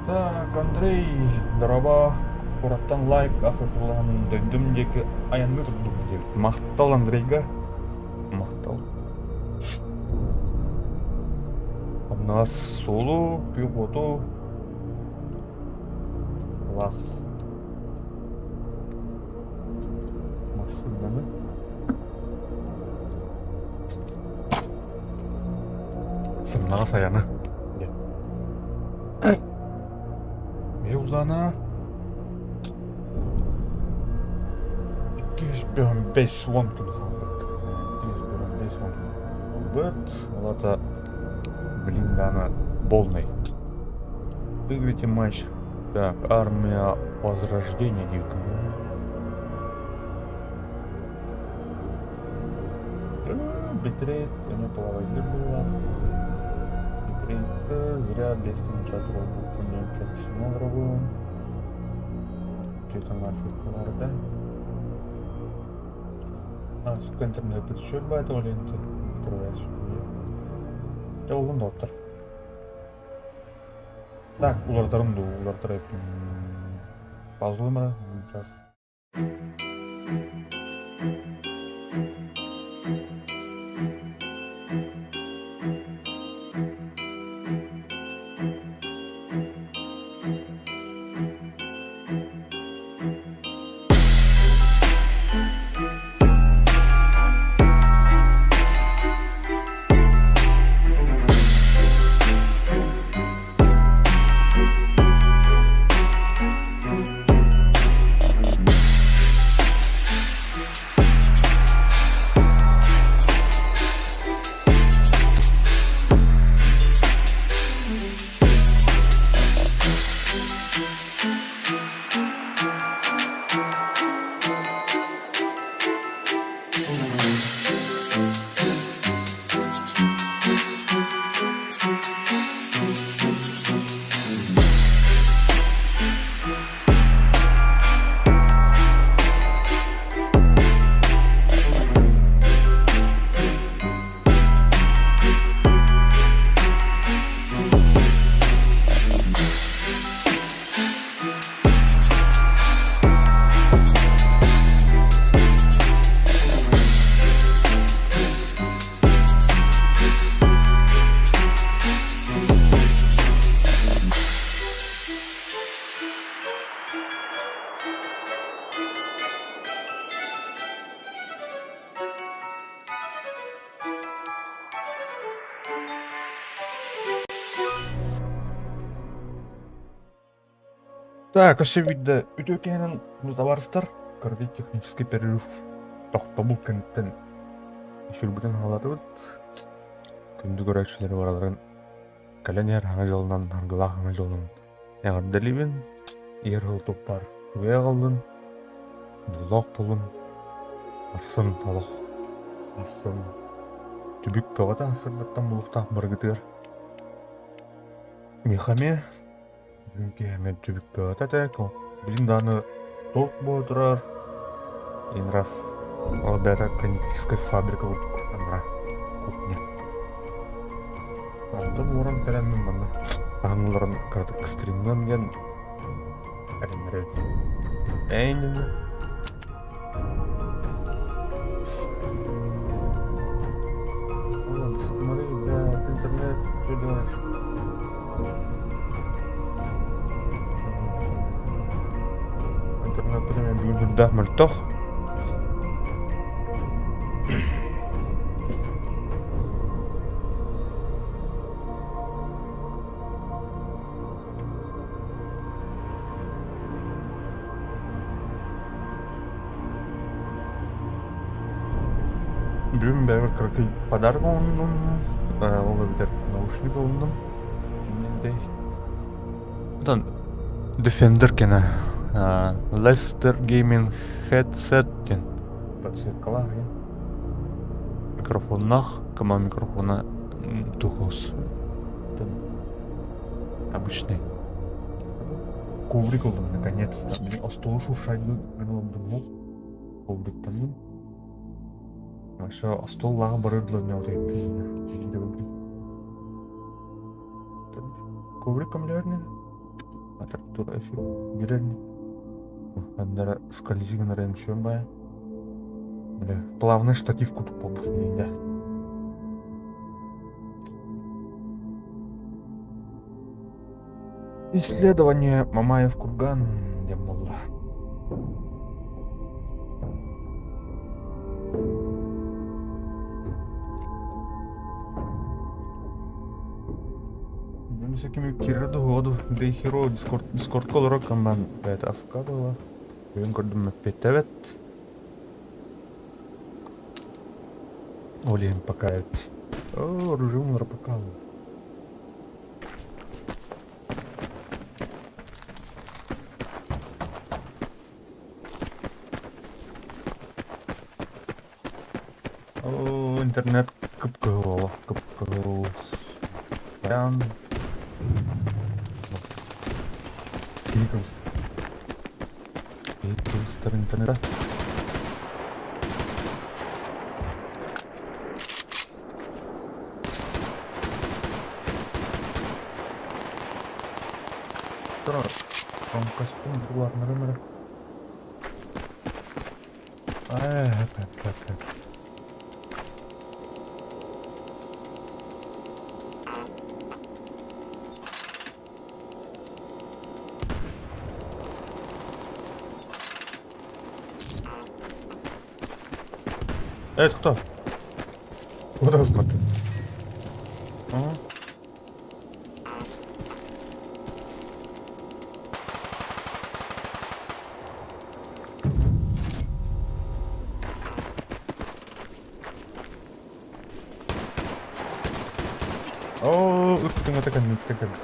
Так, Андрей, дорообо. Куораттан лайк асатылаан дойдум диэки айанныы турдум диэбит. Махтал Андрейга. Махтал. Хамнаас суолу, күөх уоту. Класс. Массыынаны. Сымнаҕас айаны. Мевлана 205 10 күн хаалбыт. 205 10 күн хаалбыт. Ол аата блин даҕаны полный. Выиграйте матч. Так, армия Возрождения диэбитим. Битрейт, эмиэ половайдыр быһыылаах. Битрейт зря 5 тыһыынча туруорбуппун диэн кэпсэнэ олоробун. Барда. А, сука, интернет еще бывает ленты. Дьэ, олун доҕоттор. Так, уларытарым дуу, уларытар эппин. Паузалыым эрэ, сейчас. Так, өссө биирдэ үтүө киһинэн табаарыстар, кыракый технический перерыв тохтобул кэнниттэн эфирбитин хаалатыбыт. Күндү көрөөччүлэри барыларын кэлэн иһэр Саҥа дьылынан, аргылаах Саҥа дьылынан эҕэрдэлиибин. Иһэр сыл туппар үчүгэй аҕаллын, дьоллоох буолун, ахсын олох, ахсын түбүк бөҕөтө ахсырбыттан булуктаах барыгытыгар. Миэхэ эмиэ Бүгүн киэһэ түбүк бөҕөтө этэ, билигин даҕаны торт буола турар, иин раз ол бэйэтэ кондитерскай фабрика курдук анараа кухня. Онтон уоран кэлэммин манна таһан олорон кыратык стримҥам диэн эрэннэрэбин. Эйнинэ Смотри, бля, интернет, что делаешь? Интернет время бүгүн үрдээх мөлтөх. Бүгүн бэйэбэр кыракый подарок оҥоһуннум, ол эбэтэр наушник ылынным. Оттон Defender кэнэ Lester Gaming Headset диэн подсветкалаах микрофоннаах, кыма микрофона тухос. Обычный. Коврик ыллым наконец-то. Мин остуолу шуршайдын мен ылым ковриктанным. Вообще остуол лааҕы барыр дылы не Коврик көмөлөһөр Атар эфир бирер Андара скользи гынар эмчүөн бая. Бля, плавный штатив кутук болбут миинде. Исследование Мамаев курган диэн буолла. Всякими кирраду ходу дейхеро дискорд дискордка олорор команд бэйэтэ АФК буолла. Бүгүн көрдүм эппиэттэбэт. Ол иһин пока эт. О, режим пока. О, интернет кып-кыһыл кып-кыһыл. Прям. Кини кыбыстар интернета. Турар. Костюм улаатыннарым эрэ. Ээ, так, так, так. Это кто? Куда смотри? Ага. Оо, ыттыҥ ата кэнниттэн кэлбит.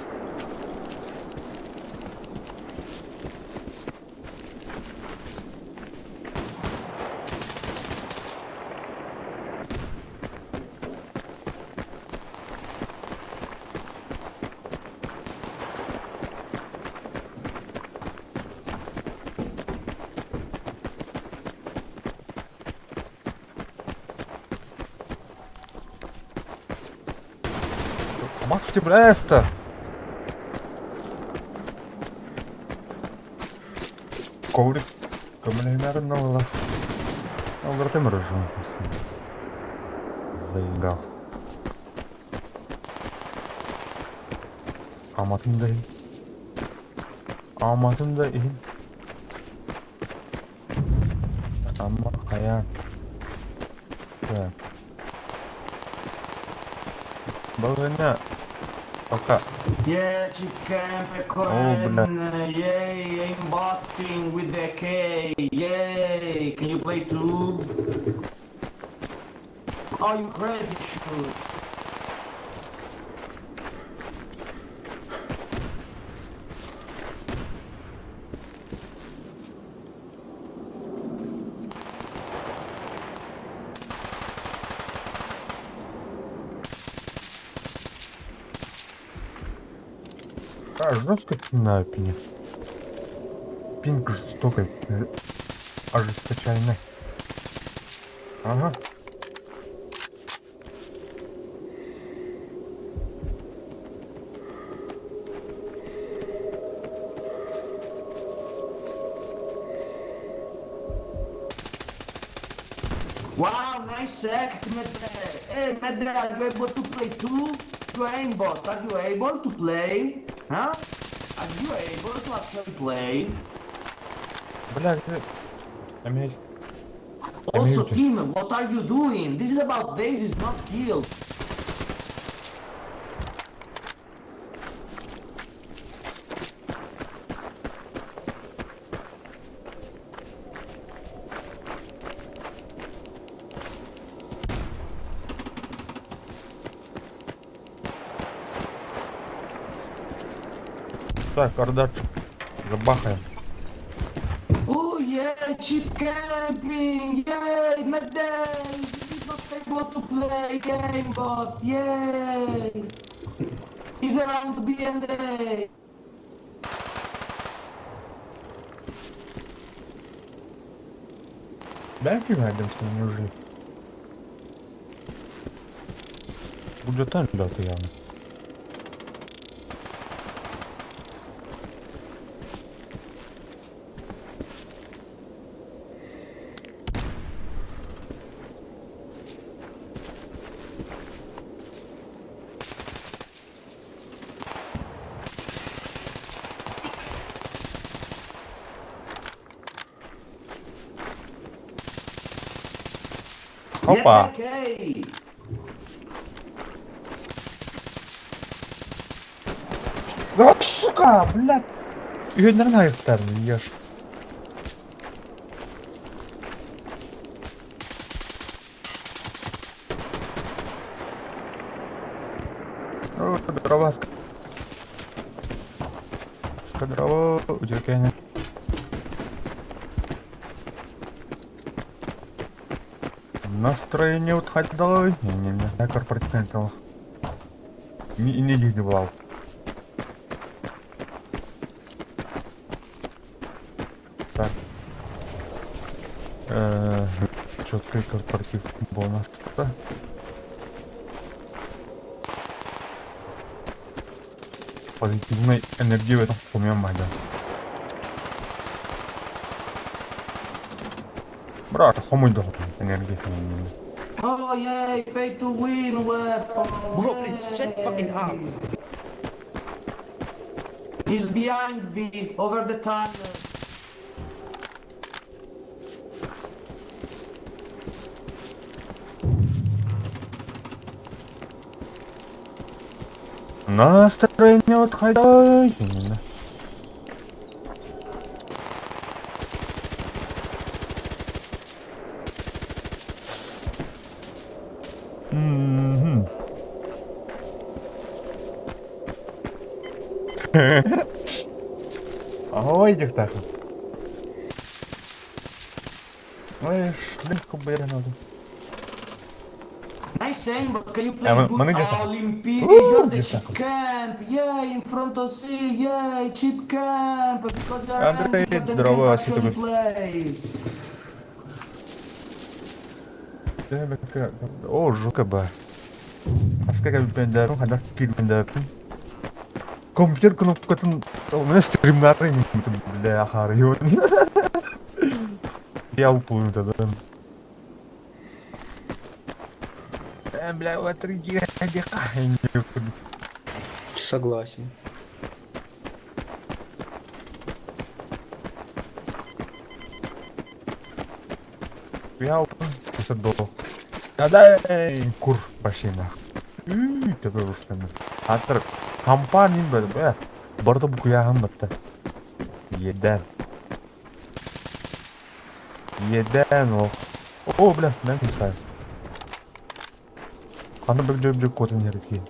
Макс ты бля Коврик көмөлөһүмээрин ылла. Алларытым ырыжын. Заиграл. Аматын да иһин. Аматын да иһин. Ама хайаан. Так. Балыгына. Пока. Yeah, chicken О, бля. pecorine, yay, aimbotting with the K, yay, can you play too? Oh, you crazy shoot. А, жестко на пине. Пинг жестокий. Ожесточайный. Ага. Wow, nice act, Medde. Hey, Medde, are you able to play too? You aimbot, are you able to play? Huh? Are you able to actually play? Бля, ты... Амель. Also, Амель. team, what are you doing? This is about bases, not kills. Так, Ардарчик. Забахаем. Oh yeah, cheap camping! Yay, Medde! He's not able to play game, boss! Yay! He's around B and A! Дай найдем с ним, неужели? Бюджетан да, ты явно. Опа! Yeah, okay. Да, сука, блядь! Үйөннөрүн айыктарын ешь. О, дрова. Дрова, удивление. Настроение отходило. Не-не-не, я корпоративный Не, не люди была. Так. Четкий корпоратив был у нас кто-то. Позитивной энергии в этом помимо да. Брат, хомой должен энергии. Oh yay, pay to win weapon! Bro, please shut fucking up. He's behind me, over the tunnel. Настроение отходит. Мгм. Ой, дихтаха. Ой, шлемку надо. Nice aim, but can you play Yeah, good man- man- Olympic? Ooh, You're the где-то. cheap camp, yeah, in front of C, yeah, cheap camp, because you are Андрей, handicapped and здорово, can't actually Аситович. play. О, жука ба. Аска бендеру, хада кил бендеру. Компьютер кнопкатын, у меня стримнары не бля, харю. Я уплыл тогда. Бля, вот три Согласен. Я уплыл. Да-да, кур пошли нах. Такой уж там. Атыр. Хампаан иһин бэ барыта букуйааһын батта. Иэдээн. Иэдээн ол. О, бля, мен кустаас. Ханна бөгдө-бөгдө куотан иһэр киһи.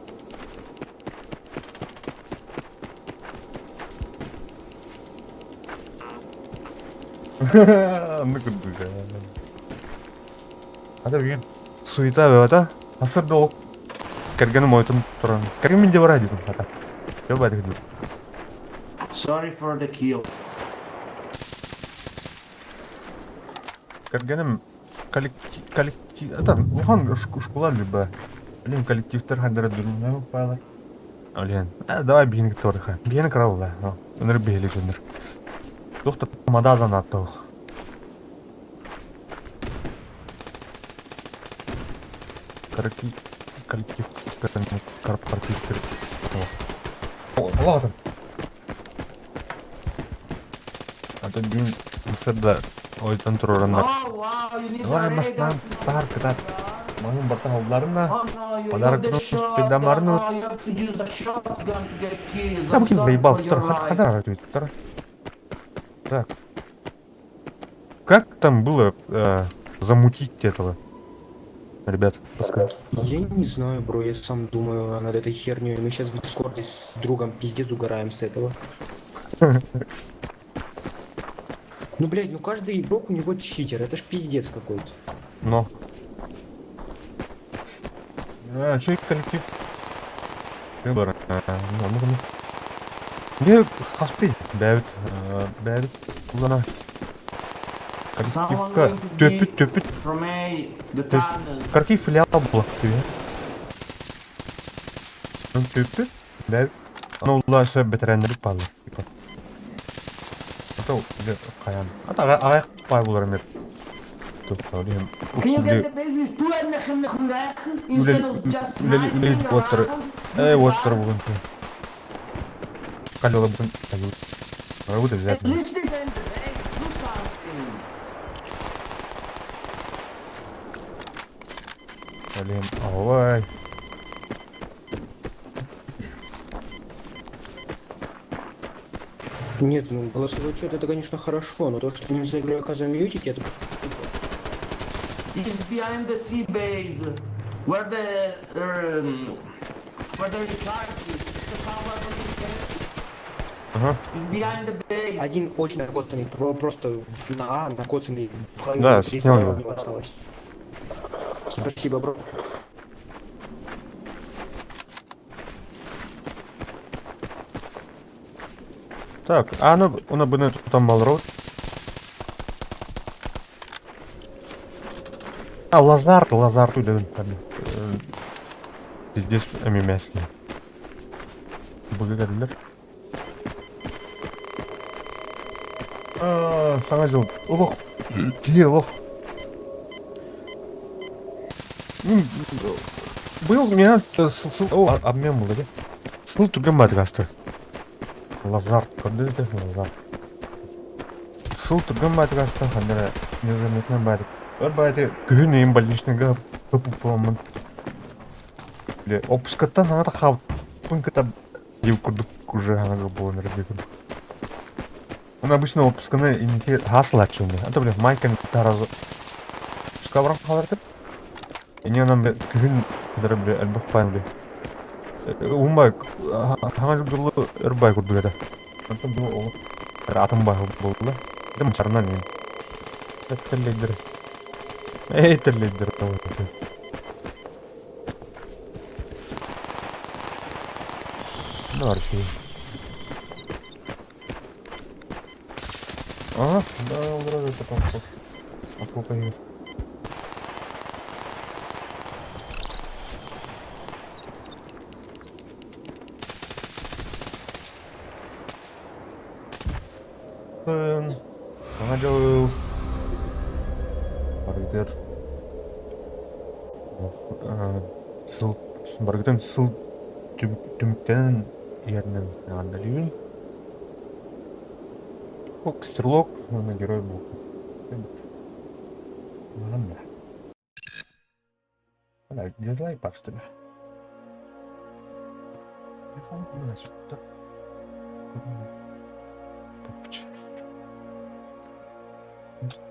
Анны курдук. Ата бүгүн суета бөҕөтө. Сарсыарда ол кэргэним ойутун туран. Кэргэн мин дьэ бараа диэтим хата. Дьэ баайдык диир. Sorry for the kill. Кэргэним коллектив, коллектив, это улахан школа любая. Блин, коллективтер хандара дүрмүнэ пайлар. Блин, давай биһини кытта Биһини кыра Өнөр биһилик өнөр. Туох да тамададан аттох. Коллектив, коллектив, корпоративтер. Олағатын. А то бүгүн сырда ойтон туруораннар. Oh wow, you need Давай a маснан radar. таар кытаат. Маһын барта халларына. Oh no, you Подарок have the ну, shotgun. педамарну. Oh, you have to use the shotgun to get kills. Да, I'm букин sorry заебал. for your Хатар, life. хатар, хатар. Так. Как там было замутить этого? Ребят, подскажите. Я не знаю, бро, я сам думаю над этой херней. Мы сейчас в Дискорде с другом пиздец угораем с этого. Ну, блядь, ну каждый игрок у него читер, это ж пиздец какой-то. Но. А, чей коллектив? Выбор. Ну, ну, ну. Не, хаспи. Бэбит. Бэбит. Кулана. Someone Коллективка. going to Төпүт, be төпүт. from A, the То есть, tunnels. Какие филиал был тебе? Ну, төпүт. Бэбит. Ну, улаша бетеренleri палы. Типа. Ата, каян. Ата, аяк пай булар эмер. Туп, Can you get the base with two instead of just Үлели, үлели, sniping water. around? Эй, Do water that. бүгүн. Калела бүгүн. Работа At обязательно. least defend the base, do something. Блин, ой. Нет, ну голосовой чат это, конечно, хорошо, но то, что нельзя игрока замьютить, это... He's behind the sea base, where the recharge is. The power of the Ага. He's behind the base. Один очень накоцанный, просто на А накоцанный. В половину Да, 30 снял его. у него осталось. Спасибо, бро. Так, а ну, она бы там малрот. А, Лазар, Лазар тут, там, здесь ммс. Благодарю. А, саҥа дьыл. Олох. Кини олох. Был меня о, обмен был, да? Сыл түргэн баатык асты. Лазар, көрдү Лазар. Сыл түргэн баатык асты, хандара незаметно баатык. Өр бааты күһүн эйин больничныйга тупуппаммын. Ле, отпускаттан ата хабыппын кыта дип курдук уже ана жыл болон эрэ курдук. Он обычно отпусканы инники хасылаччы. А то, бля, майканы таразы. Отпуска баран халар деп. Эни анан бля күһүн кыдара бля элбэх паан бля. Умбай хаҥа жыл өр бай курдук это. Онтон бу ол атын бай болду. Дым чарынан мен. Терлейдер. Эй, терлейдер. Ну, архи. А, да, он вроде потом поехал. Саҥа дьыл барыгытыгар сыл барыгытын сыл түмүктэнэн иһэринэн эҕэрдэлиибин. Ок, стрелок, уонна герой был. Ладно. Да, дизлайк что ли? Телефон значит.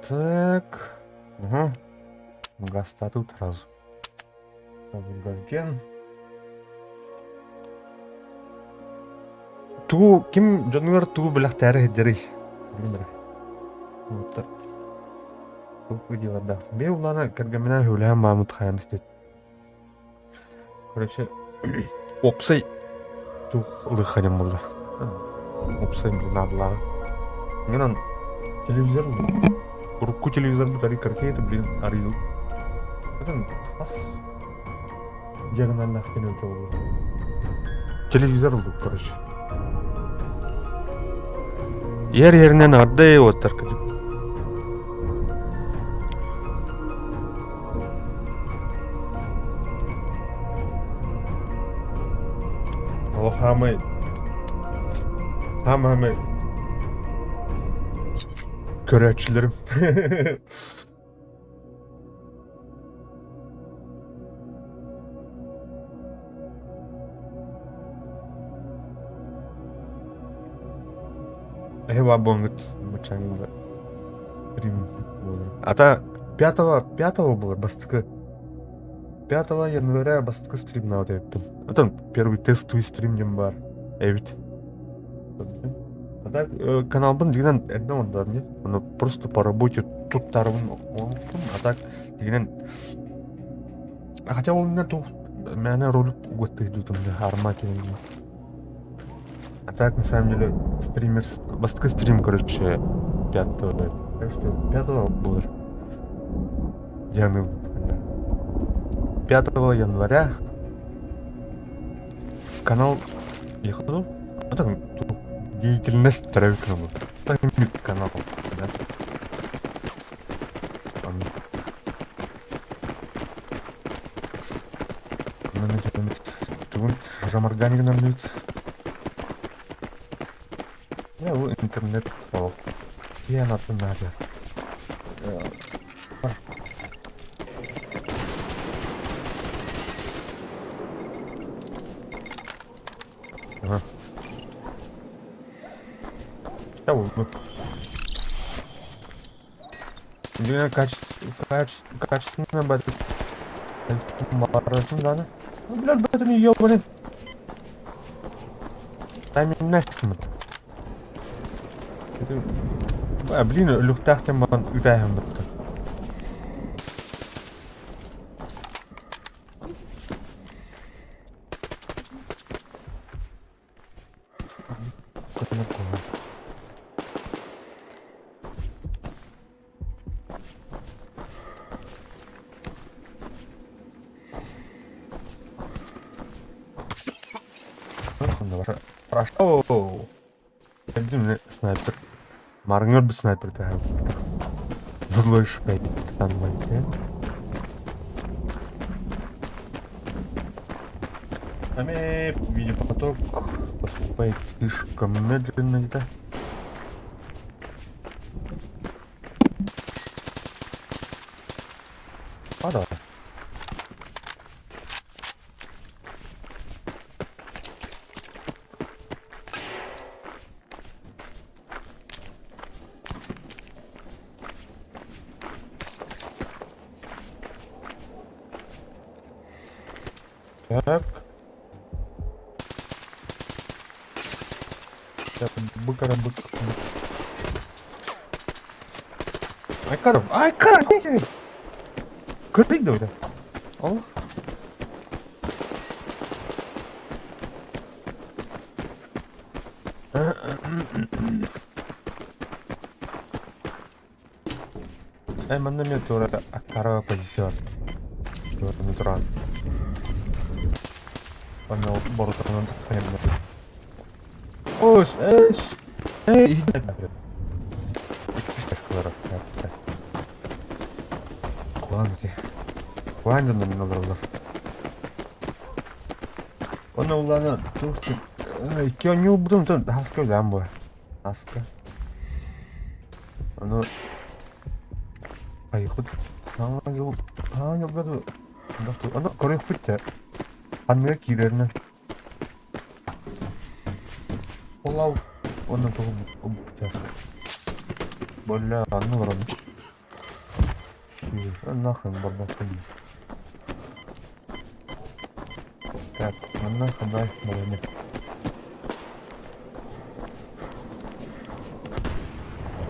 Так. Угу. Газ тут сразу. Газген. Тугу ким дьонугар тугу бэлэхтээри сылдьарый? Билим эрэ. Уоттар. Туох видеолардаах. Бэйэ улаана кэргэмминээн сөбүлэһэн бааммыт хайаан истит. Короче, уопсай туох ылыахха диэн буолла. Уопсай блин наадалааҕы. Инэн телевизор урукку телевизорбут арый кыракый этэ блин арый Это хас диагональных телевизор буолла. Телевизор ылдык, короче. Ер еринен ардый оттар кытып. Ол хаамай хаамай көрөөччүлэрим. Эһи буоҥҥут баччааҥҥы стрим буолар. Ата пятого пятого буолар бастакы 5 января бастакы стримнаабыт эбиппин. Оттон первый тестовый стрим диэн баар эбит. А так каналбын дигинэн эрдэ оҥордоҕум дии. Ону просто по работе туттарабын оҥорбуппун. А так дигинэн хотя ол иннинэ туох мээнэ ролик угаттыйдыытым да арма кинини. А так на самом деле стример бастакы стрим короче пятого так что пятого буолар. Яны 5 января канал ехал. А там деятельность төрөөбүт канал. Канал, да. Тугун жамарганигынан Я интернет ол. Я надо. Ага. Дьиҥэ качественно барытын даҕаны. Блядь, бэтин ёбаный. Тайминнэстимит. Блин, өлүктээх диэн баран үтээһин бытта. Прошел. Один снайпер. Маргнер бы снайпер Злой шпей. Там Видеопоток поступает слишком медленно где-то. А, давай. Так. Так, бык, бык, бык. Ай, Ай, кар! Көрбөйт да Ол. Эй, манна мен тура аккара позиция. Тура туран. Аны борутанан тахтайым. Ос, эш. Эй, Куан ити. Куан дьоннор олороллор. Онно улаана туох икки оонньуурбутум хаска үлэм буолар. Хаска. Ону айыхпыт саҥа дьыл саҥа дьылга ону көрүөхпүт да анныга киирэринэн. Fallout уонна тугу Бля, анны баран. Нахрен барбаккын. Так, манна хабай бараны.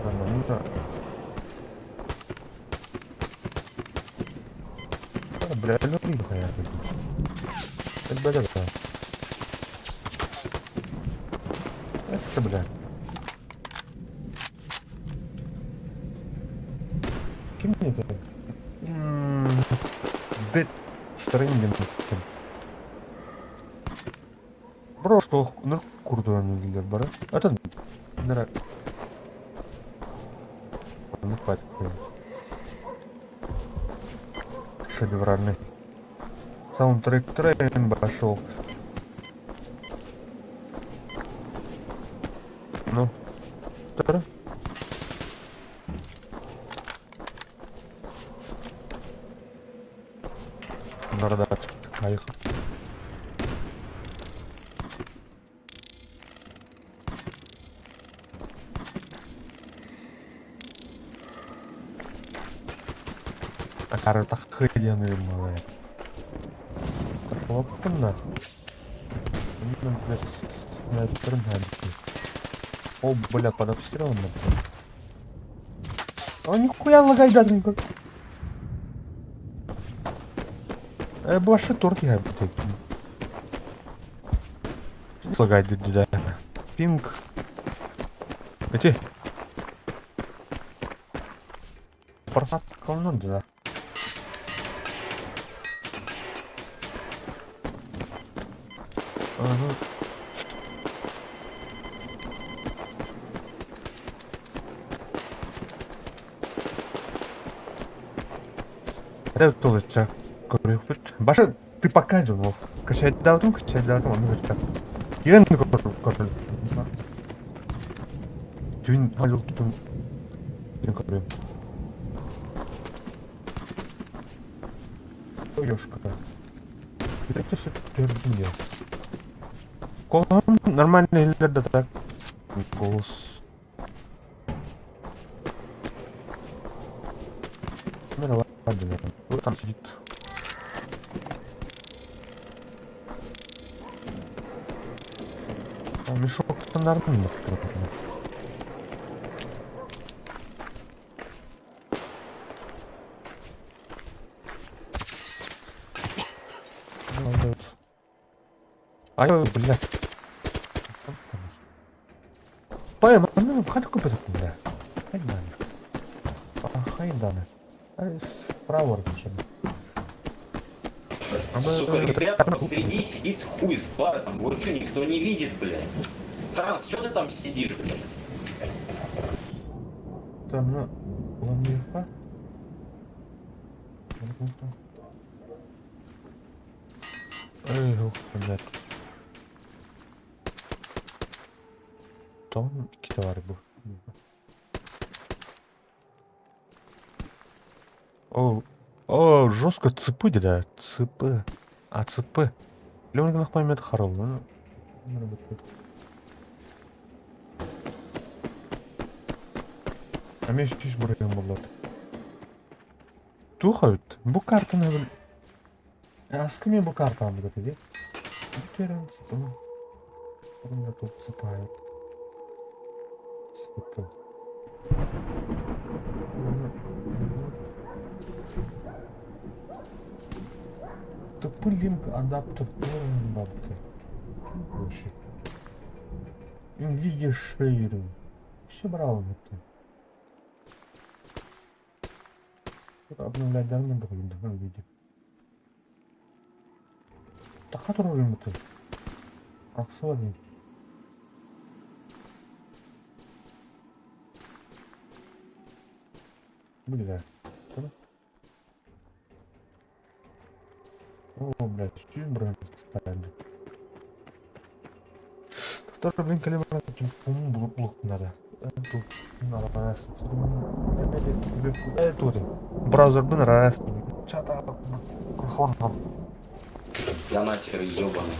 Манна Бля, ну хайа. Это Это, бля. Ким это? Dead Stranding. Бро, что ныр курдуан дииллэр бары. Атын нара. Ну хватит. Шедевральный. Саундтрек трен пошел. Ну. Тара. Бардак. Поехал. Акары таххыйаны малая. Хлопкунна. О, бля, под обстрелом. А нихуя лагай даже никак. Башы торги хабит. Лагай да. Пинг. Эти. Просадка да. Ага. Это көрүөхпүт. Башы ты пока дьон качайдаатым качайдаатым ону кытта. Кирен көрөр. Түн ажыл тутун. Кирен көрөм. Ёшка. Это все төрдүн я. Колон нормальный да так. Голос. Ну ладно, вот там сидит. А, мешок стандартный. Ай, блядь. Пой, манна хата купит, бля. Хайданы. Хайданы. Справа Сука, ребята, посреди сидит хуй с баром. Вот что, никто не видит, блядь. Транс, что ты там сидишь, блядь? Там, ну, ламиха. Эй, ух, блядь. Там иккитэ баар бу. О, о, жестко цепы да, цепы. А, цепы. Лемон поймет харол. Ну, А мен чиш бурайым болот. Тухают. Бу картаны бил. Аскы мен бу картаны билет. Бүтерен цепы. Бу тут цепает. Цепы. Тупы линк адаптер бабки. Вообще. Nvidia Sharing. Все брал это. Обновлять данные было в виде. Так, который это? Аксони. Бля. О, блядь, чуть бронь ставили. Второй, блин, калибр, блок надо. Браузер бин раз. Чата микрофон. Донатеры ебаные.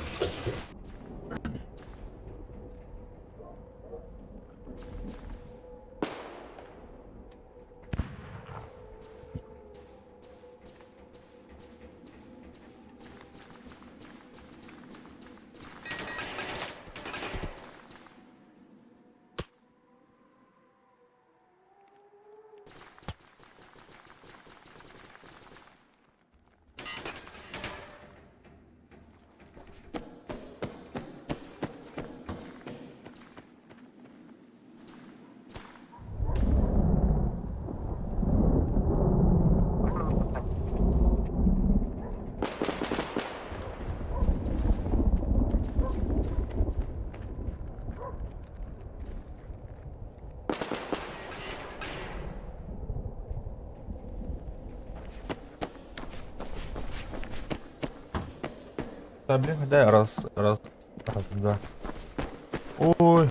Да, блин, да, раз, раз, раз, два. Ой.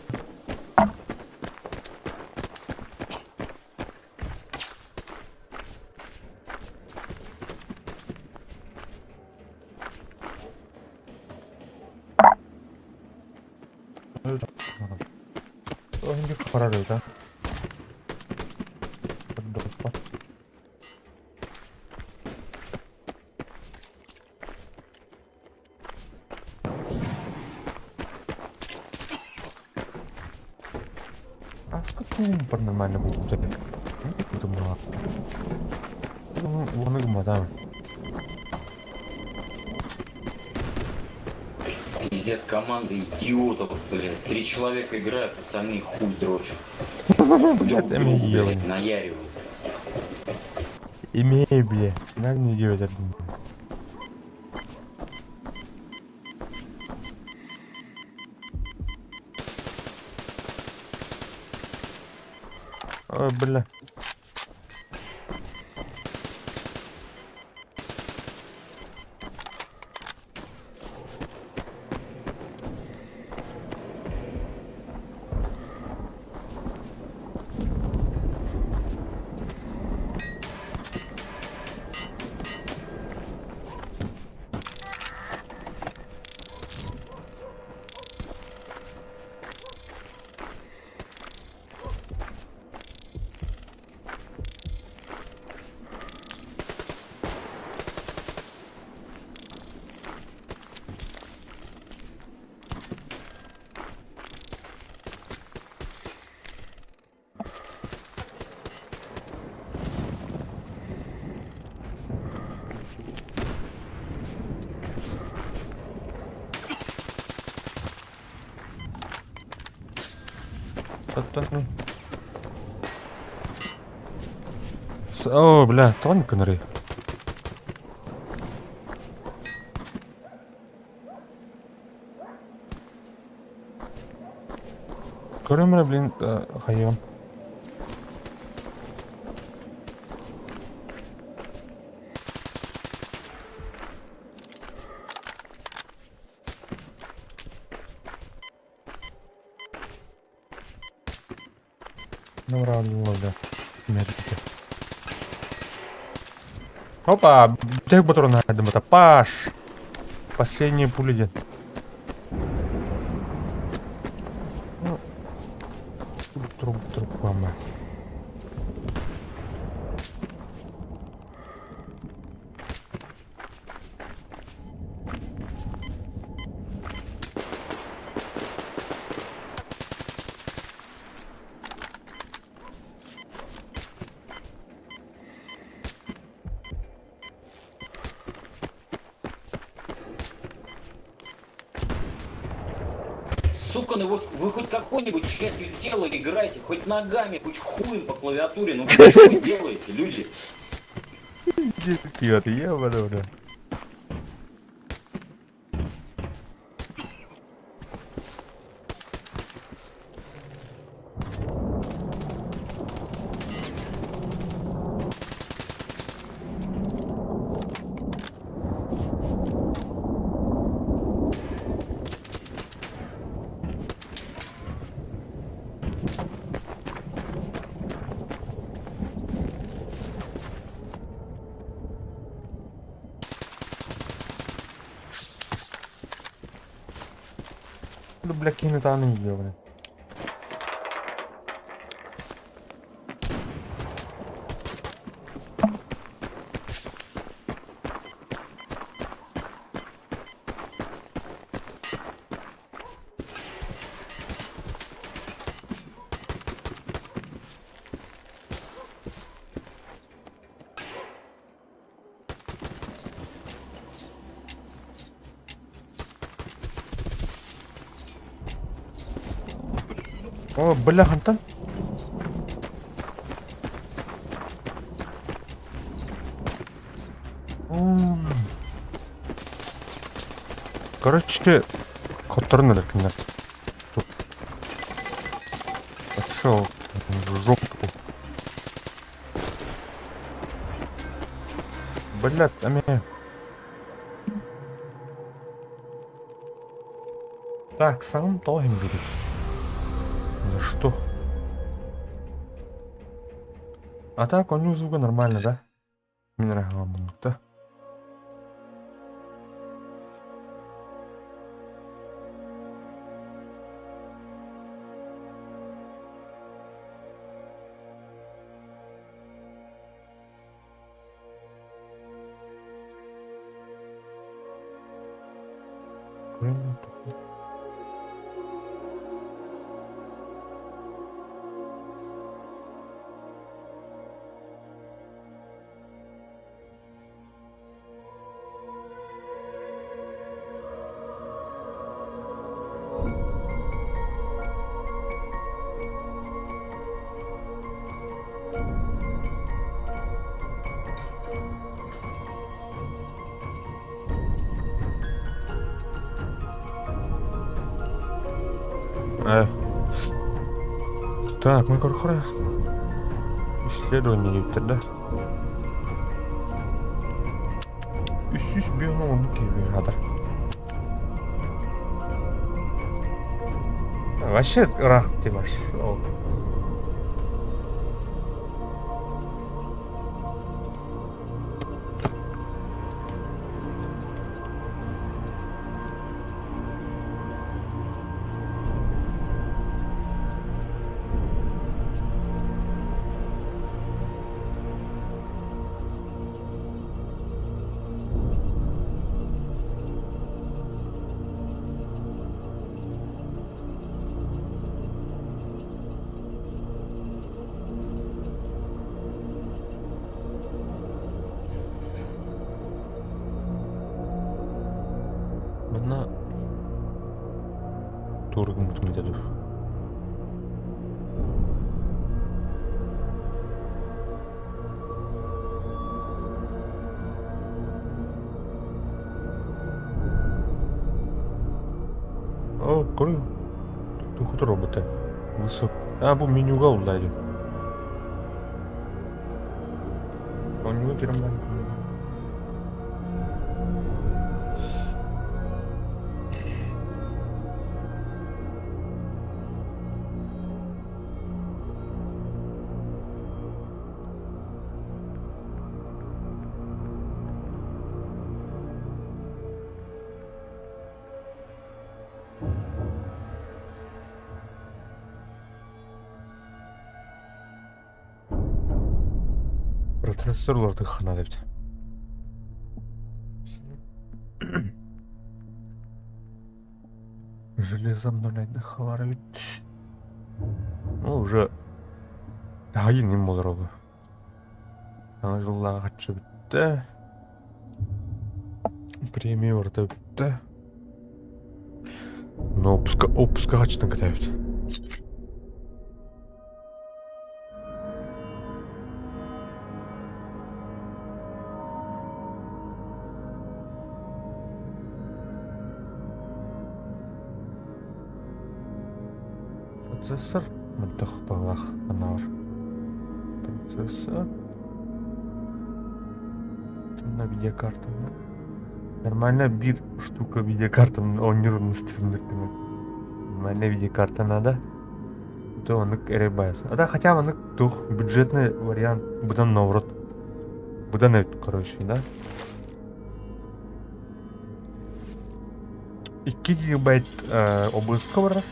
Барар А с каким паранормальным думала. Ну, да. Пиздец, команда идиотов, блядь. Три человека играют, остальные хуй дрочат. Друг другу, блядь, наяривают. Имей, бля. Надо не делать это. Ой, бля. О, бля, тонко ныры. Көрөмөр, блин, хайым. Бля. Мерзкий. Опа, тех патрон надо, Паш. Последние пули где. Ну, труп, труп, мама. Сука, ну вот вы хоть какой-нибудь частью тела играете, хоть ногами, хоть хуем по клавиатуре, ну что вы делаете, люди? Пьет, ебаный, бля. Ну, бля, кинет аны ебаный. О, бля, хантан. Короче, которны киндер. Пошел в жопу. Блядь, а меня... Так, саҥам тоҕо иһин биэрий? За что? А так, оонньуу звуга нормально, да? Мин эрэ хаалбын да. Э. Так, мы корхора исследование диэбиттэр да. Үс сүүс биэс уон оннук киһи хатар. Вообще ыраах Димаш. Ол. Манна туора гыммытым этэ дуу. О, көрүҥ. Туох робота? Высок. А, бу менюга уллайдым. Оонньууга киирэн баран Процессор уларытыахха наада эбит. Железо обновлять баар эбит. Ну, уже аһайын им буолар ол. Саҥа дьыллааҕы хаччы бүттэ. Премия барыта бүттэ. Но отпуска, отпуска хаччытын кэтэбит. Процессор мөлтөх баҕалаах анаҕар. Процессор. Уонна видеокартаны. Нормально биир штука видеокартаны оонньуур стримнер Нормально видеокарта надо. То оннук эрэ баар. А да хотя бы оннук туох бюджетный вариант быдан наоборот. Быдан эбит, короче, да? 2 гигабайт ОБС-ка барар.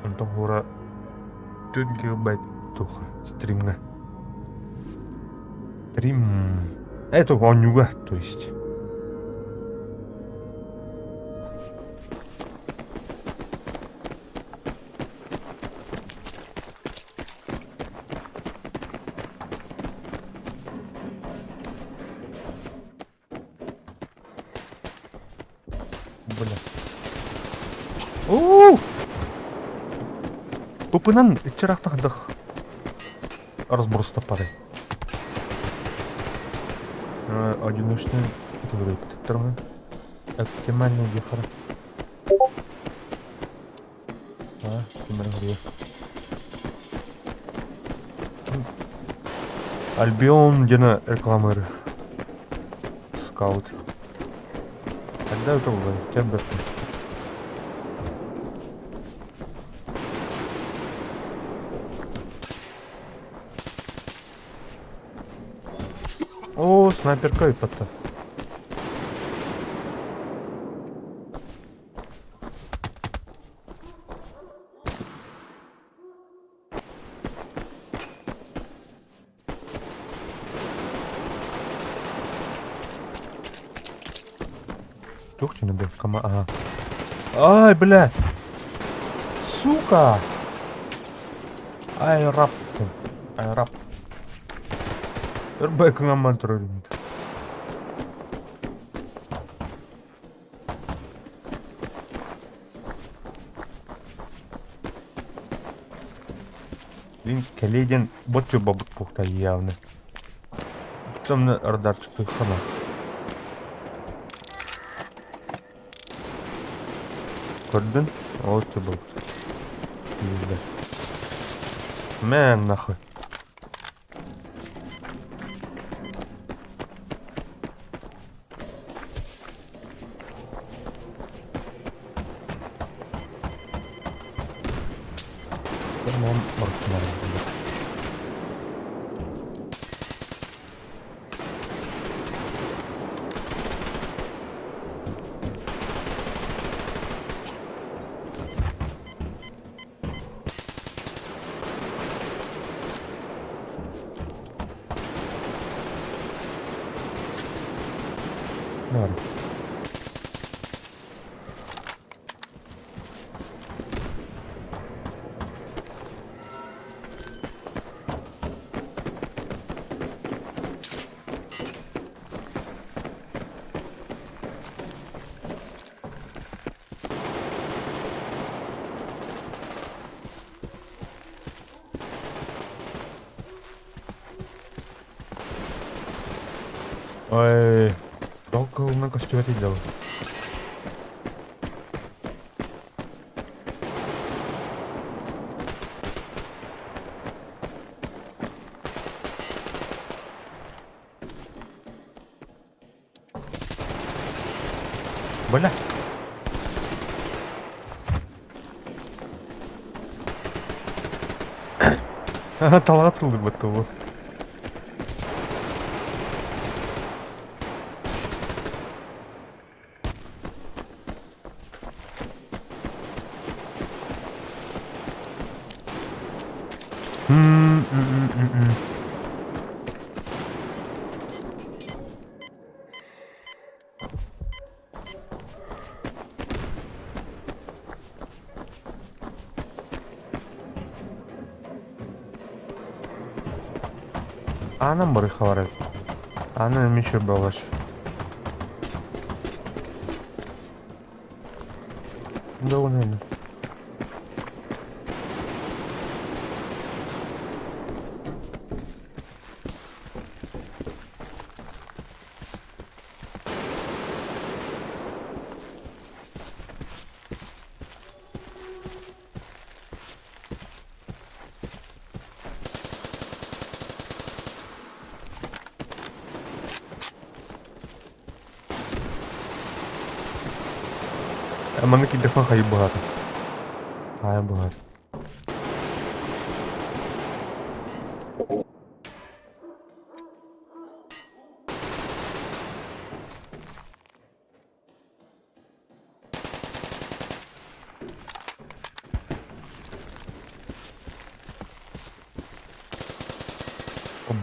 Онтон хура 4 гигабайт туох стримҥа. Стрим. Это оонньууга, то есть. Бля. Уу! Пупынан иччарахтахдах разброс таппатай. Одиночный категория көтөттөрмө. Оптимальный дихара. А, кимэр хоруйар. Альбион диэн рекламалыыр. Скаут. Тогда это было. Кем бэрт. Оо, снайперка ыппатта. Туох диэн бу кама аха. Ай, блядь! Сука! Ай, раб ты. Ай, раб. Өр кыҥамман турар Блин, кэлиэ диэн бот чурбабыт буолта явно. Сонно радарчик хана. Көрдүн? Ол был. Мэн нахуй. Tamam, bak. Норм. Ой, долго умно костюмы делал. Бля. Талаат ыллырбат буолуо. Аанан барыха барар. Аанан эмиэ чөрбөҕөс. Да, Манна киирдэхпинэ хайыы быһаата. Хаайан быһаата.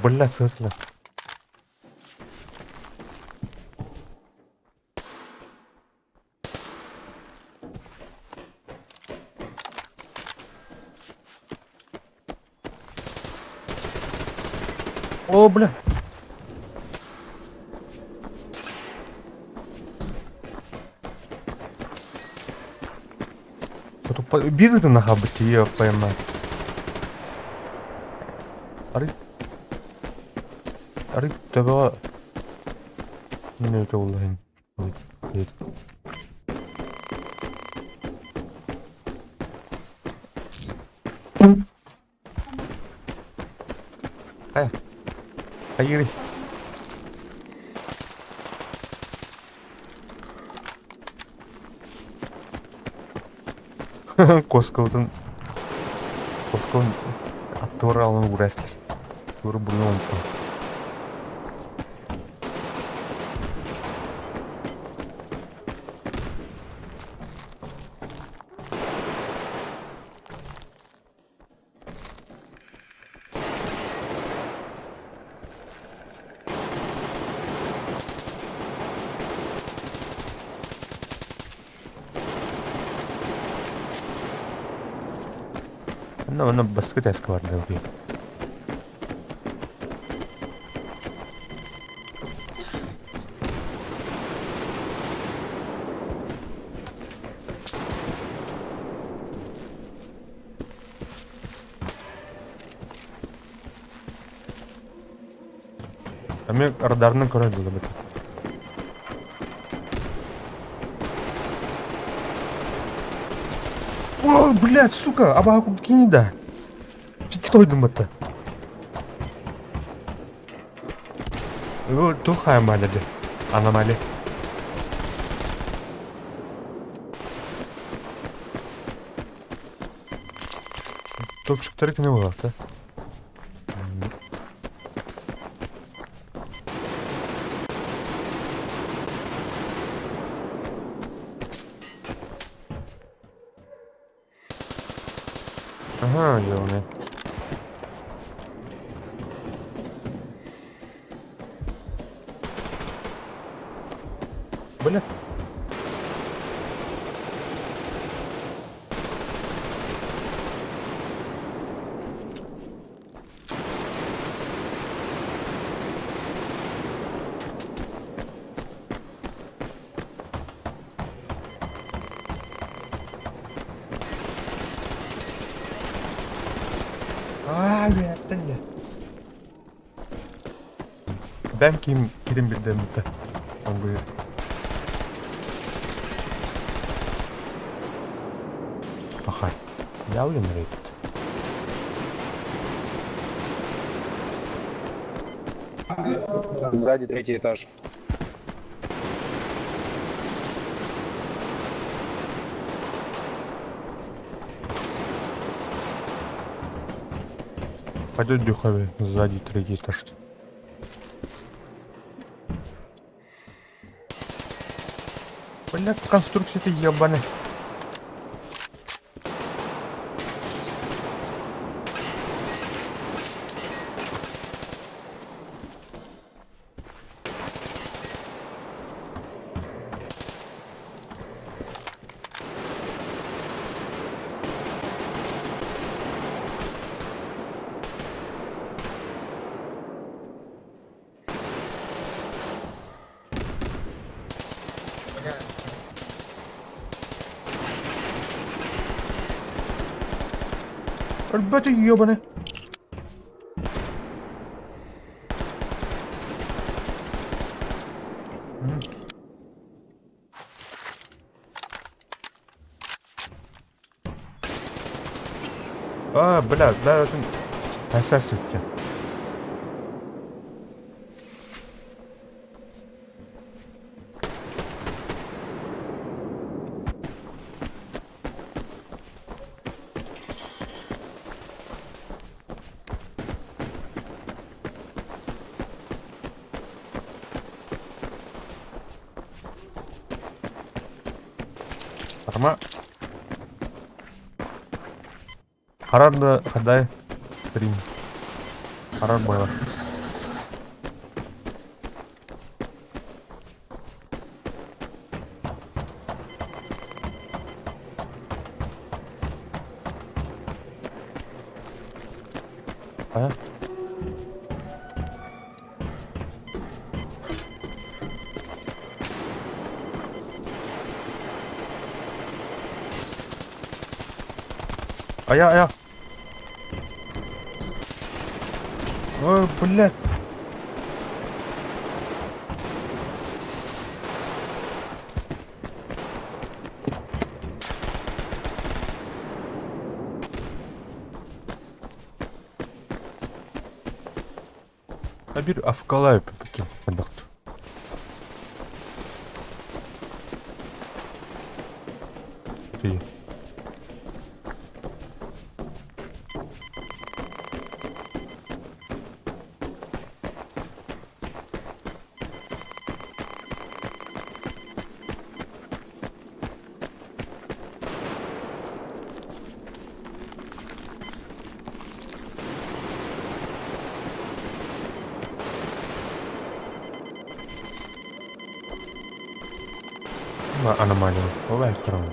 Бля, сыасла. О, бля. Биир гына хаалбыт дии поймать. Арый арый төбөҕө мин өтө уллаһын Хайа хайыырый Куоскабытын куоскабын аттыбар аҕалан уурастыр. Туора бурдун оҥостон. Онно онно баскы тэска барда окей. Эмиэ радарынан көрөр буолабыт. О, блядь, сука, абаҕа кини да. Тойдум батта. Бу туох аномалия де? Аномалия. Топчуктары кини буолар Ага, ёлны. Бля. Аа, үөһэттэн дьэ. Бэм ким кирин билдэммитэ. Онгуйар. Пахай. Явлен рейд. Сзади третий этаж. Пойдет Дюхове сзади третий этаж. Бля, конструкция ты ебаная. Өлбөтү ебаный. А, бля, да, это... Здравствуйте. Арма. Харар да хадай стрим. Харар было. А? Ая, ая. Ой, блядь. А бир афкалай элбэхт. Ти. Аномалия. Ол электронный.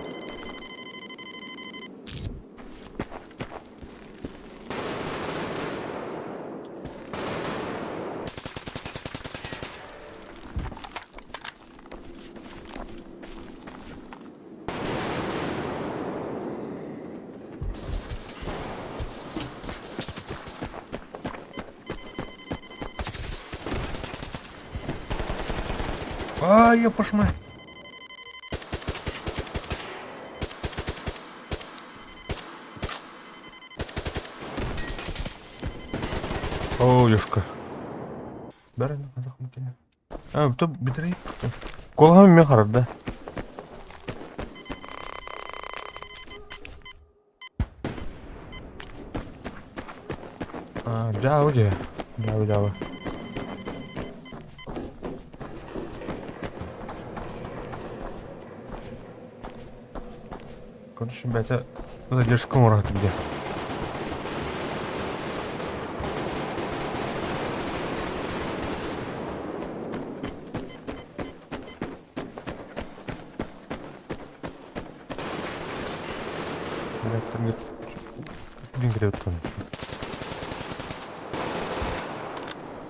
А, я пошма. О, ёшка. Бәрін қазақ мекені. А, то бітірей. Колғам мен қарап, да? А, жабы же. Жабы, жабы. Короче, бәті задержка оңыраты где.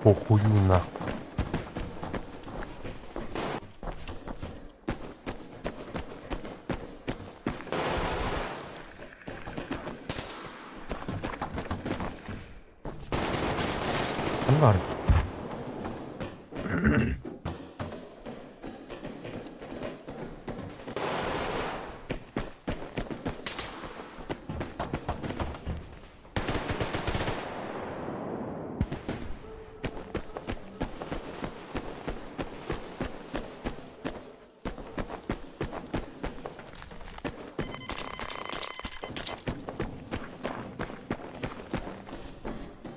Похую нахуй. Бар.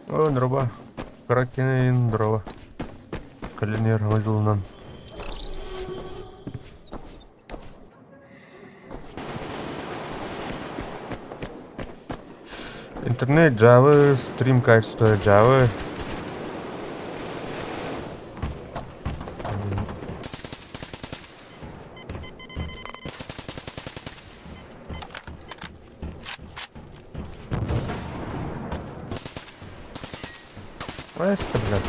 О, дроба. Кракен дрова. Калинер выделан. Интернет Java, стрим качество Java. Просто, блядь.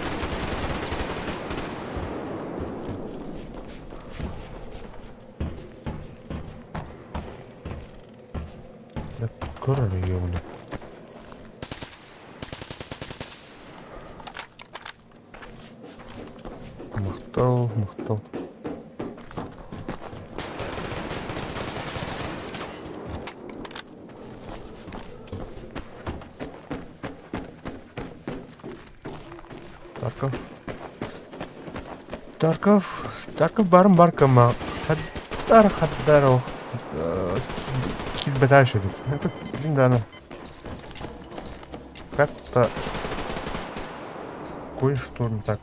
Да король ёбаный. Махтал, махтал. Тарков. Тарков. Тарков барым баркама. Хаддар хаддар. Килбетар шедик. Это, блин, да, она. Как-то кое-что не так.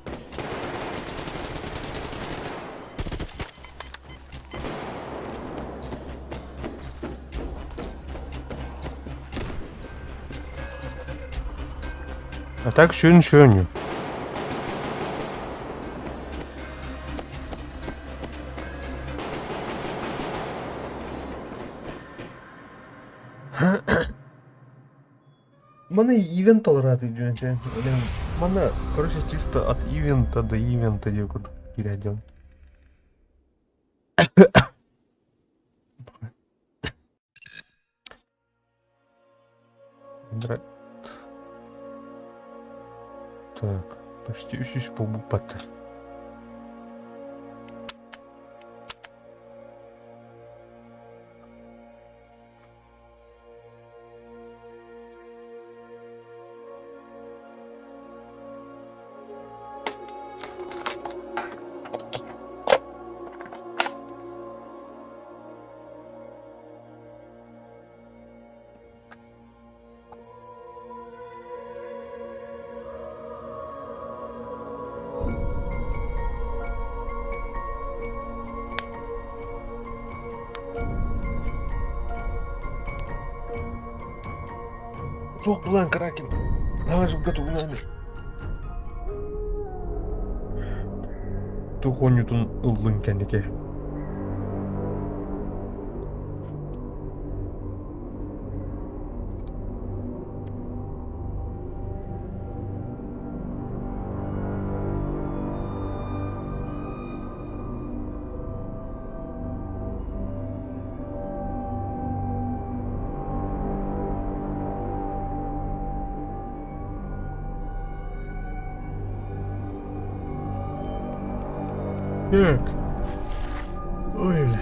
А так шүн шүн. Мана ивент олорат идёте. Мана, короче, чисто от ивента до ивента я куда перейдем. Так, почти үш полбупаты. Суох булан Кракен. Давай же готовнами. Тухонютун ыллын кэннике. Так. Ой, бля.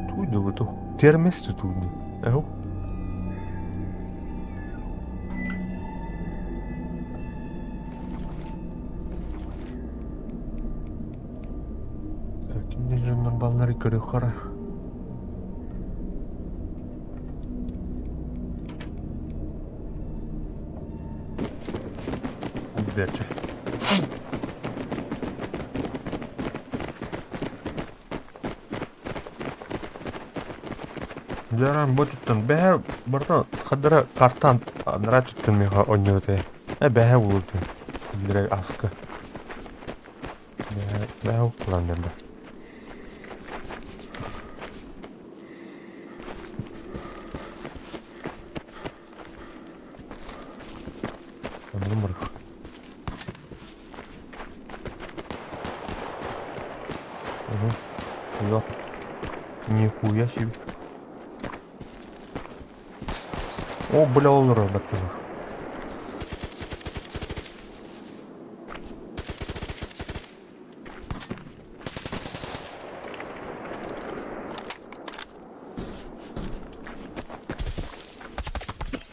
Туй дуу, Термес туй дуу. Кимнэр дьоннор баллары көрүөххэ Бэрчэ. Дьаран бу туттан бэһэ барыта хаддара картан анараа туттан миэхэ оонньоото э бэһэ булутун биллэрэ аска бэһэ бэһэ уккулаан бэрдэ. Оннун барых. Угу. Yok. Нихуя себе. О, бля, ол работала.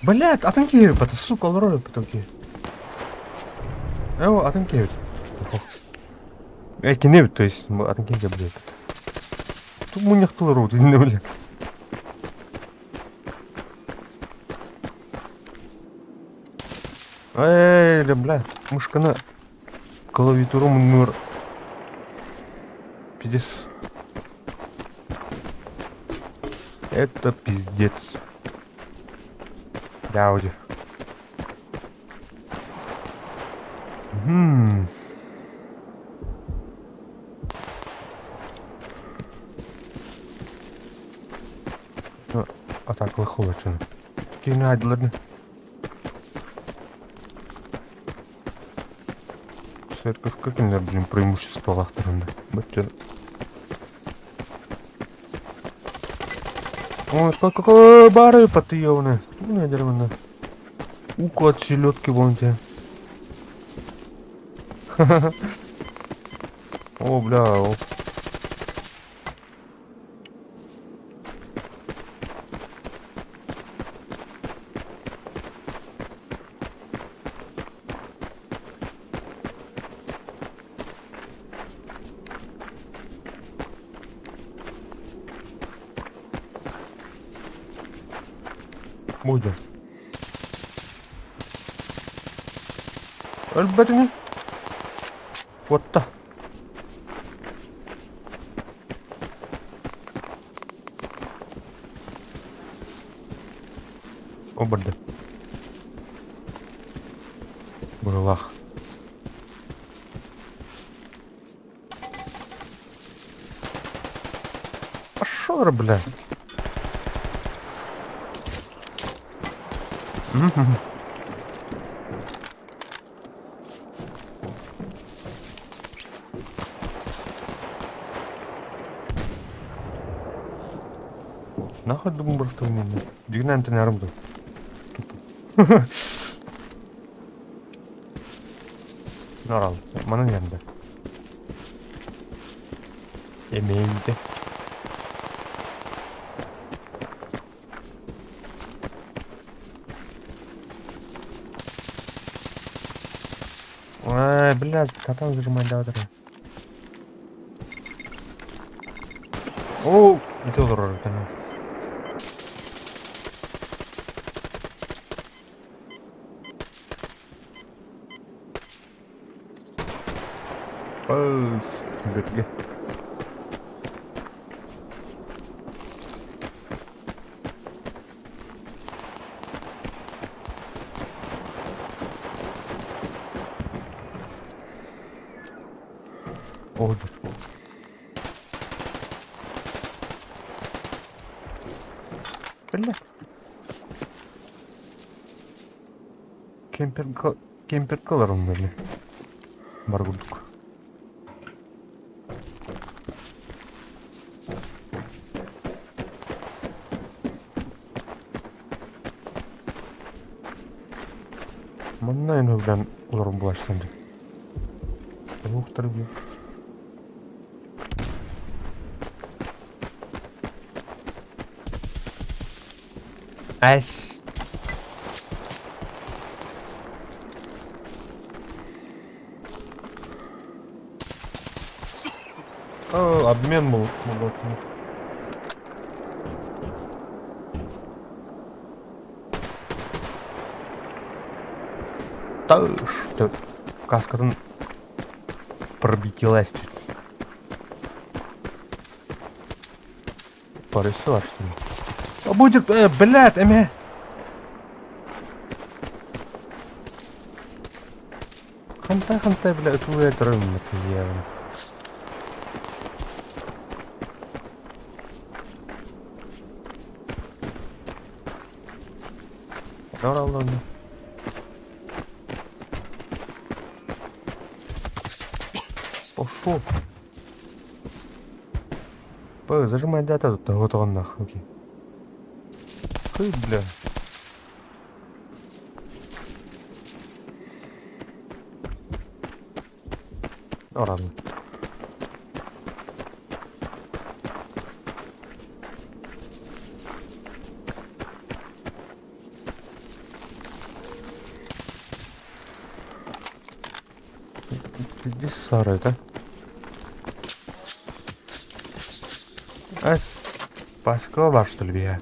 Блядь, атын киһи бата, сука, олорор эбит киһи. Оо, атын киһи эбит. Э, кини эбит, то есть, атын киһи эбит. Тут мунньахтылар уу, итиннэ бля. Эй, да бля, мышканы клавиатура муннур. Пиздец. Это пиздец. Дауди. Хм. Атакалыы холочуну. Кини айдыларны. Церковка кинилэр блин преимуществолаахтарында. Бачча. Ой, какой бары потыёвны. Ну, деревна. Уклад селедки вон тебе. О, бля, о. Будет. Өлбөтүнү. Куотта. О, барда. Быһылаах. Пошел, бля. Нахуй думаю, просто мне. Дигнан ты на Тупо. Норал, манан yandı. Yemeğimdi. Ай, блядь, катан зажимай да. Оо, ити олорор эбит Ой, О, Бля. Кемпер, кемпер кылар онно бар курдук. Манна эн ылдан олорон буларсан дии. Уһуктар бу. Эс. О, обмен был. Та что каскатын пробитилась тут. Порисовать, что ли? А будет, блядь, эме! Хантай, хантай, блядь, твой трым, это я. Ладно. Пошел. П, зажимай дата тут, вот он нахуй. Окей. Хы, бля. Ну ладно. Иди сары, да? Эс, Паскова бар, что ли, я?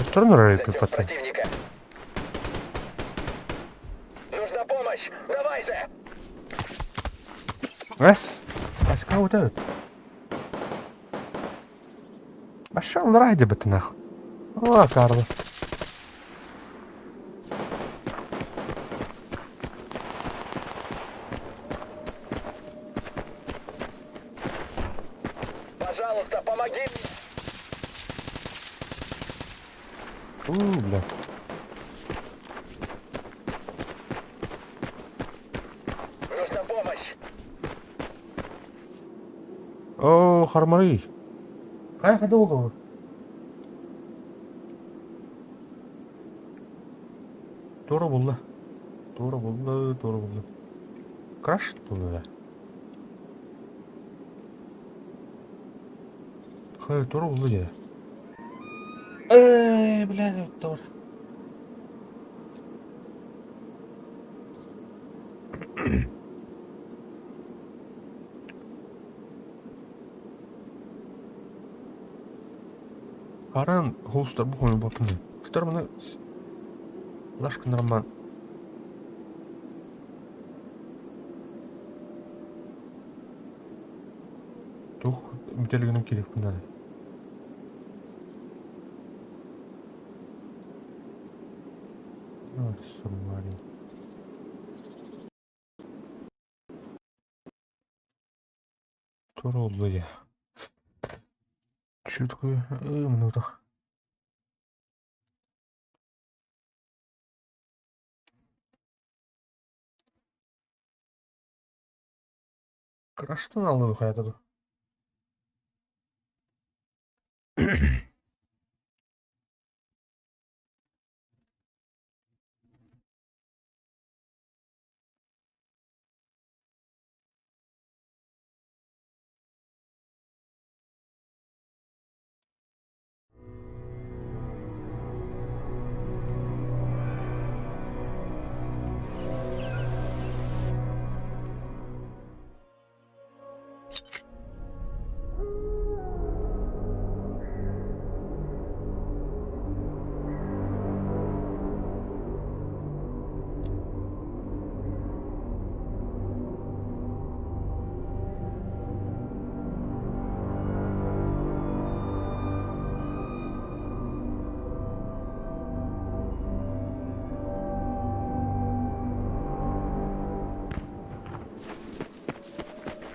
Сторону Засек противника. Нужна помощь! Давай же! Эс, Паскова вот Пошел ради бы ты нахуй. О, Карлос. Пожалуйста, помоги мне! У, бля. Нужна помощь! О, Хармарый. Хайа долго. Тура булла. Тура булла, тура булла. Краш булла. Хайа тура булла дии. Эй, блядь, тур. Харан холстер бу хойу бапны. Хтар маны лашка норман. Тух бүтэлгенен килик надо. Суммари. Тура oldu Что такое? Минутах. Краштан алды хайата ду.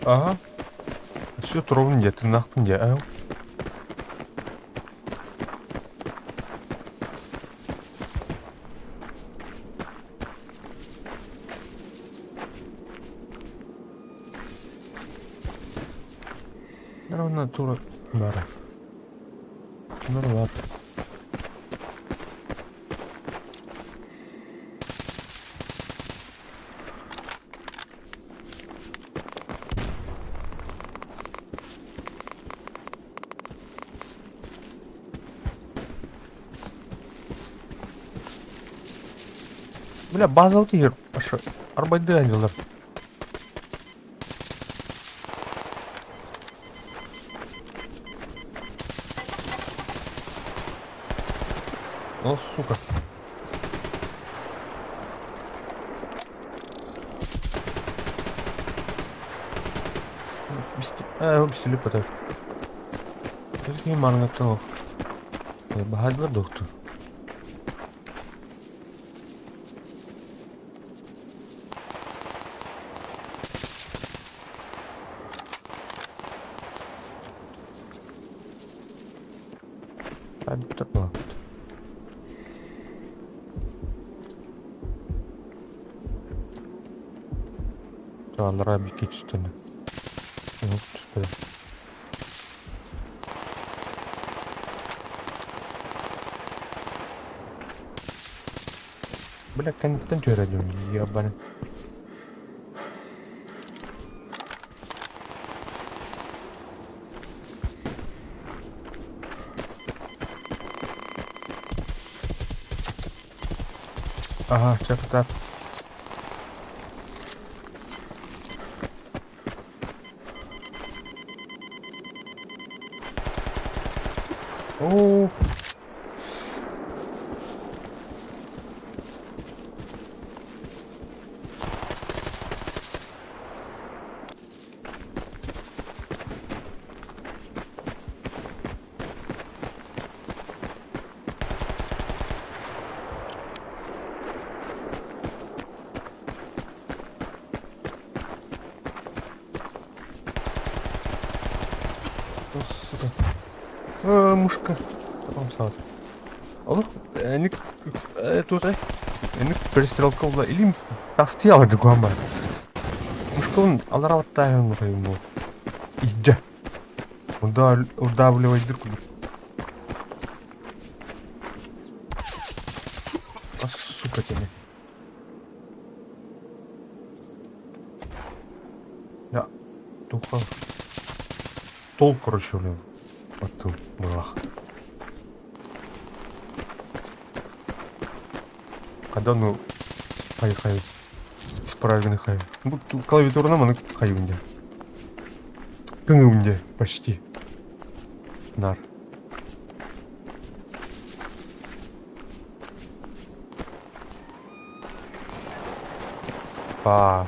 Ага. Все ровно где ты нахуй где, а? Ровно тура бара. Нормально. Бля, базабыт иһэр арбайдыы анньылар. О, сука. Пистолет потом. Тут не марнатал. Бахадла доктор. Аллараа бикки түстэнэ. Түспэтэ. Бля, кэнниттэн түһэрэ дьон ебаны. Ага, чэ кытаат. Оо. Сука. Мушка. Потом сразу. Олох эник тут эник перестрелка була илим тастыяла дьугуһан бар. Мушкабын аллара баттааһын бухайым бу. Иһдьэ. Удавливайдыр курдук. А сука тебе. Я туха. Стол, короче, блин. Потом была. Когда ну хай хай исправленный хай. Ну, клавиатура нам хай унде. Кыңы почти. Нар. Па.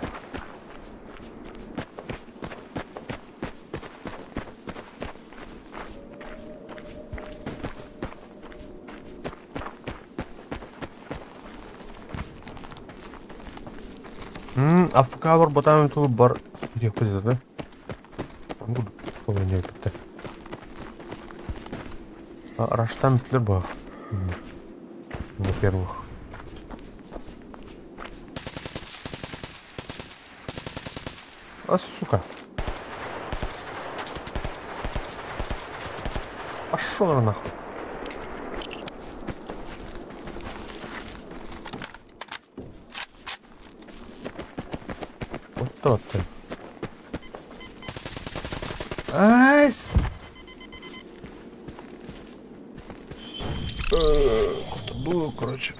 АФК бар тулу бар диэхпит да? Бу Раштан битлер бар. Во-первых. А, сука. Пошел нахуй. Вот тот ты. Айс! Было, короче.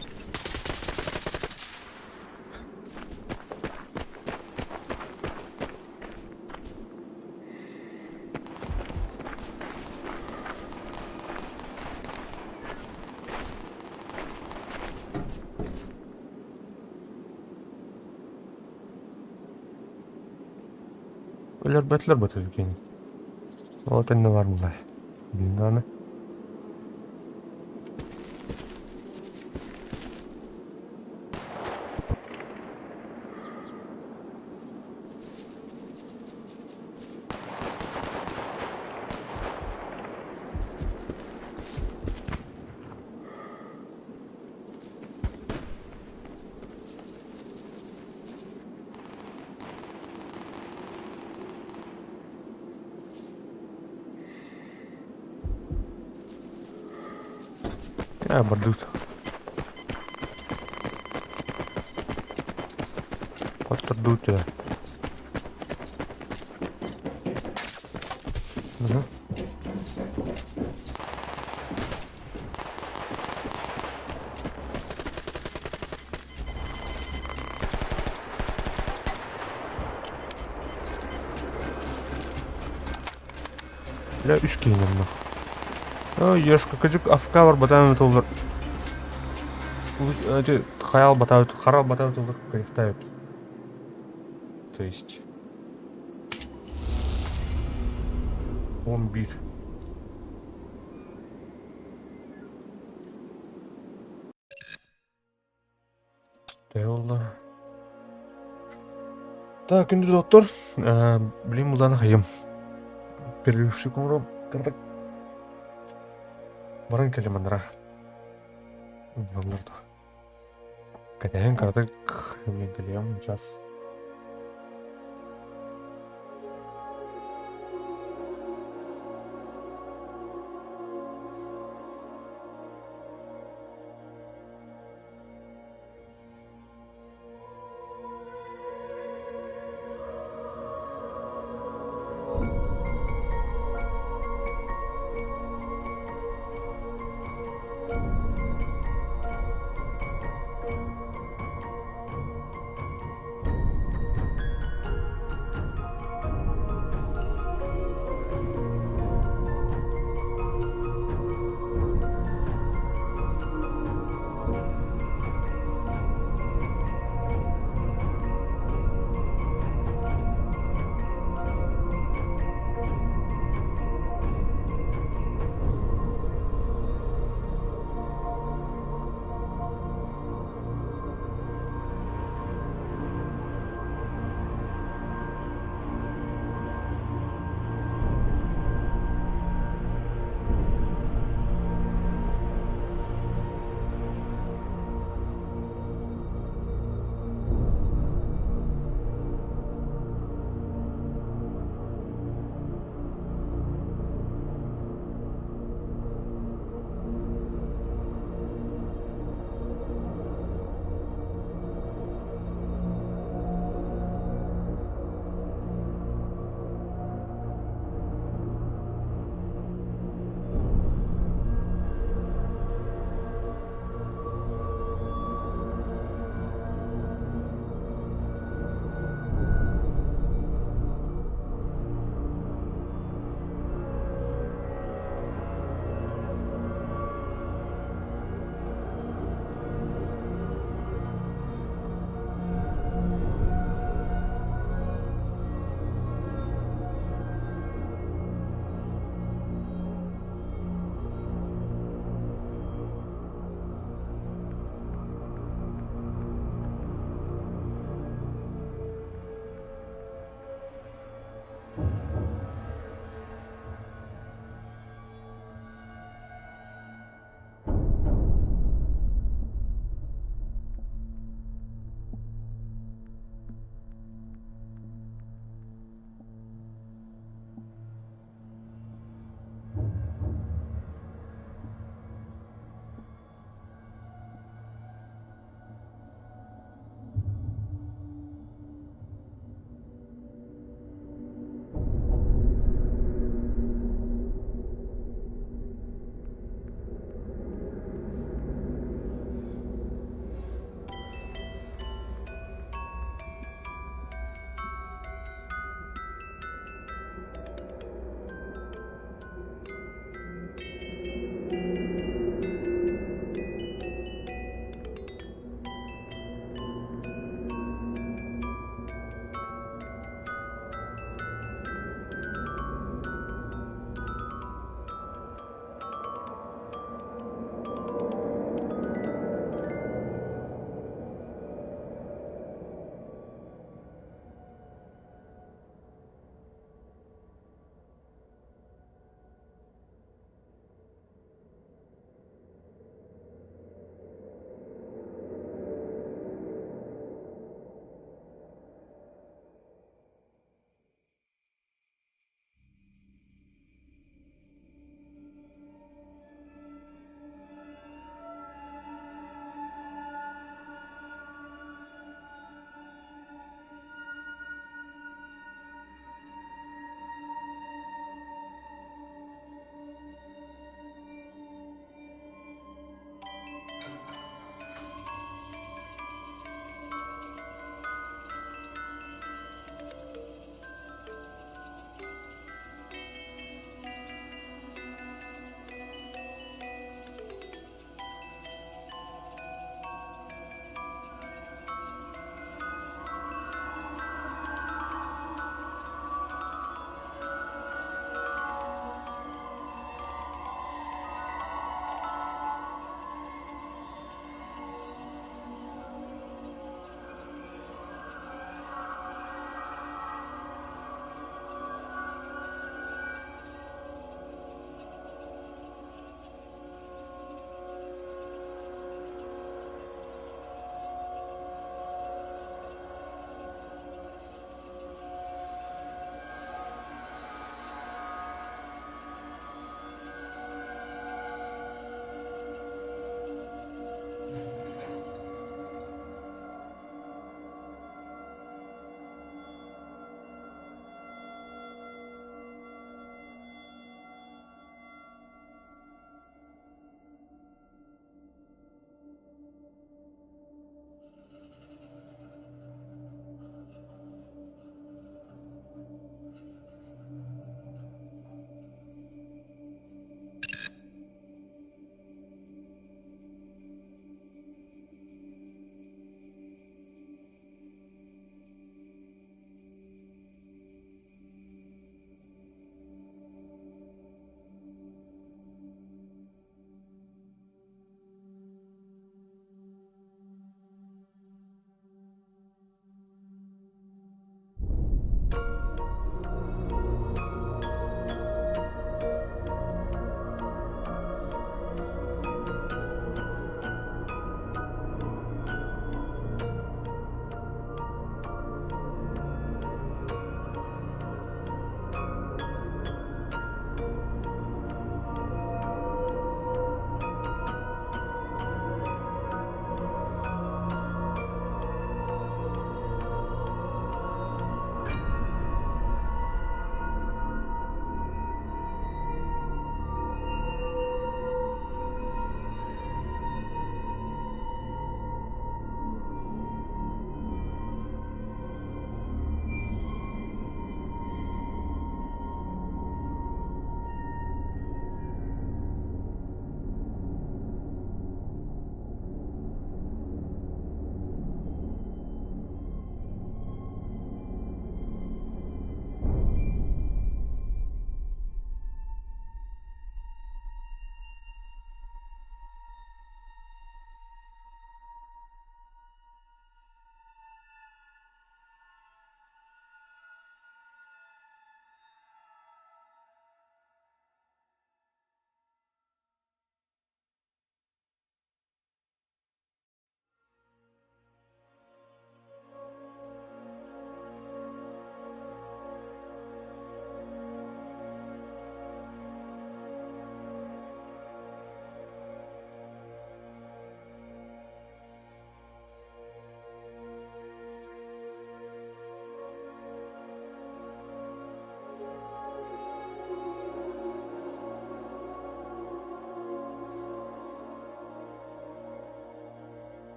Өлөр бөтүлөр бөтүлгөн. Вот инне бар булай. Билнаны. А, бардут. Хоттордут тебя. Угу. Бля, үс киһини онно. Ешка, кыдьык АФК барбатаан ытыллар. Хайал батаабыт, харал батаабыт ыллар кайфтаабыт. То есть... 11. Төһө буолла? Так, күндү доктор, билим булан хайым. Перерывчик оҥором, кырдык. Баран кэлим анара. Оннор да. Кэтэһэн кыратык мен кэлиэм час.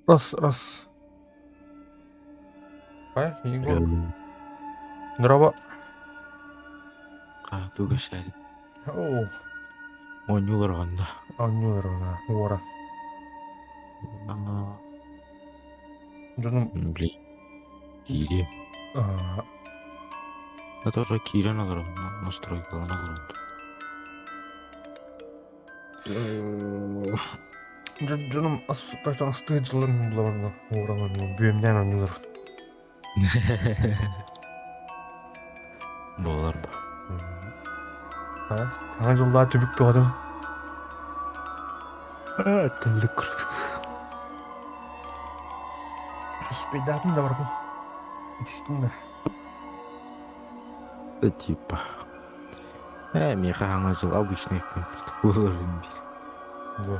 Раз, раз. Ай, Егор. Здорово. А, туга сядет. Оу, Оонньуулар онно. оонньуулар она, уора. А, Дьонум Блин. Киири. а, А тоже киирэн олорон, настройкалана олорон. Дьонум астыы дьылын булабын уоран бүөмнээн оонньуулар. Буолар ба. Саҥа дьыллаа түбүк бөҕөтүн. Тыллык курдук. Успейдаатын да бардым. Итистим да. Да типа. Э, миэхэ хаҥа дьыл обычный күн буоларын биир. Да.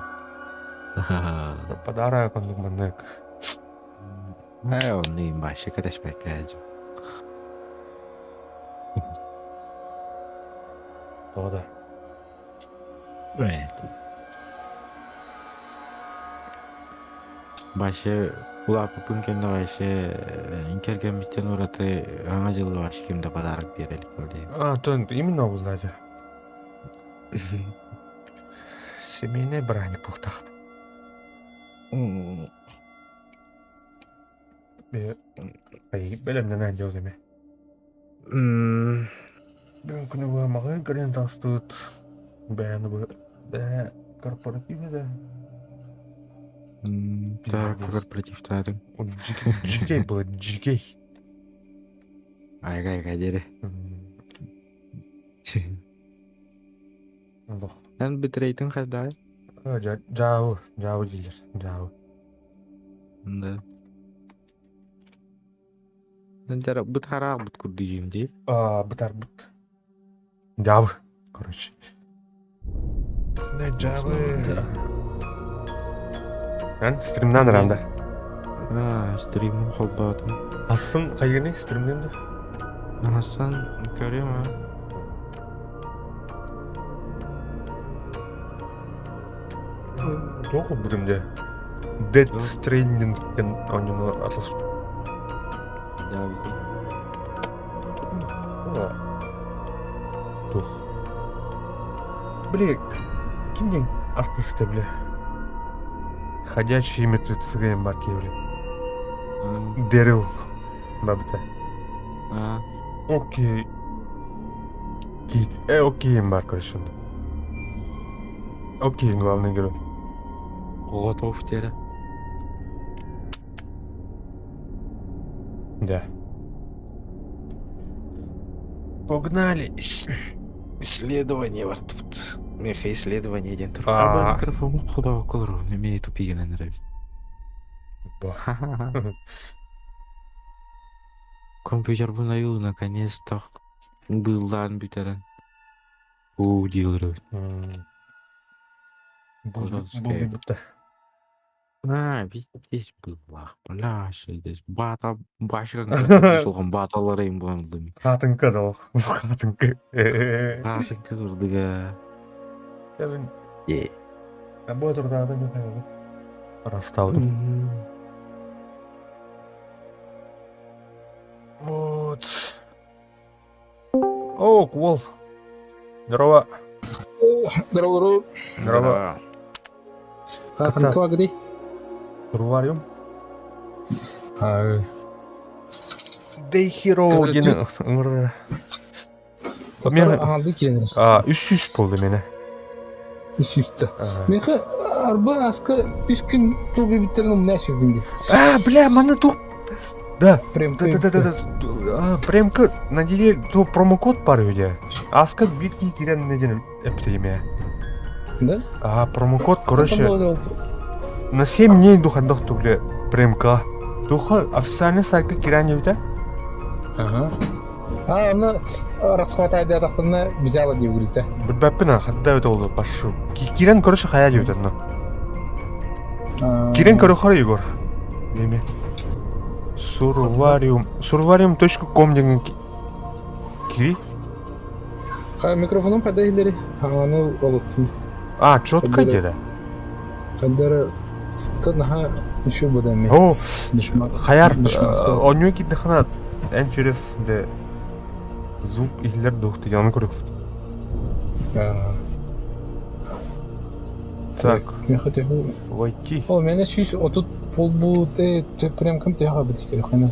Подарок оннук маннык. Э, оннук вообще кэтэспэккэ дьон. Тоҕо да. Evet. Вообще улааппыппын кэннэ вообще кэргэммиттэн ураты Саҥа дьылы вообще ким да подарок биэрэ илик ол А, то именно вы знаете. Семейный браник буолтах. Бэлэмнэнэн дьыл эме. Бүгүн күнү быһа маҕаһыын кэлэн таҕыстыбыт. Бэйэни бу бэйэ корпоративный да. Так, корпоративтаатыҥ. Дьикэй было, дьикэй. Айга-айга диэри. Олох. Эн бүтүрэйтин хайдаҕай? Дьаабы, дьаабы дииллэр, дьаабы. Да. Бытараах курдук дии. А, бытарбыт. Дьаабы, короче. Дьаабы. Эн стримнан ранда. А, стримин холбоотум. Асын хайгыны стримнен да? Асан көрүм а. Туох ылбытым дьэ? Dead Stranding диэн оонньууну атласпыт. Туох. Били, ким диэн артыста бile? Ходячие мертвецы диэн бар киһи били. Дэрил бабыта. Окей. Окей бар короче. Окей, главный герой. Готов тере. Да. Погнали. Исследование бар тут. Меха исследование диэн тур. А. Аба микрофон куда колор, мне тупигина нравится. Ба. Компьютер бунайыл наконец-то быллаан бүтэрэн. Уу диир. Булды бутта. А, здесь была, бля, здесь бата, башка, солган баталар эм буоллум. Хатынка да Хатынка. Хатынка курдуга. Кевин. Е. Бу турдаабы не Расталдым. Вот. О, Квол. Здорово. Здорово, здорово. Здорово. Ханква где? Турвариум. А, Day Hero диэн ыҥырар. Мен Аһанды киэнэр. а үс болды мені. Үс үстэ. Меха арба аска үс күн тул биттерин умна сүрдүм ди. А, бля, маны ту. Да. Прям Да, да, да, да, да. А, Премка на неделю ту промокод бар үйде. Аска битки кирен неден эптеме. Да? А, промокод, короче, на 7 дней духандах тугле премка. Духа официальный сайтка кирен өйде. Ага. А, аны расход айда тахтына взяла деп үрді. Билбэппин хадда өтө олду пашу. Кирен короче хая диэбит онно. Кирен көрөхөр Егор. Деме. Сурвариум. Сурвариум.ком деген кири. Микрофоном қайда илери? Аны олуттум. А, четко где-то. Кандара тынаха Еще бы да О, хайар, оонньуу киирдэххинэ эн через де звук иһиллэр дух ону көрүөхпүт. Так, войти. О, мене 130 полбу те прям кым теха бит керехена.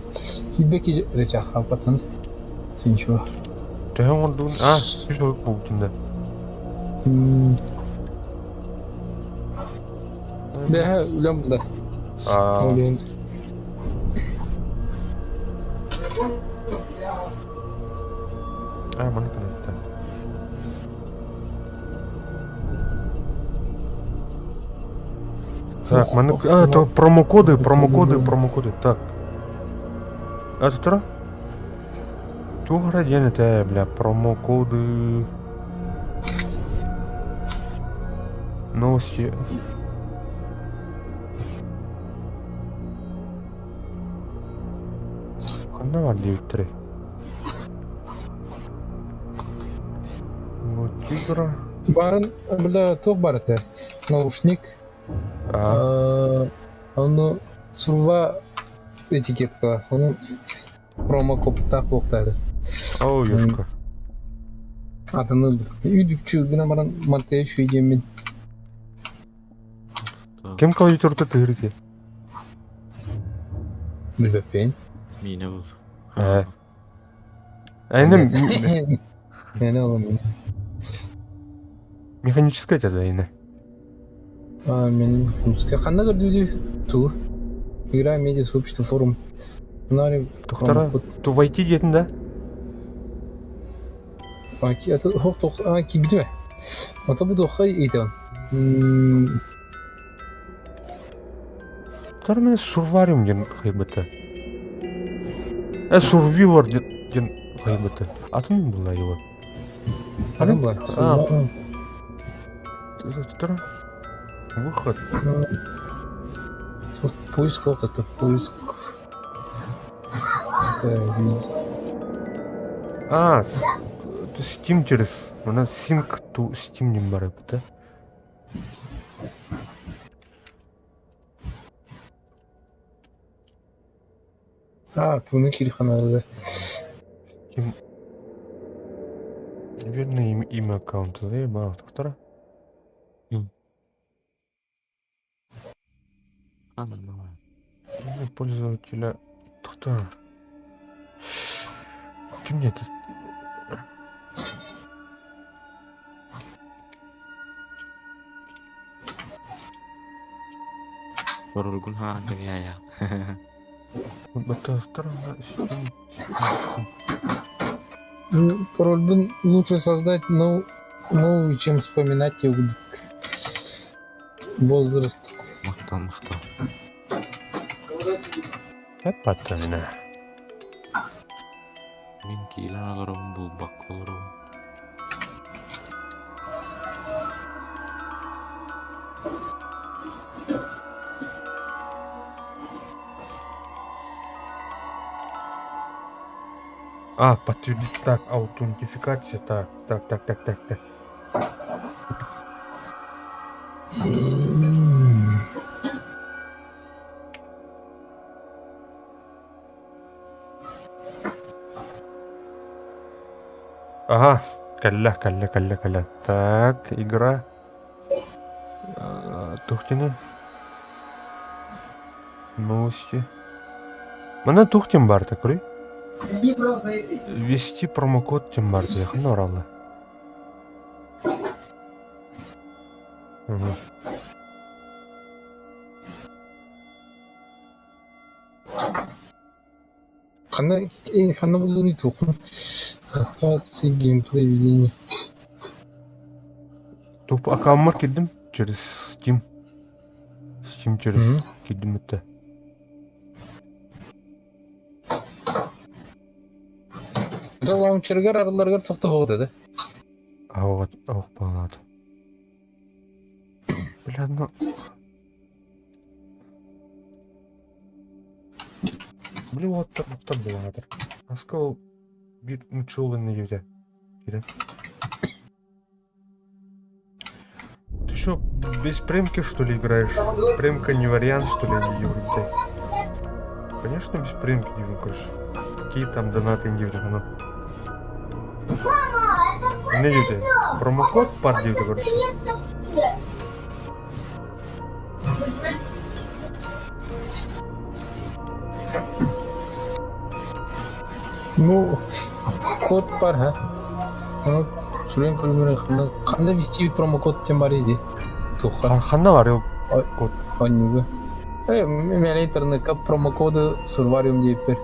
Кибеки речах хапатан. Ничего. Төһө оҥордугун? А, 130 буолбутун да. Бэһэ үлэм да. А, Ол иһин а, маны кынаттан. Так, маны... А, то промокоды, промокоды, промокоды. Так. А, тут Туох эрэ диэн этэ, бля, промокоды... Новости... Ханна баар диэбиттэрэй? Вот игра. Баарын, бля, туох баар этэ? Наушник. А, Ону сурва этикетка. Ону промокодтаах буолуохтаах Оо, ёшка. Атыны үдүкчү гынан баран Матео үчүгэй диэммин. Ким клавиатурата тыһыр ити? Билбэппин. Миинэ бул. Ээ. Эйне Миэнэ ол мин. механическая это эйне. А, мен механическая. Ханна көрдүүдүй? Тугу? Игра медиа сообщество форум. Сценарий Тухтара ту войти диэтин да? А, это хох тох а кибитме. Ата бу дохай ыйтан. Тар мен сурвариум диэн хайбыта. Э сурвивор диэн хайбыта. Атын була его. Атын була. А. Тар выход. Тут поиск вот это поиск. А, Steam через. У нас Sync to Steam диэн баар эбит да? А, тугуну киирихханары Steam. Верное имя, имя аккаунта, заебал, доктора. Имя пользователя. Доктор. Ким мне это? Паролгун хаан кэбиһээйэх. Доктор, Steam. Ну, пароль лучше создать новый, чем вспоминать его возраст. Махтал, махтал. Эпатана. Мин киирэн олоробун булбакка олоробун. А, подтвердить так, аутентификация, так, так, так, так, так, так. Ага, кэллэ, кэллэ, кэллэ, кэллэ. Так, игра. Тухтины. Новости. Манна тух тем барта, көрүй? Ввести промокод тем барта, яхын оралла. Угу. Ханна, ханна булууну туохун. Локация, геймплей, ведение. Туп аккаунтмар кирдим через Steam. Steam через Мгм. кирдим это. Это лаунчергар арыларгар тохто да? А вот, ох, палат. Бля, ну... Бля, вот так, вот так было надо. Аскол бит мучулын на юде. Кире. еще без премки, что ли, играешь? Премка не вариант, что ли, не ты? Конечно, без премки не короче. Какие там донаты не ну. Не диэти. Промокод пар диэти, короче. Ну, код бар, ха. Ну, сүрэн көрүмүрэн ханна вести промокод тем бар иди. Туха. Ханна бар код? Оннуга. Э, мэлэ интернетка промокоды сурвариум диэппэр.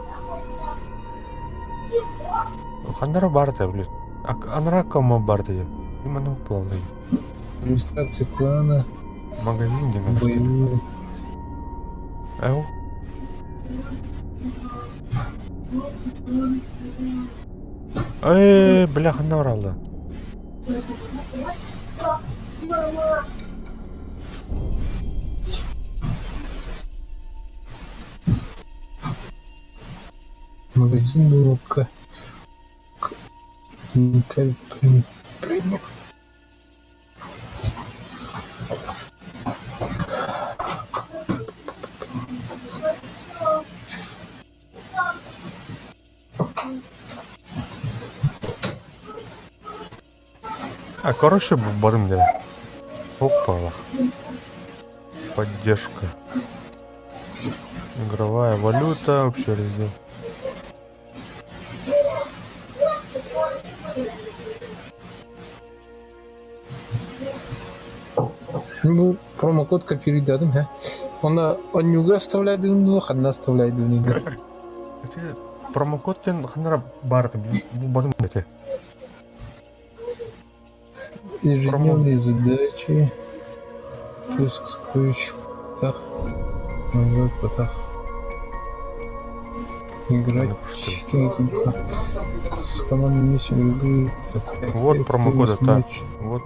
Ханнара бар да, блядь. Анара кому бар да. Именно плавный. Регистрация клана. Магазин где Боевой. Эу. Эй, бля, ханна баралла. Магазин Дурка. Интель Прим. А, короче, барым дела. Опа. Поддержка. Игровая валюта, общий раздел. Бу промокод копируйдадым, һэ. Онно онньууга оставляйдыгын дуу, ханна оставляйдыгын дуу. Это промокод тен ханнара бар бу барым это. Ежедневные задачи. Поиск сокровищ. Так. Вот так. Играть. С командой миссии любые. Вот промокоды, так. Вот.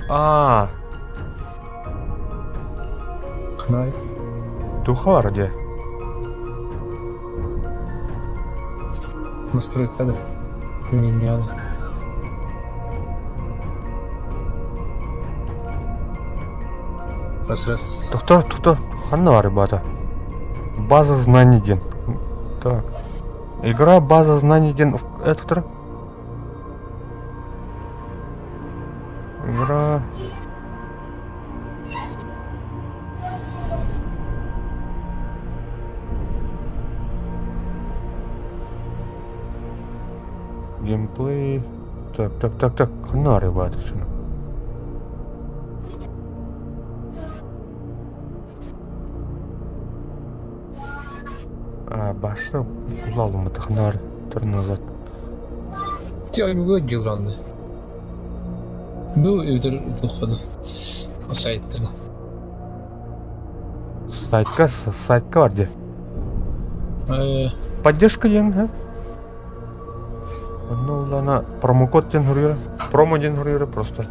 А. Кнай. Тухар где? Настрой кадров. Поменял. Раз раз. Тухта, тухта. Ханна ребята. База знаний ден. Так. Игра база знаний ден. Это Игра. Геймплей. Так, так, так, так. Ханна ребята. А, башта булалым ханар тур назад. Ти оймуга дьылранды. Бу өтөр тухханы. Сайттан. Сайтка, сайтка бар де. Поддержка ден, ха? Ну, ладно, промокод ден хурьера. Промо ден хурьера просто.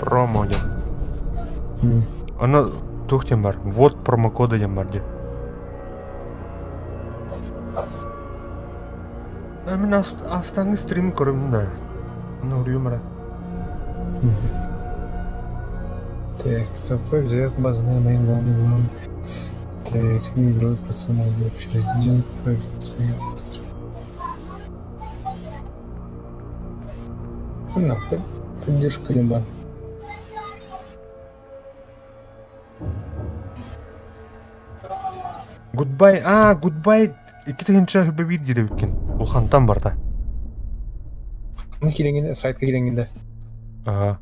Промо ден. Ана тухтен бар. Вот промокода ден бар де. А мен астаңы стрим көрөмүн да. Аны хурьюмара. Так, такой взгляд базы моим главным. Так, игрой пацаны, общий раздел, На, поддержка либо. Goodbye, а, goodbye. Икки тыһынча хүбэ биир диэбиккин. Улхантан барда. Кириҥин, сайтка кириҥин Ага.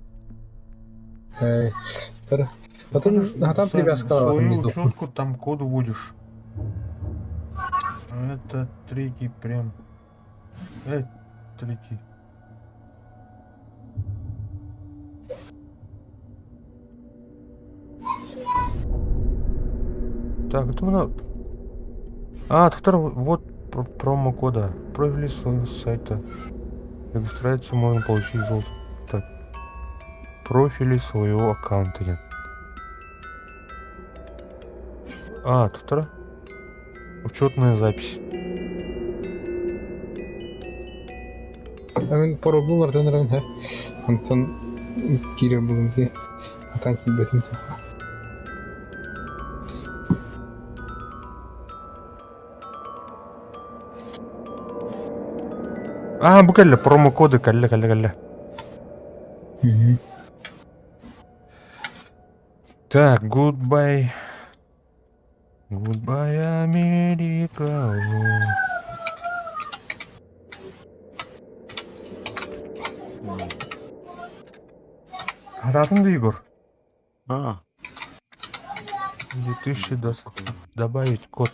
да. Потом, а там привязка Свою учетку там код вводишь. Это третий прям. Третий. Так, это у А, тут вот промокода. Профили своего сайта. Регистрацию можно получить золото. Так. Профили своего аккаунта нет. А, тут учетная запись. Мен пару булар дөнөрөн хэ. Онтон кире булун ки. Хатан киирбэтим Аа, бу кэллэ, промокоды кэллэ, кэллэ, кэллэ. Так, goodbye. Goodbye, Америка. Хатаатын да Егор? А. 2020. Добавить код.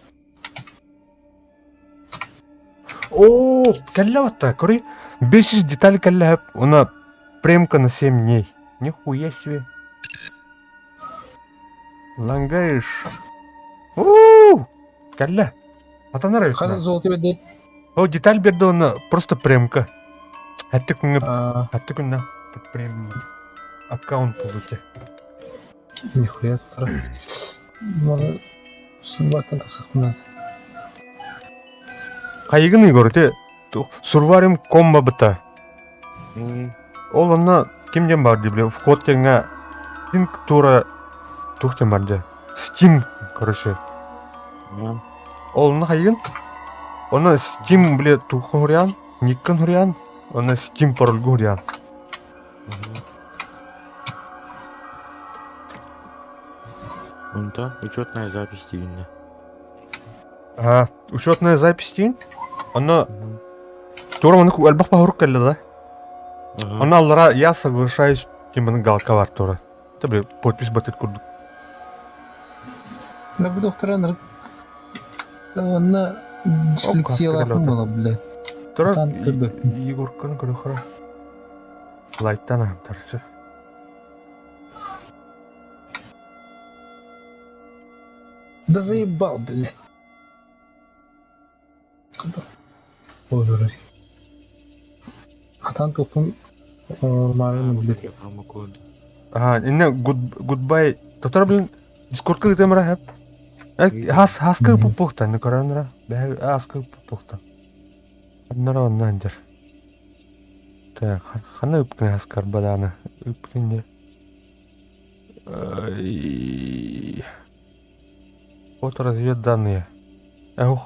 О, кэллэ батта, көрүй. 500 деталь кэллэ, она премка на 7 дней. Нихуя себе. Лангаешь. У, кэллэ. Атанар Хас золото берди? О, деталь берди оны просто премка. Хатты күнгө, хатты күннә прем аккаунт получи. Нихуя тура. Маны суббаттан тахсахпына. Хайыгын Егор, те сурварим комба быта. Ол онно ким диэн баар дии бile вход диэҥҥэ Steam тура туох диэн баар дии Steam короче Ол онно хайыгын Онно Steam бile туохха хуруйаан никкын хуруйаан онно Steam парольга хуруйаан Онтон учетная запись диигиннэ. Аа, учетная запись диин. Онно туора маннык элбэх баһурук кэллэ да. Онно аллара я соглашаюсь диэн маннык галка бар туора. Это бile подпись батыт курдук. Да бу доктора ынырык онно дислексиялаахпын буола блядь. Тура Егорканы көрөхөрө. Лайттан аһымтарчы. Да заебал, блядь. Ой, Хатан тупун оҥорумаарын блядь. Промокод. Аа, инне goodbye. Тотор блин, Дискордка ыытыам эрэ Хас хаска пуппухтан, көрөннөрө. Бэһэ аска пуппухтан. Аннара онно андер. Так, хана ыпкын хаскар бадааны ыпкын де. Вот разведданные. Эх.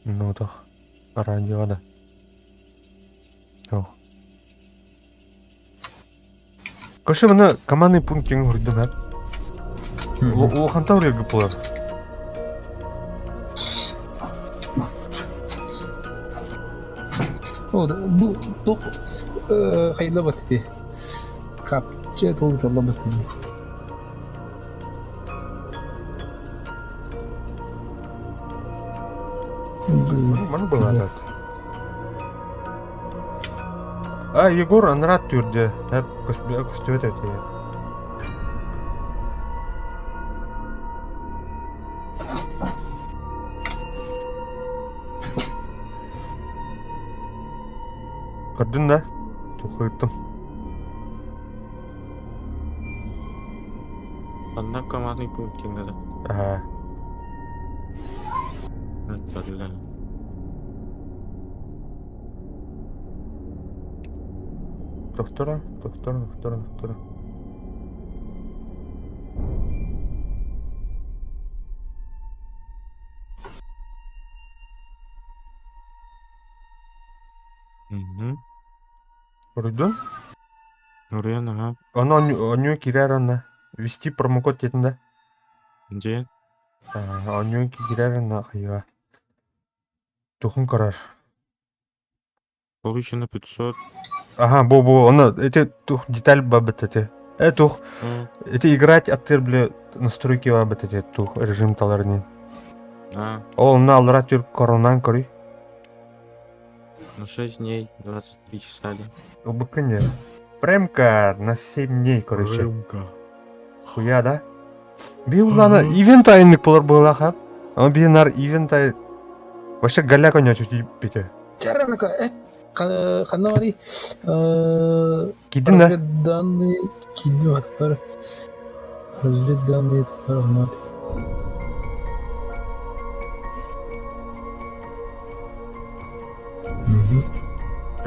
Ну тох. Радио да. Ох. Короче, мына командный пункт кең үрдүм һәп. Улаханта үргө булар. О, бу туох хайыллабат ити. Капча туолуталлабат ити. Маны было А, Егор анрат түрде. Әп, көстүбөт өтө. Көрдүн да? Тухуйттым. Онно командный пункт да. Ага. Доктора, доктора, доктора, доктора. Угу. Көрдүн? Нуруйан, ага. Ону онньуу киирэр онно. Вести промокод диэтин да? Дьэ. Онньуу киирэр онно хайыа. Тухун көрөр. Получено 500. Ага, бу бу ону эти тух деталь бабыт эти. Э тух эти играть аттыр бile настройки бабыт эти тух режим таларынын. А. Ол онно аллара түр коронан көрүй. На 6 дней, 23 часа, да. Убыкын Премка на 7 дней, короче. Премка. Хуя, да? Би улана ивент айыннык болар буолах, а? Ама би нар ивент ай... Вообще голяк онячу пите. Чаранака, э, ханна бари, Кидин да? Разведданные кидин аттар. Разведданные татар мат.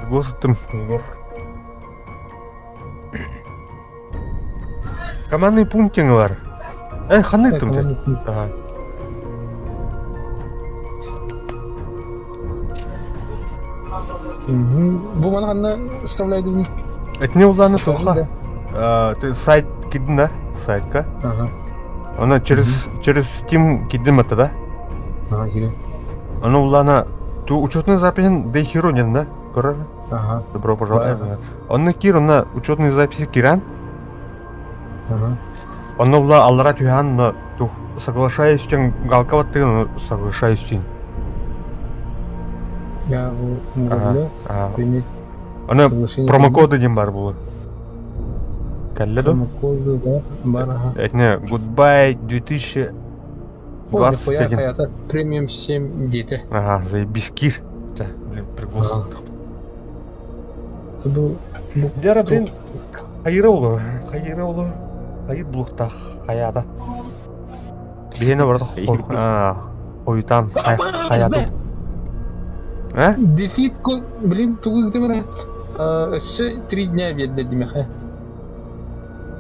Голос Егор. Командный пункт бар. Эй, ханна ыттым сен? Ага. Бу маны ханна вставляйдың? Этне уланы туха. Ты сайт кидин да? Сайтка. Ага. Она через через Steam кидим это, да? Ага, кире. Она улана ту учетный запись да херу не да? Көрөр? Ага. Добро пожаловать. Онно кир, онно учетные записи киран. Ага. Онно була аллара түһээн, но тух соглашаюсь тен галка баттыгын, соглашаюсь тин. Я муравля, принять Аны соглашение. промокоды диэн бар буолар. Кэллэ до? Промокоды, да, бар, ага. Этне goodbye 2021. О, нихуя хаята, премиум 7 дети. Ага, заебись, кир. Чэ, блин, прикол. Ага. Бу Дьэ, блин, хайыра улу, хайыра улу, хайыр булуктах хаята. Биһиэнэ барыта хойутаан хаята. Э? Дефит, блин, тугу гытымара. Өссө 3 дня биэрдэ димэхэ.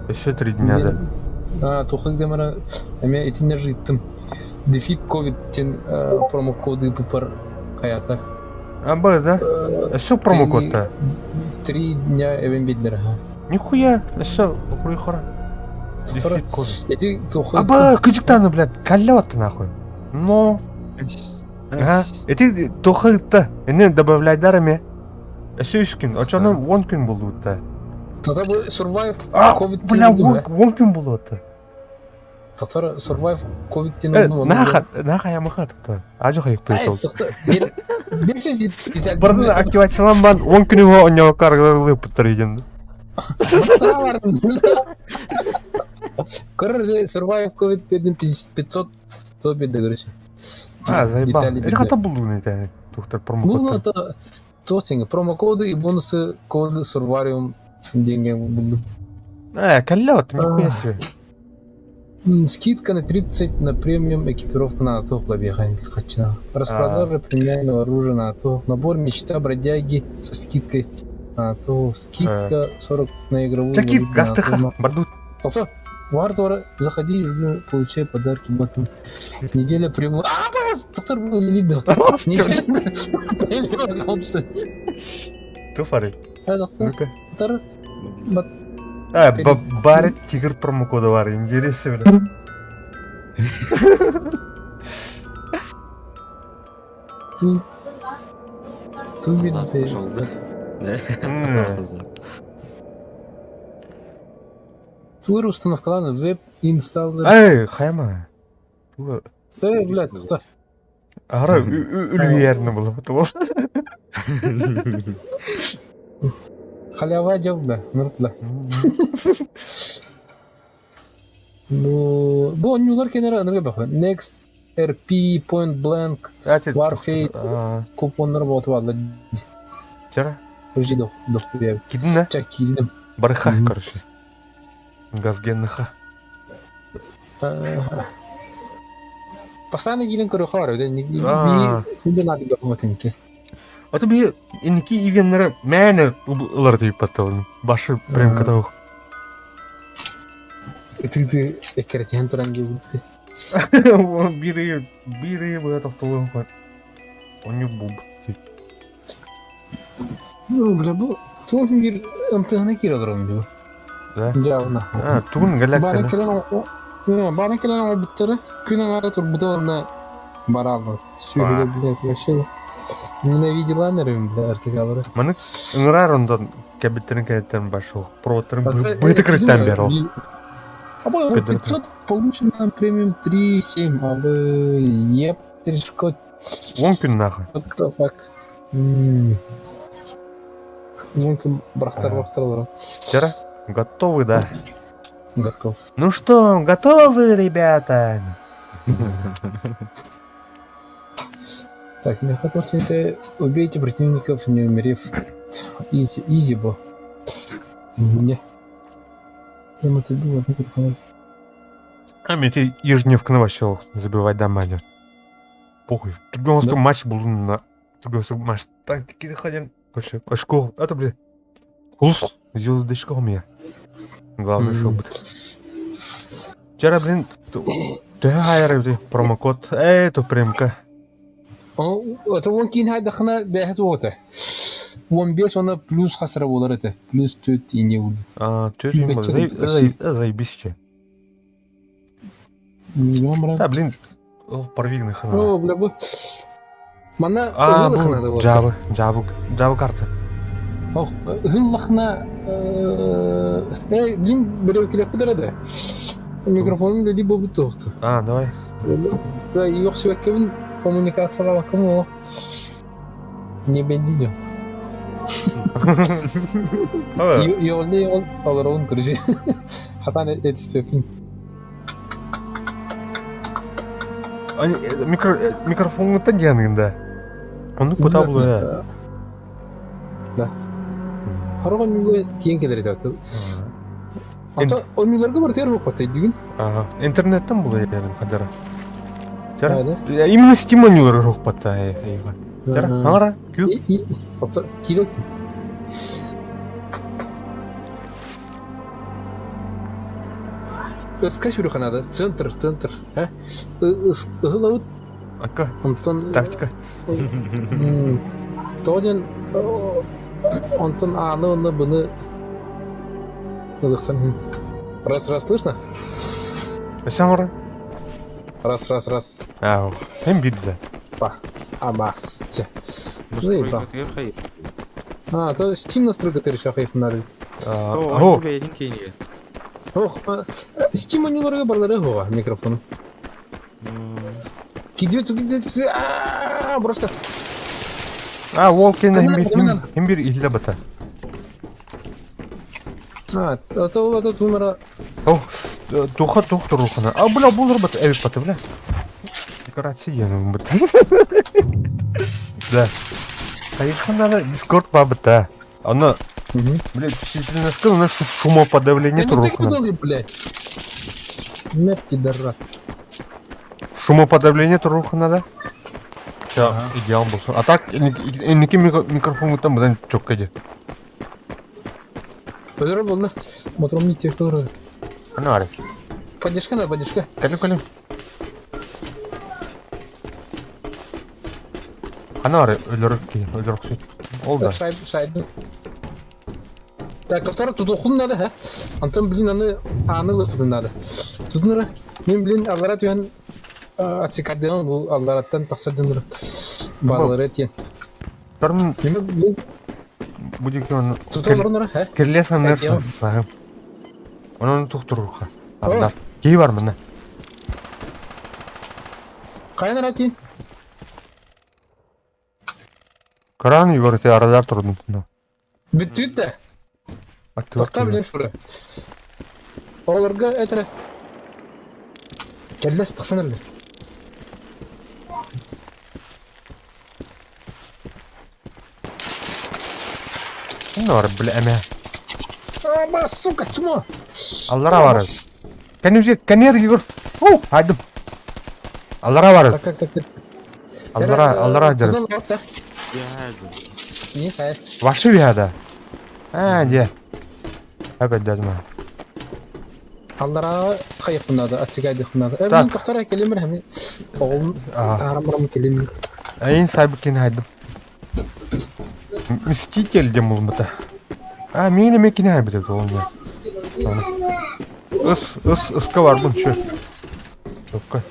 Өссө 3 дня да. А, тугу гытымара, эмэ итиннэ жыттым. Дефит ковид тен промокоды пупар хаята. А, быз, да? Өссө промокодта. 3 дня эбэн биэрдэр аха. Нихуя, өссө укуруйхора. Дефит ковид. Эти тухы... Аба, кыжыктаны, блядь, калляватты нахуй. Но... Ага, эти тухы-та, эне добавляйдар эме. Өссө үс күн, очону 10 күн булуутта. Тогда бы Survive COVID бля, 10 күн булуутта. Татар Survive COVID диэн Э, онну наха, наха ямаха тохто. Ажы хайык Ай, сохто. Бир сөз Барын активациялан бан 10 күнү онньоокко аргылы путтар иден. Көрөр Survive COVID бердим 500 то берди короче. А, заебал. Это хата булдугун это. Тухтар промокод. Ну, это то сен промокоды и бонусы коды Survarium деньги булду. Э, калля вот, нихуя себе. Скидка на 30 на премиум экипировку на АТО хочу. Распродажа премиального оружия на АТО. Набор мечта бродяги со скидкой на АТО. Скидка 40 на игровую. Чаки, валюту на гастыха, АТО. бардут. Тоқта, Вардвара, заходи, получай подарки, батл. Неделя прямой. А, тоқтар, бұл видео. Неделя Туфары. Тоқтар, Ну-ка. А, Барит тигр промокода бар, интересно, бля. Назад пошел, да? Да. Назад. Тур установкаланы веб инсталлер. Эй, хайма. Эй, блядь, тоқта. Ара, үлгерні было ол. Халява жабда, нұртла. Ну, бу онньулар кенера ынырга баха. Next RP Point Blank Warfate купоннар болот баалар. Вчера? Подожди, дох, дох, я. Кидин, да? Ча, кидим. Барыха, короче. Газгенныха. Постоянно киирэн көрүөххэ баар би надо бахматынки. А то би инки ивеннere мээнэ ылар түйүп Башы прям катаух. Ытыты эккеретиһэн туран диэбитти. Бири бири быа тохтолуон хой. Онньу буб. Ну, бля, бу туох биир ымтыһына киирэ олорон дуу. Да? Дьаабына. А, тугун Бары галактана. кэлэн бары кэлэн оҥорбуттара күн аҥаара турбута уонна барааллар. Сүөһүлэр, блядь, вообще ненавидела нервим, бля, артыгалары. Маны ыҥыраар онтон кэбиттерин кэбиттерин башы проводтарын быты кырыттан бер ол. Аба, 500 получено премиум 3.7, а вы еп, тришко. 10 күн нахуй. What the fuck? 10 күн брахтар брахтар Вчера? Готовы, да? Готов. Ну что, готовы, ребята? Так, это убейте противников, не умерев. Изи, изи был. Не. Я это было, А мне те ежедневканы вообще забивать дома нет. Похуй. Другой да? матч был на... Другой матч. Так, какие ходим. Короче, очко. Это, блин. Улус. Звездочка у меня. Главный mm. свобод. Вчера, блин, төһө хаайар эбитий промокод? Ээ, то премка. Это он киин хайдахына бэйэһэ туох этэ? 15 уонна плюс хасара буолар этэ. Плюс 4 ине буолду. А, 4 заебись че. Да, блин, ол порвигных О, бля, бу. Манна А, бу Java, Java, Java карта. Ох, ыһыллахна э, блин, бирөкилэхпит да. Микрофонум дэди буолбут туохту. А, давай. Да, йохсүөккэбин коммуникациялаабаккым олох не бендидим. Йолны йол олоробун короче. Хатан этиспеппин. Микро, микрофоҥҥуттан дианыгын да. Оннук бута булуя. Да. Хорох оннуга тиэн кэлэр этэ. Ата оннуларга барытыгар буоппаттай дигин. Ага. Интернеттен булуя дедим хадара. Именно Steam онньулар рухпатта. Жара, аңара, күү. Кило. Ыска сүрүхэ надо. Центр, центр. Ыһылабыт. Акка. Онтон тактика. Тоҕо диэн онтон ааны уонна быны ылыхтан Раз, раз, слышно? Саҥара. Раз, раз, раз. Аа, ким билдэ? Па. Абас. Заебал. А, то Steam настройка ты решил хайфнары. О, Ох, Steam онюларга барлары хова микрофон. Кидет, кидет, а просто. А, Волкин хим бир илле бата. А, это ол это тумара. Ох, туха тух турухана. А, бля, булыр бат, эбит бата, бля. Декорация диэн бат. Да. Хайыханана Дискорд бабыта. Оно, блядь, чувствительность у нас шумоподавление турухана. блядь. Нет, пидорас. Шумоподавление турухана, да? Все, идеал был. А так, инники микрофон там будан чокка де. Өлөр буолла. Моторум иттиэх тура. Аны ары. Поддержка надо, поддержка. Кэлим, кэлим. Аны ары өлөр өлөр Ол да. Шайб, шайбы. Так, который тутуохун надо, ха? Антон, блин, аны аны лыхтын надо. Тутунара. Мен, блин, аллара түһэн отсекардынан бу аллараттан тахсар дьоннор баалары этиэн. Торм Неме блин будет он туталар ха? Керлес аннер сагым. Онон тухтуруха. Ардар. Кии бар мына. Кайын аратын? Коран югорте арадар турдум. Бүттүт да. Тоқта билен шура. Оҕолорго этэрэ кэллэр тахсан эрэллэр. Бар, бля, эмэ. Аба, сука, чмо! Аллара бар. Кәнүзе, кәнер Егор. О, хайдым. Аллара бар. Так, так, так, так. Аллара, аллара дер. Не, сай. Ваши вяда. А, де. Опять дядьма. Аллара хайыппынады, ацигайдыхпынады. Э, мен тоқтар келемір хами. Оғым тарамырам келемін. Айын сайбыкин хайдым. Мститель дем улмыта. А, мені мекине хайбыт ол не. Ыс, ыс, ыска бар бун şu. Чопка.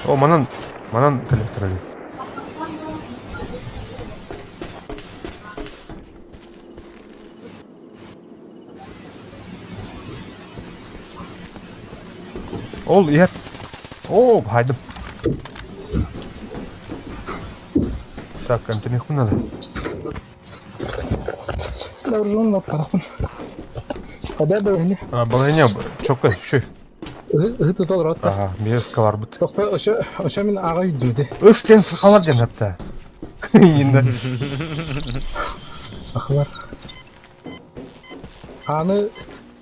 О, манан, манан коллектор Ол иһэр. О, баһайдым. Так, эмтэниэхпин надо. Вооружен лаппарахпын. Хада бөһүнэ. Балайня, чокка, шүй. Ыһыт толорот. Ага, миэскэ барбыт. Тохто, ошо, ошо мин аҕа үйдүмүтэ. Ыс диэн сахалар диэн хатта. Инна. Сахалар. Аны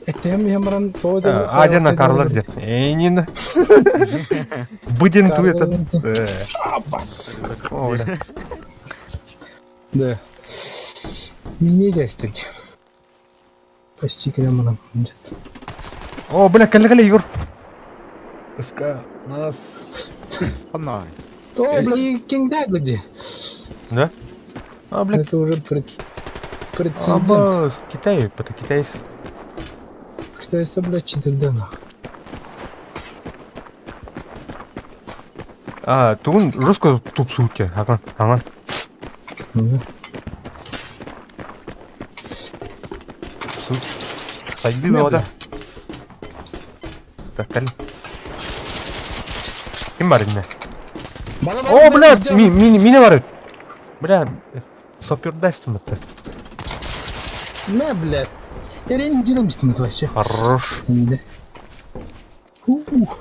эттэһим иһэн баран тоҕо диэн А диэн акарлар диэн. Эйнин. Быден ту этот. Абас. О, бля. Да. Мине дьээстик. Почти кэлэн баран О, бля, кэллэ кэлэ Егор. Ыска, нас. Ханна? О, бля, киҥдэ где? Да? А, бля, Это уже прецедент. Аба, Китай, это китайец. Китайцы, блядь, читерден. А, тугун русскую тупсуке. Ага, ага. Сайдыы бөҕөтө. Так, кэл. Ким бар иннэ? О, бля, ми, ми, мине бар эбит. Бля, сапердастым это. На, блядь. Я не делал это вообще. Хорош. Да. Ух.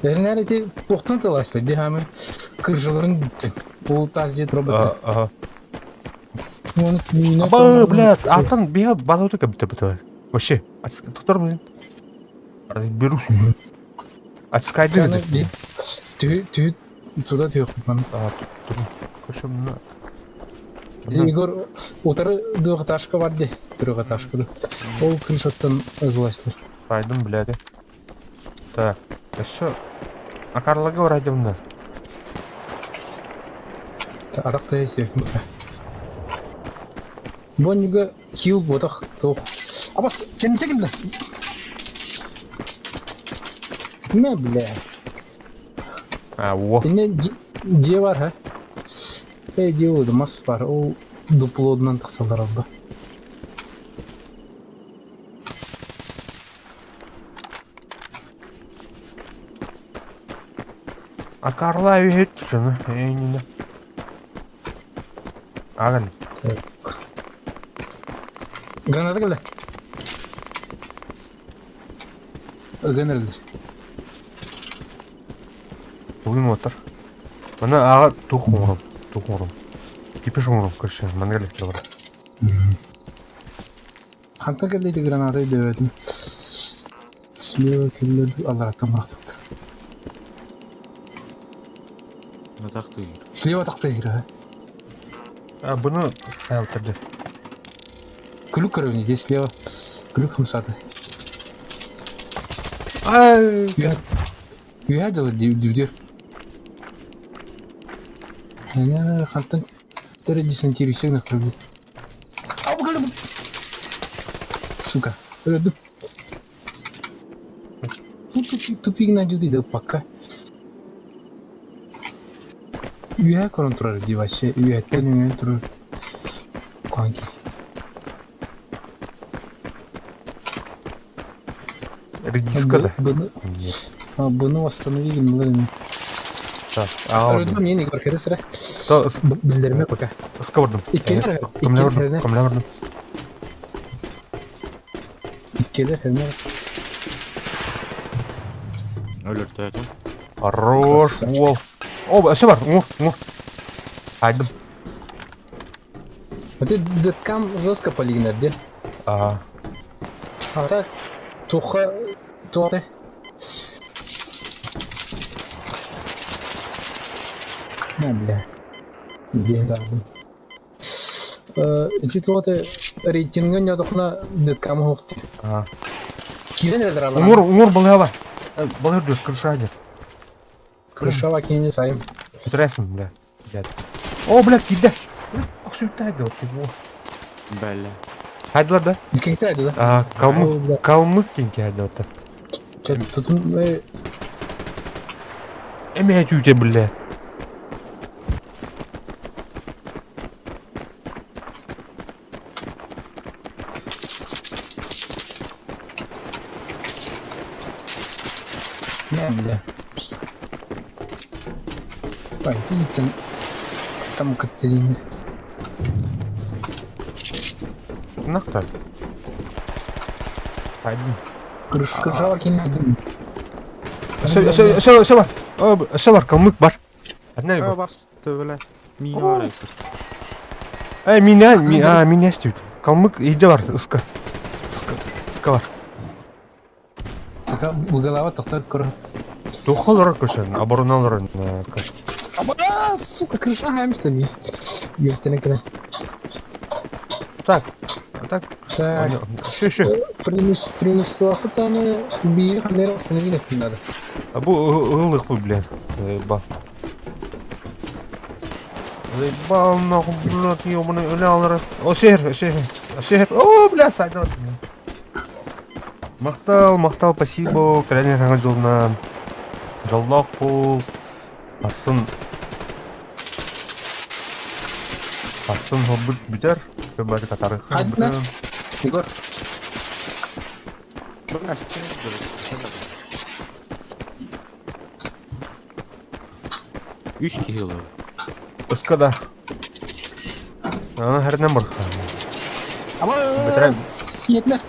Эрнер ити туохтан тыласта ди хамы кыржаларын бүттүн. Ол тас дед робот. Ага. Оны Аба, блядь, атын биha база өтө бит. Вообще, тутар блин. Беру. Отскайды. Түү түү туда түү ман. А, тут. Короче, мына. Егор утары двухэтажка бар ди. Трехэтажка. Ол крышаттан ызыластыр. Сайдым, блядь. Так, все. Акарлага вроде мына. Арак та есек. Боннига кил ботах тох. Абас, кенте килде. Не, бля. А, во. Инне дьиэ бар ха. Э, дьиэ буолду, мас бар. Ол дуплодунан тахсаллар алба. Акарла үйет жана, эйнина. Аган. Граната кэллэ. Ыган эрэллэр. Тугун мотор. Мана ага тух оҥором, тух оҥором. Кипиш оҥором, короче, манна кэлэ бар. Хантан кэллэ ити граната өйдөөбөтүм. Слева кэллэ аллараттан бырахтыбыт. Атахтыыр. Слева тахтыыр. А, бұны хаялтырды. Күлүк көрөбүн здесь слева. Күлүк хамсааты. Ай! Үһэ дылы дүүдүр. Эне хантан төрө десантируйся на кровь. А бу Сука. Өлөдүм. Тупик найдет да пока. Үһэ көрөн турар дии вообще. Үһэттэн үһэн турар. Конки. Редиска да? Бұны, Нет. бұны восстановили мыларым. Так, а, Өлдім мен Егор Хересера. То, Білдірме пока. Сковордым. Иккелер, Комля иккелер, бардым, комля бардым. иккелер, херне. Өлөртөөтүм. Хорош, Красавчик. уол. О, өсө бар, уҥур, уҥур. Айдым. Вот это деткам жестко полигнер, де? А, А так, туха, туха. На, бля. Где да. Ити туоты рейтинген ядохна деткам хохти. а. Кирен эдер Уҥур, уҥур балыга бар. Балыга дүс, крыша дед. Крышава кине сайым. Күтүрәсің, бля. Дед. О, бля, киирдэ. Косуйта дед, вот. Бәле. Хайдылар да? Иккинте да? А, калмык, калмык тенке хайдылар да. Тутун Эме түйте, бля. Не, бля. Пойди там, там Катерина. Нахтар. Хайдым. Крыш, крышава кине. Өсө, өсө, өсө, өсө бар. О, өсө бар, калмык бар. Одна Ә, бар. басты, бля. Мина бар. Эй, меня, ми, а, меня стүйт. Калмык иде бар, ыска. Ыска, ыска бар. Така голова тохтар көр. Тухалар көшен, обороналар. А, сука, крыша хаймста не. Ертене кene. Так, а так. Так. Еще, еще. Принесла хатаны бир ханер остановили надо. А бу ылых бу, блядь. Заебал. Заебал нахуй, блядь, ебаный, өлә О, сер, сер, сер. О, бля, сайдан. Махтал, махтал, спасибо. Кэлэн саҥа дьылынан. Дьоллоох буол. Ахсын Ахсын хоббут бүтэр. Бары катарыхха Хадна. Егор. Үс киһи ылар. Ыскада. Аны хәрнен бар. Ама Бөтөрө. сиэтнэ.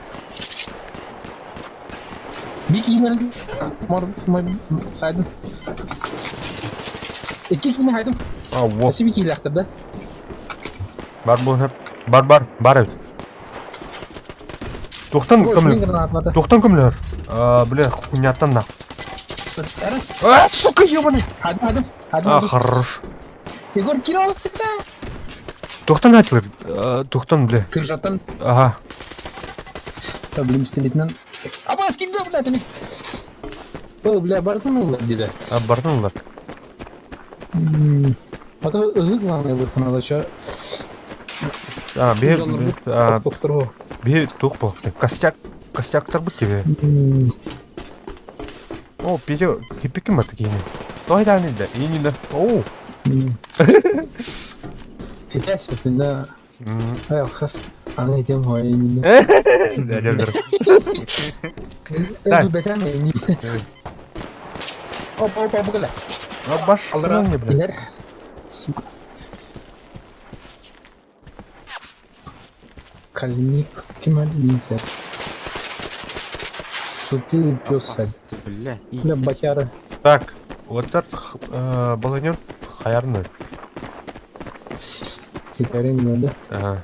Бик иһэр мор мор сайдым. Икки кини хайдым. А, вот. Өссө бик киилээхтэр да. Бар бу бар бар бар эбит. Туохтан көмөлөр? Туохтан көмөлөр? А, бля, хуйняттан на. А, сука, ебаный. Хайдым, хайдым. Хайдым. А, хорош. Егор кире алыстыкта. Туохтан айтылар? Туохтан, бля. Кыржаттан. Ага. Та, блин, пистолетинен. Абас кимде, бля, теми. О, бля, бартын ылар диде. А, бартын ылар. А то ылык главное лыхна надо А, бе, а, бе, тух был. Костяк, костяктар бу тебе. О, Петя, хиппиким бар такие. Той да, не да, и не да. О. Петя, да. Ай, алхас. Аны этем хой не. Да, бетем не. Оп, оп, оп, гля. Баш, не, блядь. Сука. Кальник кемалитер. Сутулый пес Бля, Бля, батяра. Так, вот этот баланер хаярный. Хитарин надо. Ага.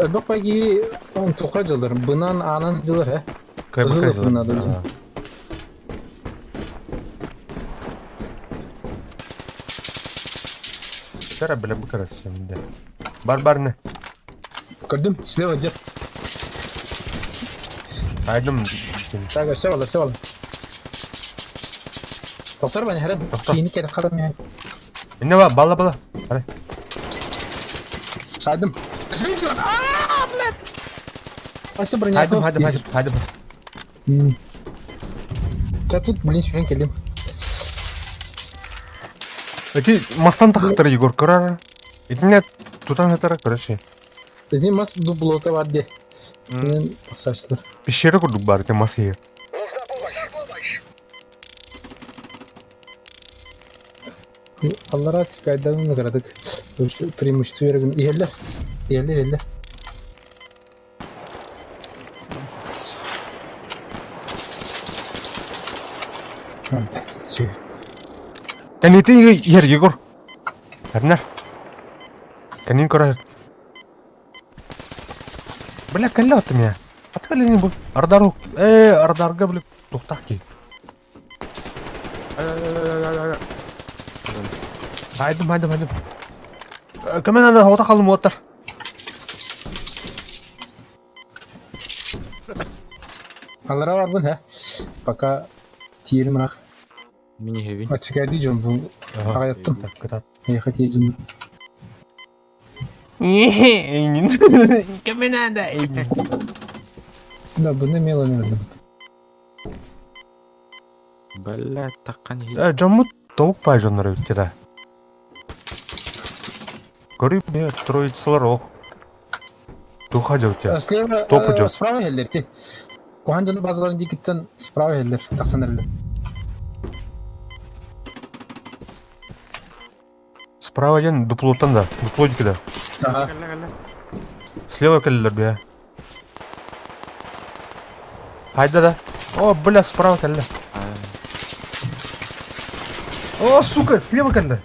Бапаги он тоқа жылдар. Бынан анан жылдар, ә? Кайбака надо. Тара, бля, быкара да. Бар барны. Көрдүм, слева дер. Айдым. Так, все было, все было. Тоқтар баны хәрен. Кейini кері қарам я. Не ба, бала бала. Ара. Сайдым. А, блядь. Спасибо, броня. Хайдым, хайдым, хайдым, хайдым. Да тут, блин, сюрен келдим. Эти мастан тахтар Егор Карара. Итинне тутан хатара, короче. Эти мас дублота бар де. Мен пассажлар. Пещера курдук бар, те мас ее. Нужна помощь! Аллара цикайдан наградык. Преимущество берген. Ерлер, ерлер, ерлер. Кәнете ер Егор. Әрнәр. Кәнин көрәр. Бля, кәллә атты меня. Аты кәллә не бу. Ардару. Э, ардарга бля туктак ки. Хайдым, хайдым, хайдым. Кәмен анда ота қалым оттар. Аллара бар бун, Пока тиерим рақ. Мини хэви. Ацикайды жон бу. Ағаяттым. Так, кытат. Я хотел жон. Кәмен анда. Да, бұны мело надо. Бля, таккан хи. Э, жаммут тоук пай жоннор өттеда. Көрүп бе троицалар ох. Туха жөтө. Слева, Топу жок. справа хеллер ти. Кухан жonu базаларын дикиттен справа хеллер, тақсан әрлер. Справа один дуплоттан да, дуплодики да. Ага. Слева келлер бе. Хайда да. О, бля, справа келлер. О, сука, слева келлер.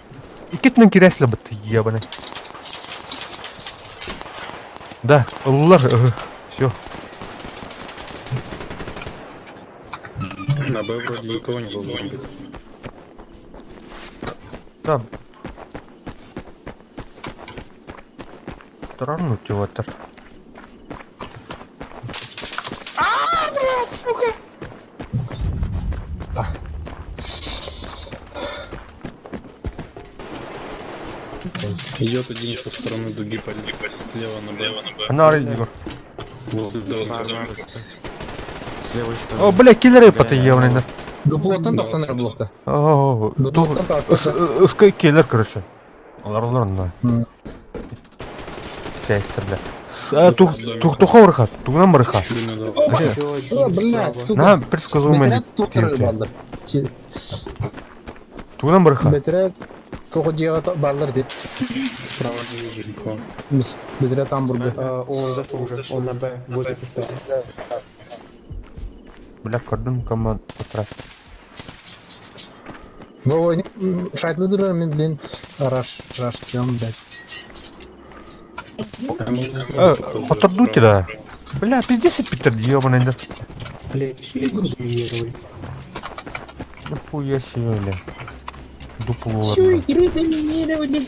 Иккетинен киресле бит, ебаный. Да, ыллар, все. На Б вроде никого не должно быть. Там. Турар мультиватор. А, блядь, сука! Идет один со стороны дуги слева на Б. Анар Егор. Возле дома. С левой стороны. О, бля, киллеры потаёвны. Дуплоттан тахсан эрэ блокта. О, Дуплоттан тахсан. Ускай киллер, короче. Олар олар на. Сестер, бля. Тух барха, тугнан барха. Еще О, один блядь, справа. сука. На, предсказуемый. Бэтрят туттары баллар. Тугнан барха. Бэтрят тоҕо дьиэҕэ баллар дип. Справа не вижу никого. Бэтрят Амбурга. А, Он зашел уже, он на Б, возле ЦСТ. Бля, кордон команд. Во, шайтлыдырар мен, блин, раш, раш, тем, блядь. Хоторду тебя. Бля, пиздец, Питер, ёбаный, да. Блять, всю игру заминировали. Нихуя себе, бля. Дупло. Всю игру доминировали.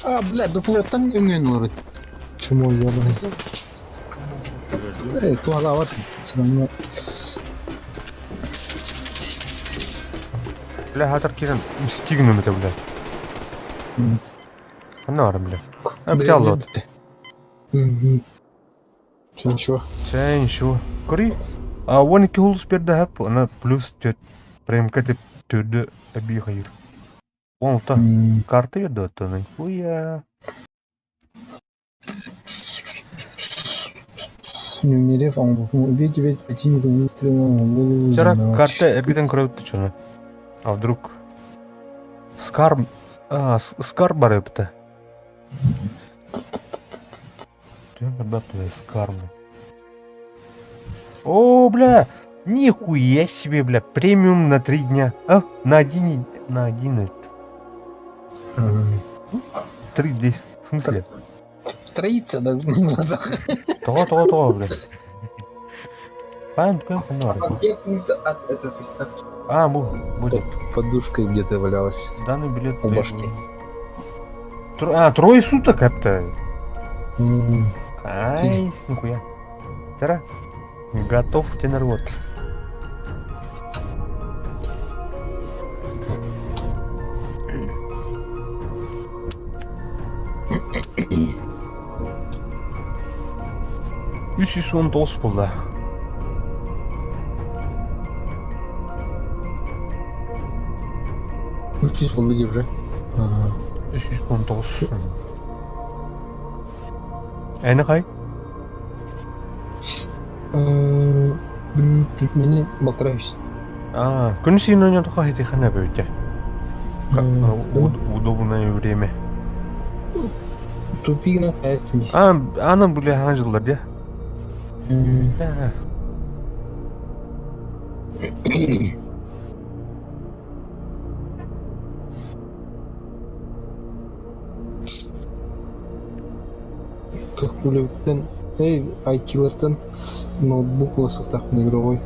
А, блядь, дуплоттан үҥүн Чмо ёбаный. Эй, туһалаабат. Все равно. Бля, хатар кирен стигнем это, бля. Анар, бля. А, бля, лот. Че, ничего. Чэ, ничего. Кори. А вон ики хулус берді хап, ана плюс тет. Прям кәтеп түрді әбі хайыр. Он та карта берді оттаны. Хуя. Не умерев, он убить ведь противника выстрелом в голову. Вчера за карта эргеден көрөптү чону. А вдруг Скар... А, Скар бар эпті. Скар. О, бля! Нихуя себе, бля, премиум на 3 дня. А, на один, на один, три здесь. В смысле? Троится да, в глазах. Того, того, того, бля. Пам, пам, пам, Где пульт от этой приставки? А, будет. Подушкой где-то валялась. Данный билет. У башки. А, трое суток это. Ай, нихуя. Вчера готов тенорвод. 319 болды. Үч жүз болды деп же. Ага. 319. Әні қай? Мені полтора үс. А, күн син ойнадыққа хетихана бөйте. Удобное время. Тупигна хаястими. А, ана бля хан жылдар де. Түхкүлөктен, эй, айтилертен ноутбук ласықтақ игровой.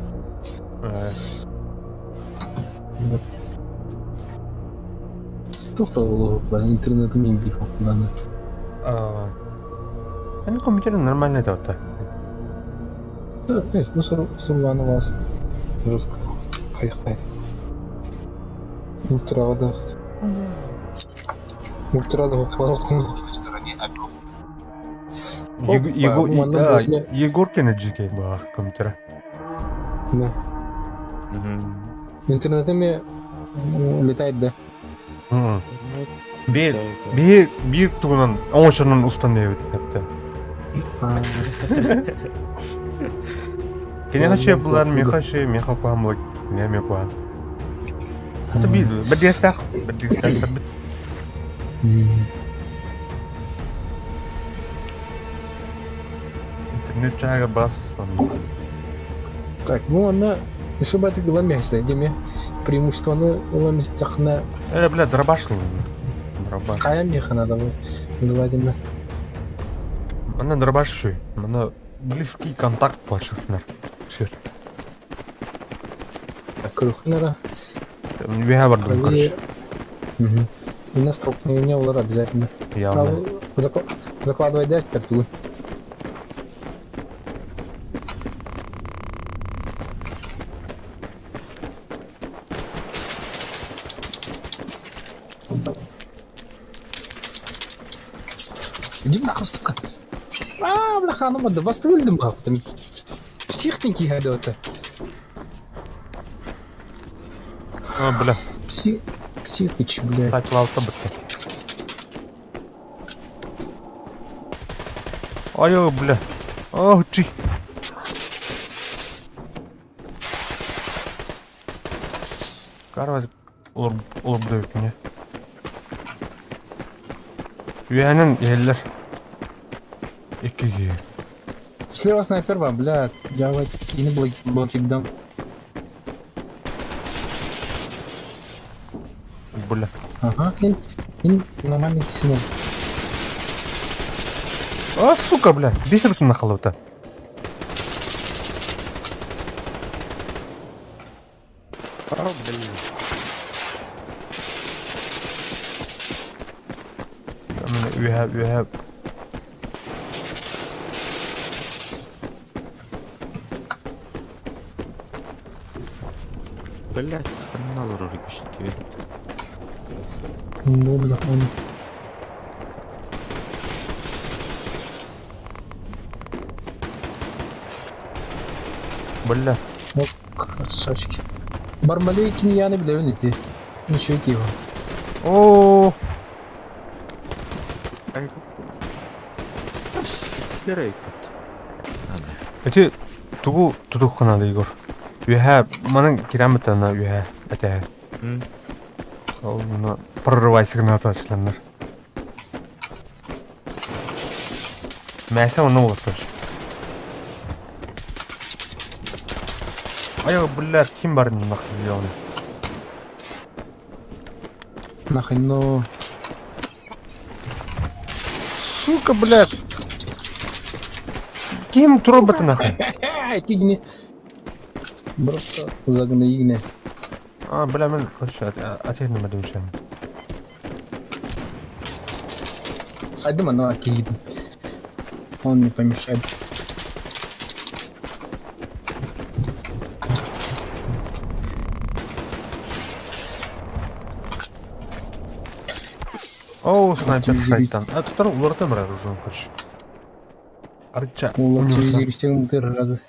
Тухта интернетім еңбек оқыланы. Аны компьютер нормально это. Да, конечно, ну сырланы вас жестко. Кайықтай. Ультрада. Ультрада оқыланы. Егоркина жеке бақ компьютер. Да. Интернетами летает, да? Bir bir bir тугунан оңочонун устан эбит. Кене хачы булар меха ше меха куамлык не ме куа. Это би бедестах бедестах бит. Интернет чага бас. Так, ну она еще бы это ламешься, деме преимущество ну ламестахна. Э, бля, дробаш Дробаш. Кая меха надо желательно. Она дробаш шуй. Она близкий контакт плачехнер. Все. Так, крухнера. Вега бардым, короче. Угу. И на столкновение олар обязательно. Явно. Закладывай дядь тартугу. Иди нахуй, сука. А, бляха, ну мада, вас ты нахуй. Психтенький гадота. А, бля. Псих... Психыч, блядь. Сачлалта бытты. Ай, бля. Ох, чи. Карваз олор олор күнэ. Үөһэнэн иһэллэр. Икки киһи. Слева снайпер ба, блядь. Я вот кини блокик дам. Бля. Ага, ин, ин нормальный кисинен. А, сука, бля. Бесит на халута. А, блин. Үөһэ, үөһэ. Блять, ханна олорор көстүбэт. Ну, бля, он. Бля. Вот красавчики. Бармалей киньяны, бля, он идти. Ничего его. О, Эти тугу тутуххана Егор. Үөһэ манан кирамытана үөһэ этэ. Ол мына прорывайся гранатачыланнар. Мәсә оны булып тор. Ай, блядь, ким бар нахуй ёбаный. Нахуй, но... Сука, блядь. Ким турбата нахуй? Ай, кигни. Просто загнаигне. А, бля, мен короче, ответно мадымшам. Айдыма, ну, окей. Он не помешает. О, снайпер шайтан. А тут уларта мрар уже, короче. Арча. Улар разы.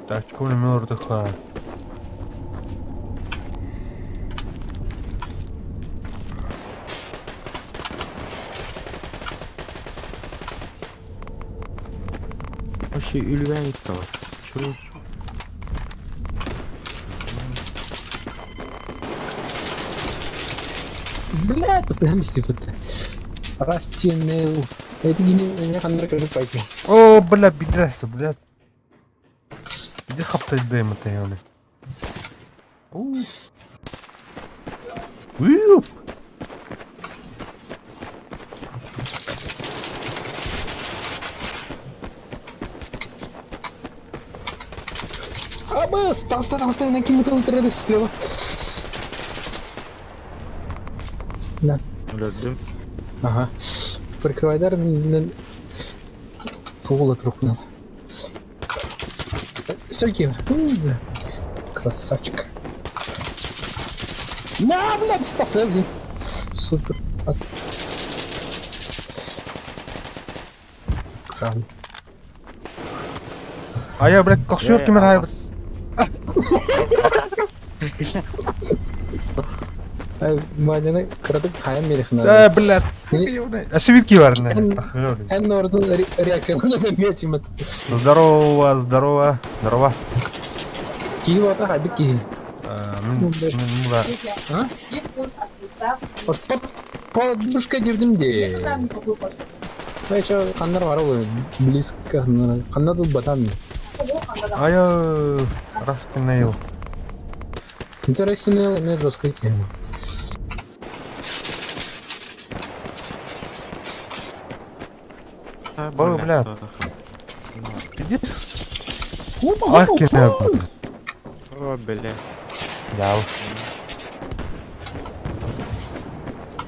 Так, коли мертвых. Вообще үлүбэйт бар. Чего? Блядь, прям типа. Растинел. Это не ханнер кажу пойти. О, бля, бедрасты, блядь. Иди схаптать дэм это ёбаный. Ууу. Абас, толстая, толстая, накинул трейды слева. Да. Өлөрдүм. Ага. Прикрывай дар, Пола трухнул. Стойки. Красавчик. На, блядь, стался, блин. Супер. Сам. А я, блядь, кохсёр кемер Маняны кыратык хайан мерехна. Да, блядь. А шевитки варны. Эн ордун реакция метим. Здорово, здорово, здорово. Киева та хайды ки. А? Под подушкой дирдим де. Еще ханнар бар ол близко ханнар тут батан. А я раскинул. Интересный, не жесткая тема. Бля. Иди. Опа, Ах, кине. О, бля. Дял.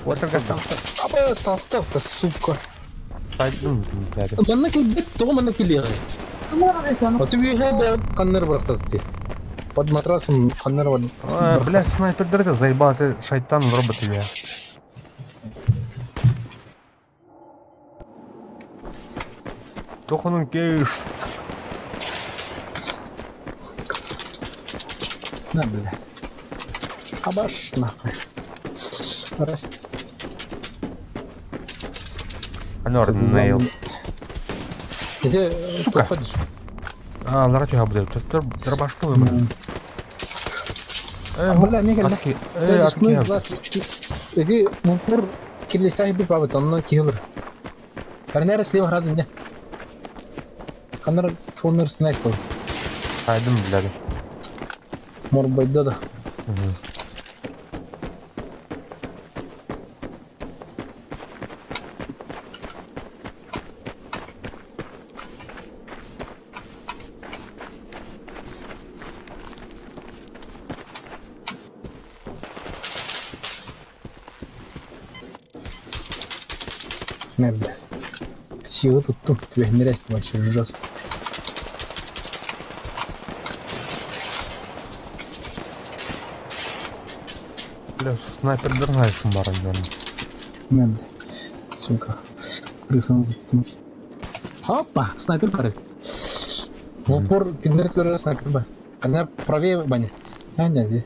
Вот так там. Аба, стал-то, сука. Пойду, блядь. Манна кэлбит, тоҕо манна кэлиэҕэй? Оту үөһээ да ханнар бырахтатты. Под матрасом ханнар бар. Ой, бля, снайпер это заебал, ты шайтан робот я. Тохонун кейш. На, бля. Абаш, нахуй. Раз. Анор нейл. Где Сука. проходишь? А, ларачу хабды. Дробашку выбрал. Э, Бля, Михаил, атки, э, атки. Иди, в упор кирли би бабыт, онно киһи Карнера слева раза не. Ханар фонер снайпер. Хайдым, блядь. Морбайда да. Не, бля. Сила тут тут тебе не рясть вообще жестко. Бля, снайпер дурная шумара, наверное. Не, бля. Сука. Крыса надо Опа, снайпер пары. В упор кендер снайпер ба. Она правее баня. А, нет, здесь.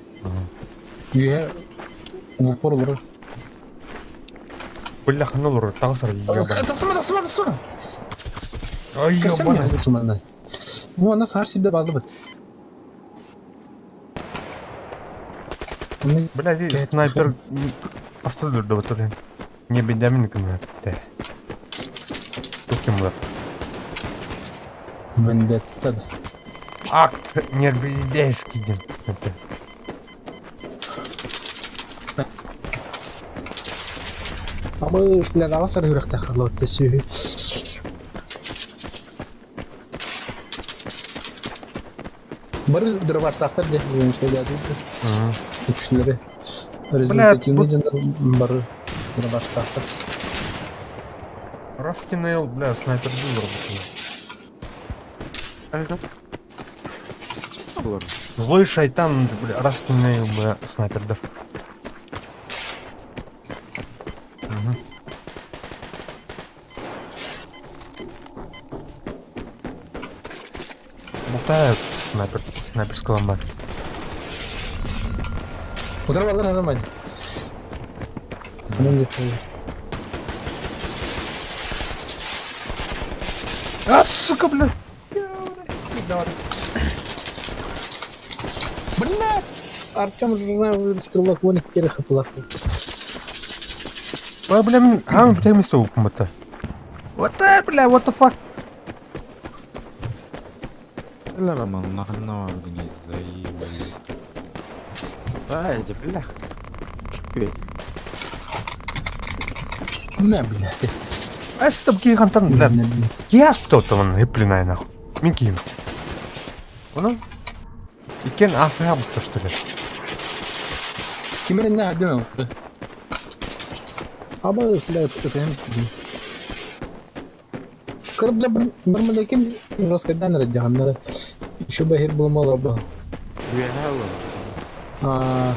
Я в упор лор. Бля, ханолор, тағысыр, ебаный. Тасыма, тасыма, тасыма. Ай, ебаный. Вон, нас ар сидде барды бит. Бля, здесь снайпер оставлю до вот Не бедямин кына. Тухтым булар. Вендетта. Акт нервидейский ден. Это. Абы, бля, аласар үрәхтә харлап тәсү. Бар дробаштахтар де, сөйләде. Үчләре. Результативный ден бар дробаштахтар. Раскинул, бля, снайпер был работал. Злой шайтан, бля, раскинул, бля, снайпер дав. Угу. Болтаю снайпер, снайперского мать. Удар нормально. Ну, А, сука, бля! Блядь! Артем же стрелок вон их переха плохой. Ой, бля, мин, а, бля, ми соуп мата. What the, бля, what the fuck? Ла нахна не заебали. Ай, это бля. На, блядь. А стоп, кии хантан, бля. Кии аспыта оттаман, хиплинай нахуй. Мин киим. Оно? Икен асыға бұтты, что ли? Кимерин на один. Аба, бля, это Кыр бля бармалекин раскадан раджаннары. Еще бахир булмалы бу. А.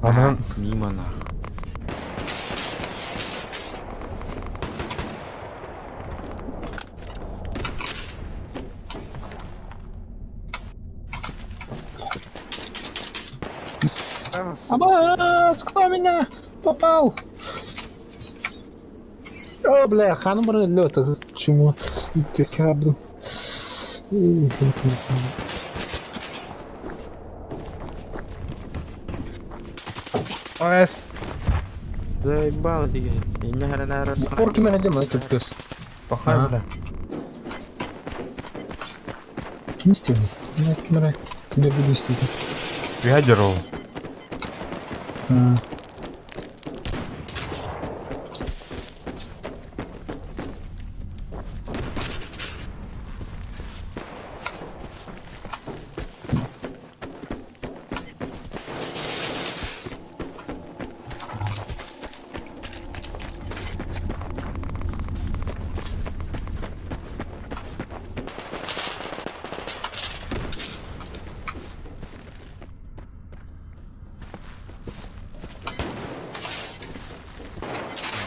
Ага. Мимо нахуй. Аба, кто меня попал? О, бля, ханым бар лёт, чему? Идти кабду. Ас. Заебал тебе. Я не Упор киме хадим, это пес. Пахай, бля. Ким истэбиний? Ким эрэ ким истибитэ. Үһэ дьоруол.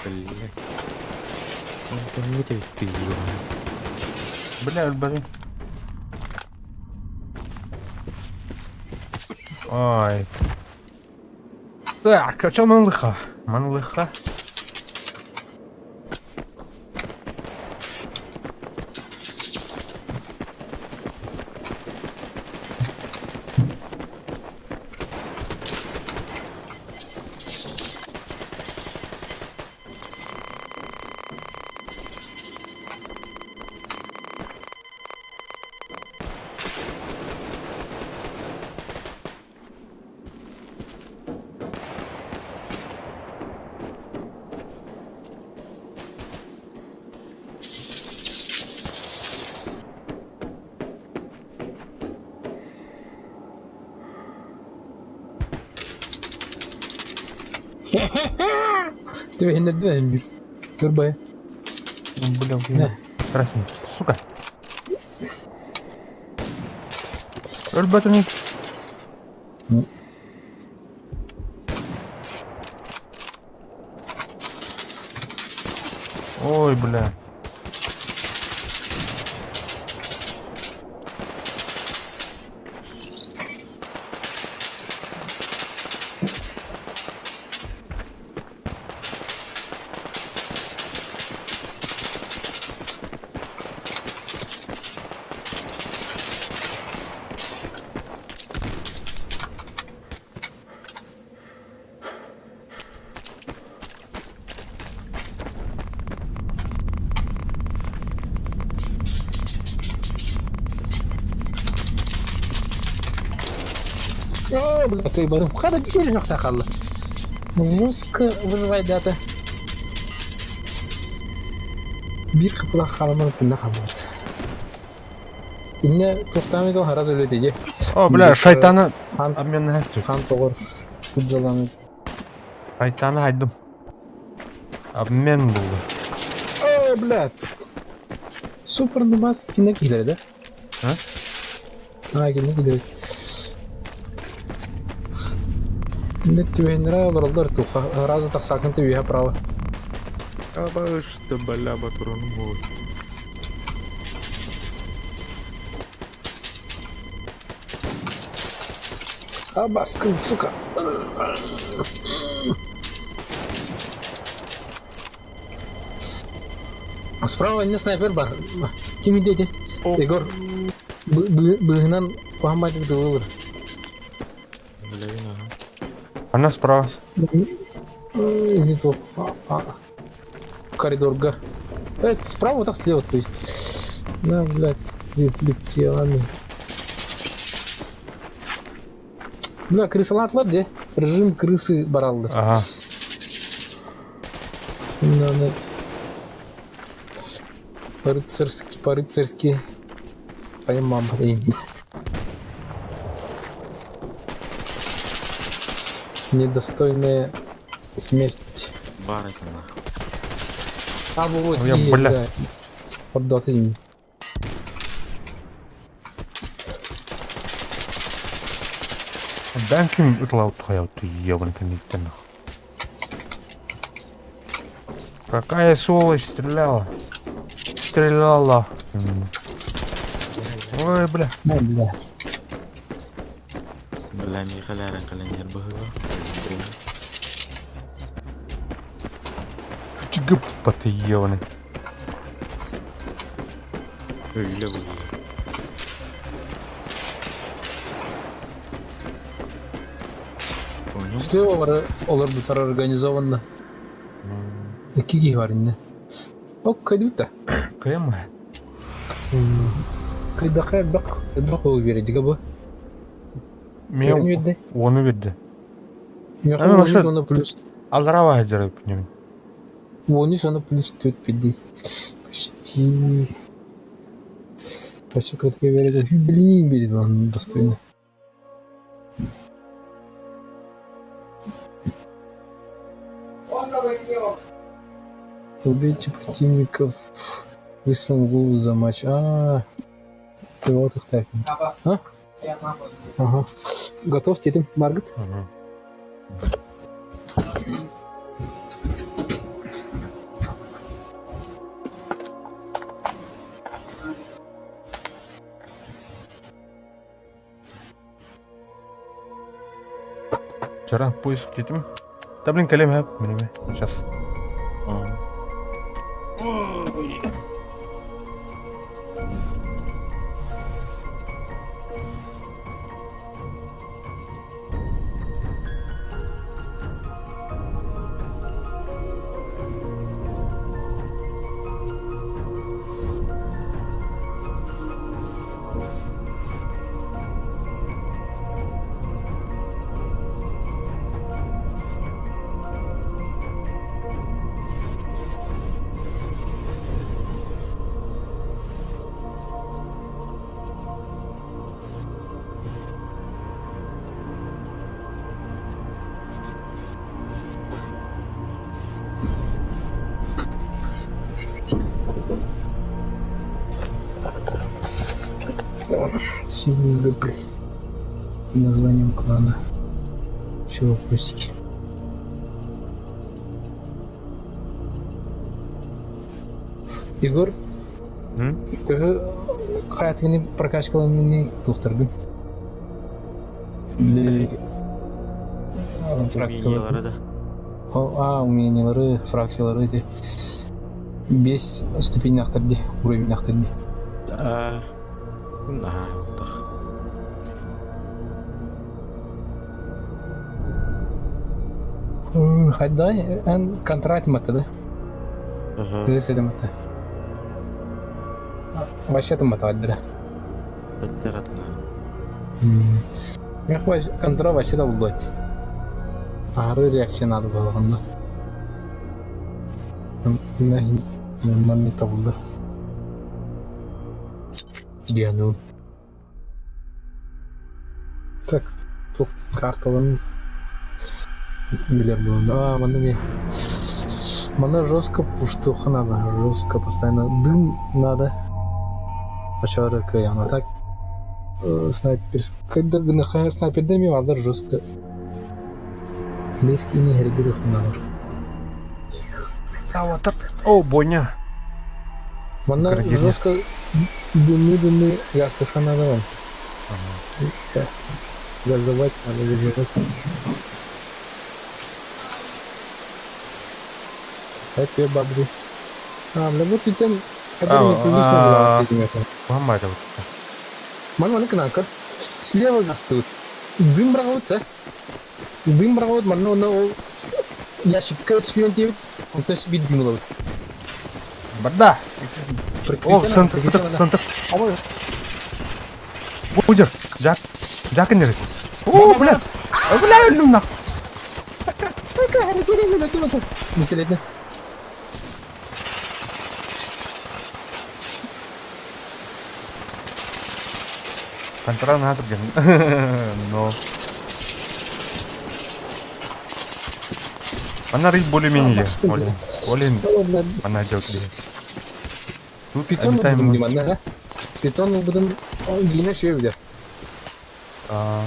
Блядь. Интернете ведь ты ебаный. Бля, блин. Ой. Так, а чё манлыха? Манлыха. Түбэһиннэрдэ биир. Көрбөйө. Бля, бля. Красный. Сука. Өлбөтүм. Ой, бля. Оо, бля, кыйбарым. Хата дьиэлээх хаалла. Музыка выживайдата. Биир кыпылах халаман күннэ хаалбыт. Иннэ туохтаамый доо харас өлөтэ дьэ. О, бля, шайтана Хан обмен на хан тоҕор куддаланы. Шайтаны хайдым. Обмен булду. О, блядь. Супер нумас кине киирэр да? А? А, кине киирэр. Иннэ түһэннэрэ олороллор туха разы тахсаакын үөһэ право. Абаш, бля, батурану вот. Абаскын, сука. Справа не снайпер бар. Ким идете? Егор. Быһынан куһаммайтык дылылыр. Бля, ага. Она справа. Иди тут. Коридорга. Это справа, так слева, то есть. На, блядь, рефлексиями. Бля, крысалатлар де. Режим крысы баралды. Ага. Да, да. По-рыцарски, по-рыцарски. Поймам, блин. Недостойная смерть. Барыка нахуй. А, вот, Ой, я, есть, бля. да. Поддатый. Бән ким ытлау тухаяу ты ебаный нахуй. Какая сволочь стреляла? Стреляла. Ой, бля. Ну, бля. Бля, Михаил каленер быһыга. Чигапа ты ебаный. Бля, бля. Понял? Слева олар бутар организованно. Киги бар инне. Ок, кайдыта. Кем? Кыйдаха элбэх элбэх уол биэрдигэ бу. Мен Төһөнү биэрдэ? уону биэрдэ. Миэхэ Аны уон үс вообще уонна плюс аллараа баһа дьарык нем. 13 уонна плюс 4 биэрдии. Почти. Почти кытка биэрдэ. Блин, биэрдэ он достойно. Убейте противников выстрелом в голову за матч. А, ты вот их так. А? Ага. Готов, дедим, Маргет? Мгм. Вчера поиск детям. Да блин, колем, Сейчас. Сильный блин. Названием клана. Еще вопросики. Егор, М? төһө хаятыгыны прокачкаланыны туохтаргын? Или фракциялары? Умениялары да. А, умениялары, фракциялары эти. Бес ступень ахтарды, уровень ахтарды. А, аа, алтах. Хайдай, эн контракт мата, да? Ага. Ты с мата. Вообще там мата, да. Беттератна. Мех контра вообще да булбат. Ары реакция надо было онда. Нормальный табылды. Диану. Так, тут карталарын билер буолла. А, манна ми. Манна жестко пуштуха надо, жестко постоянно дым надо. Почары кыяна так. Снайпер, когда гынахая снайпер деми алдар жестко. Бес кини хергү надо. А вот так. О, бойня. Манна Градирня. жестко дымы дымы ястыха надо вам. Ага. Газовать надо, выживать. Это бабри. А, бля, вот и тем, А, который не а. прилично Мама это вот. Ман кнакер. Слева гастут. Дым бравоца. Дым бравот, ман но ящик шпион он то есть бит дымло. Барда. О, сынтық, сынтық, сынтық. Будер. Жак. Жак нерек. О, блядь. О, бля, өлдүм нах. Интересно. Контра надо, блин. Но. Она рыб более-менее. Более. Более. Она делает. Тут Питон обитаем. будем да? Питон будем гине шевде. А,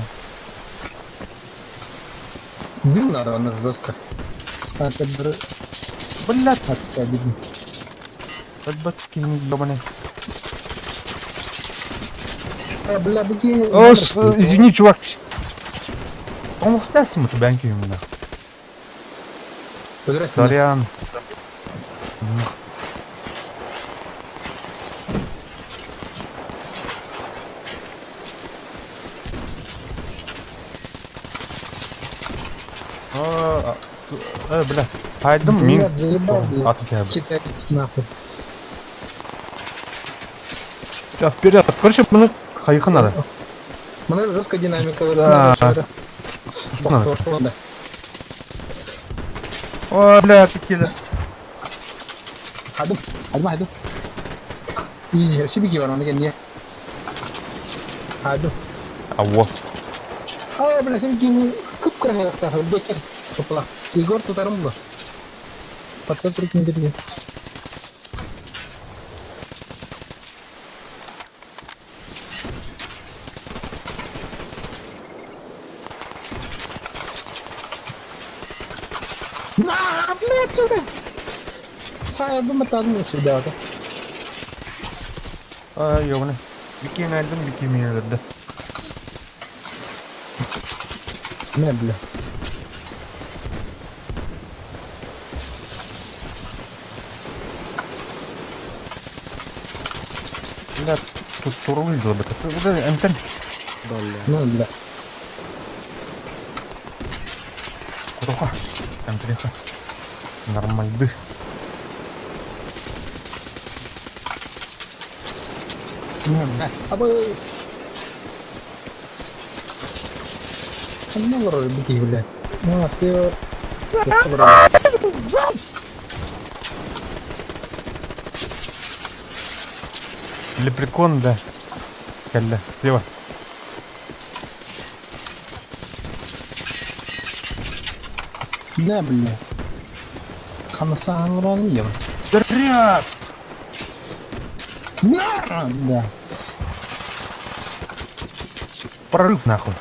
Дым надо, она жестко. А, это Блядь, обидно. Подбатки ебаные. А, бля, буки. О, извини, чувак. Он остался ему табянки именно. Сорян. А, бля, пойдем мин. Блядь, заебал, блядь. Аты тебя. Китаец нахуй. Сейчас вперед. Короче, маны хайыха надо. Маны жесткая динамика. Да. Надо. О, бля, ты киллер. Хадым, хадым, хадым. Изи, сибики бар, оны не. Хадым. Аво. А, бля, сибики не күп кырын бекер. Топла. Егор тутарым бу. По центру не бери. На, блядь, сука! Сая буматадым сюда. А, ёбаный. Бикини найдем, бикини өлөрдө. Не, бля. Бля, тут турулы бы. Антен. Ну, бля. Кутуха. Антриха. Нормальды. Ну, бля. А бы... Ну, вроде бики, бля. Ну, а слева... Лепрекон, да. Кэллэ. Слева. Да, бля. Ханасан вроде ем. Заряд! На! Да. Прорыв нахуй.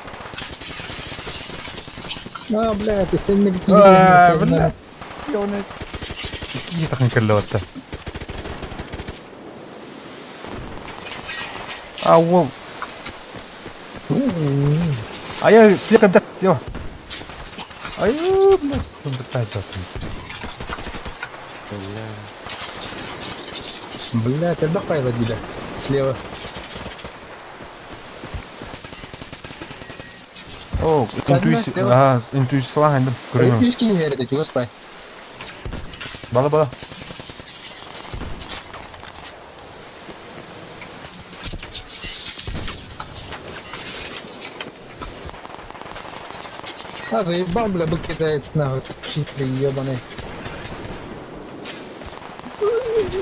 А, бля, ты сен бики. А, бля. Ёбаный. Икки тахын кэллэ батта. А, уол. А я слева, да, слева. Ай, блядь, он пытается. Бля, ты пайла дида. Слева. О, интуиция. А, интуиция хандым. Көрөм. Интуиция не верит, чего спай. Бала бала. А, заебал, бля, бык кидает нахуй. Читеры ебаный.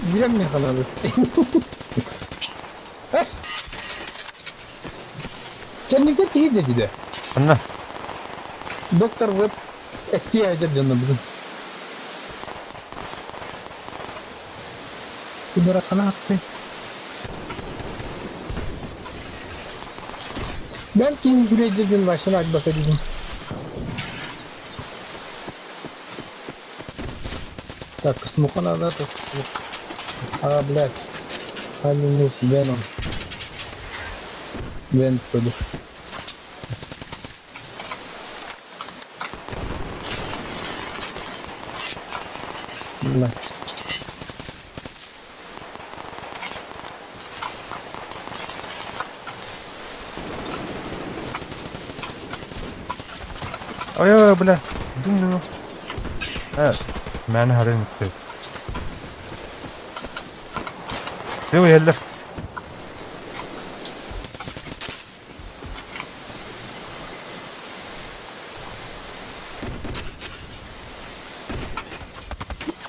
Зря мне надо. Эс! Кенникте киһи деді. Анна. Доктор Веб эттиэ дьон бүгүн. Кудара ханасты. Бәлки хүрейдерден машина айтбаса дедим. Так, смуха надо, так. А, блядь. Аллилуйя, Веном. Вен вроде. Блядь. Ой, ой, бля. Дым, Э, мен харин битти. Слева еллер.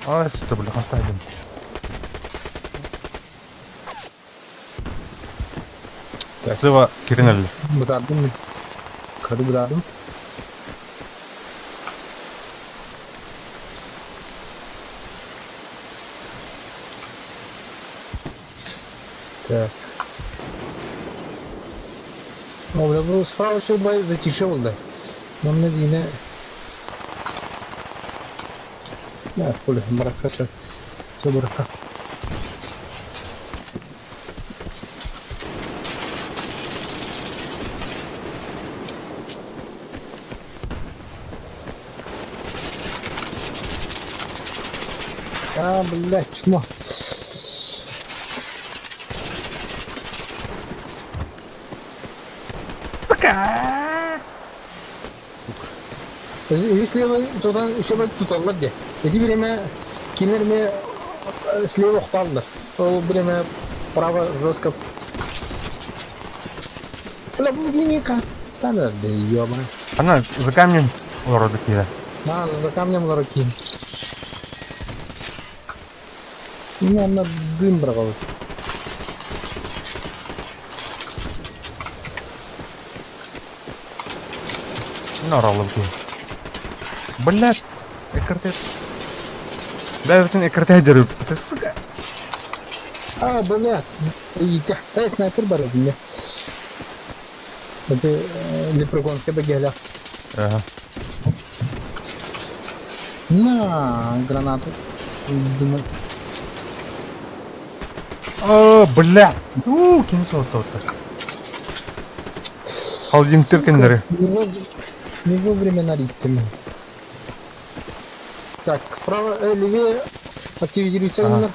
А, что, бля, оставим. Так. Слева Киринелли. Бытардым. Кады бытардым. Так. О, бля, бұл справа все бай затише болды. Мында дейіне... Да, хули, барака, все барака. А, блядь, чмо. Если туда еще бы тут аллади. Эти время кинерме слева ухталлар. Ол время право жестко Бля, бу не кастана, да ёбана. Ана, за камнем олорор киирэ. На, за камнем олорор киһи. Не, она дым брала. Мин ораллым киһи. Блядь, эккиртэ. Бэйэбитин эккиртэ дьарык. Сука. А, блядь, иитэ. Эй, снайпер бар эбит. Это лепреконская бегеля. Ага. На, гранату. Думаю. О, бля! У, кини соттоотта. Холодильниктер кеннери. Не вовремя налить ты. Так, справа, левее активизируется Ага.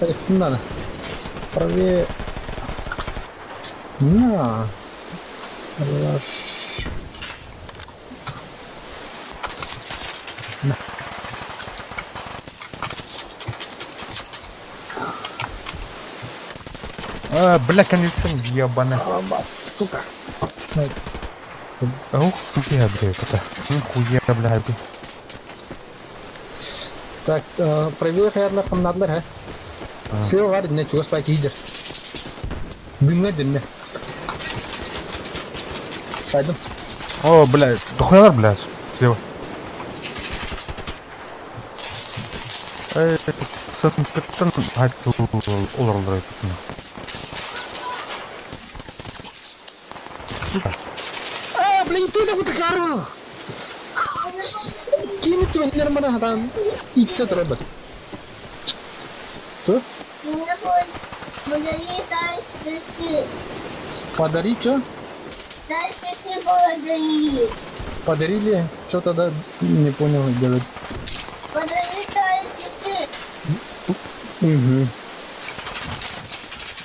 ага. Не надо. Правее. На. Хорош. На. А, бля, кондиционер ебаный. Аба, сука. Ух, хуя, блядь, это. Нихуя, блядь. Так, правее хаярлар хамнадылар, ха? Слева бар, не чугас байки идер. Дымна, дымна. Пойду. О, блядь, дохуялар, блядь, слева. Эй, сынтыктан айтыл олорлар айтын. А, блин, ты нахуй такая! Кинь ты нормально, там идти треба. Что? Подари дальше. Подари что? Дальше подари. Подарили? Что тогда не понял делать. Подари дальше. Угу.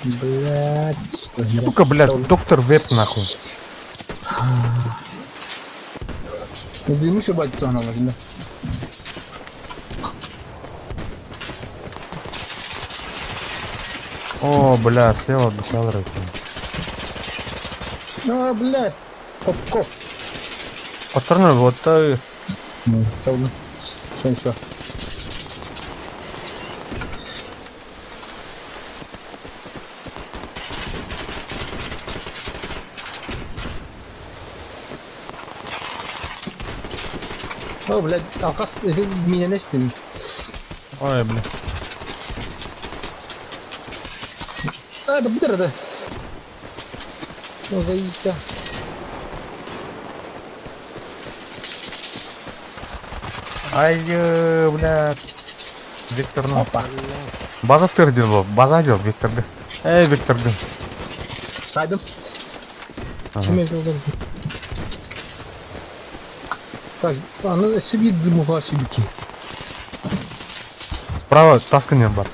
Блять. Сука, блядь, доктор Веб нахуй. Дымы еще бать цена да? О, бля, слева дохуялар айтын. А, блядь. Попков. Патроны вот та Ну, все, все. О, блядь, алкас, меня не спин. Ой, бля. А, да быстро, да. Ну, заебись. Ай, бля. Виктор, ну. Опа. База стырдил, база дел, Виктор. Эй, Виктор. Пойдем. Ага. Чем я сделал? Так, а ну себе дымуга себе. Справа тасканье бар.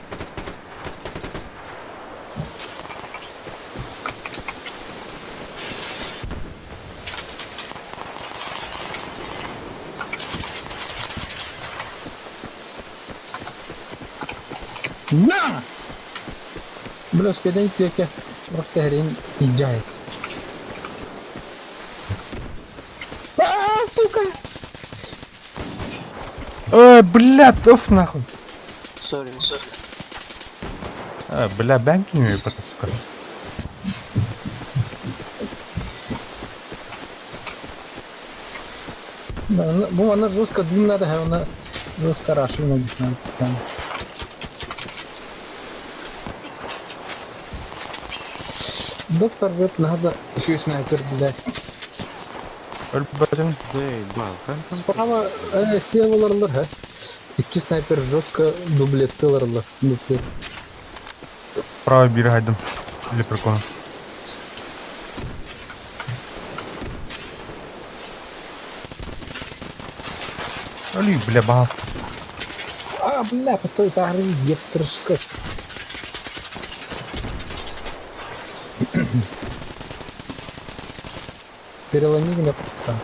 На! Бля, успедай тётя. Просто хрень идяет. А, сука! Эй, бля, туф нахуй. Сори. А, бля, бэнки не это, сука. Да, ну, она жестко длинная, да, она жестко рашина там. Доктор говорит, надо еще и снайпер, блядь. Справа слева оларлар, ха. Икки снайпер жестко дублетты оларлар. Дуплет. Справа бир хайдым. Лепрекон. Али, бля, баста. А, бля, постой, это ептршка. Переломи меня. Так,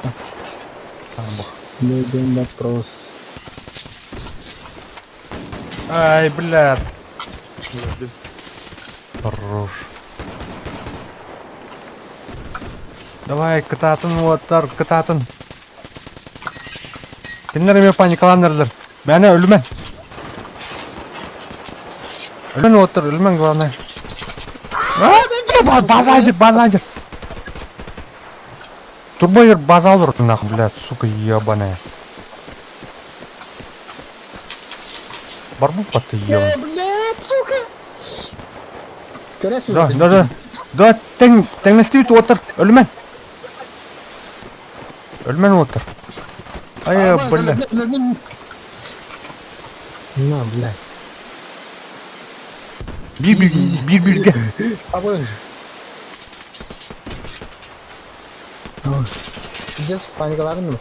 Любим вопрос. Ай, бля. Хорош. Давай, кытаатын уоттар, кытаатын. Кинилэр эмиэ паникалаан эрэллэр. Мээнэ өлүмэн. Өлүмэн уоттар, өлүмэн главное. А, база база Турбойер база олорор нахуй, блядь, сука ебаная. Барбу ты ебаный. Блядь, сука! Көрөсүн. Да, да, да. Да, тэҥ, тэҥнэстибит уоттар, өлүмэн. Өлүмэн уоттар. Ай, бля. На, блядь. Биир биир биир бииргэ. Абы. Пиздец, паникаларын mı?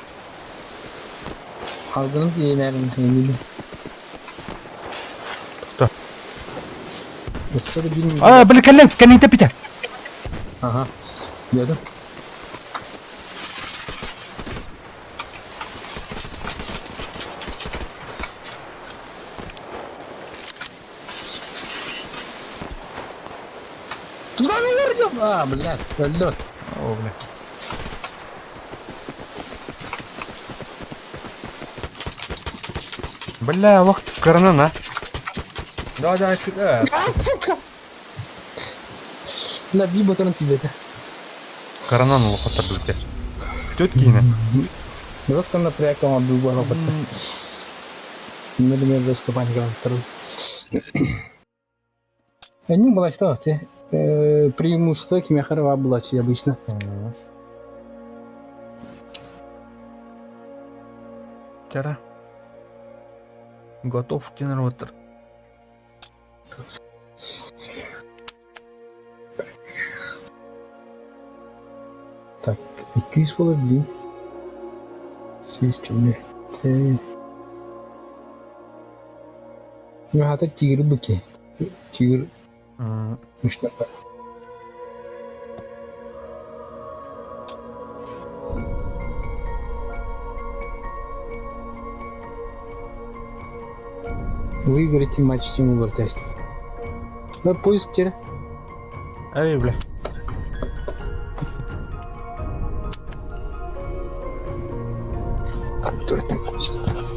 Algının diyemerim eminim. Тохто. Өссө да билмейм. А, били кэллэн, кэнниитэ питэ. Ага. Gördüm. Туда не вернем! А, блядь, лед. О, бля. Бля, лох кырынан, а. Да, да, сюда. А, сука! На би ботарын тиийбэтэ. Кыранан улахаттар билтер. Төт киинэ. Жестко напряг он был бы робот. Например, жестко паника. Не была что, те преимущество кимехарова была обычно. Вчера. Готов генератор. Так, 200 буолар дии. 100 Хата тигр быки. Тигр мышнака. Выиграйте матч Тимур тест. Да, поиск теперь. Эй, бля. Кто это сейчас?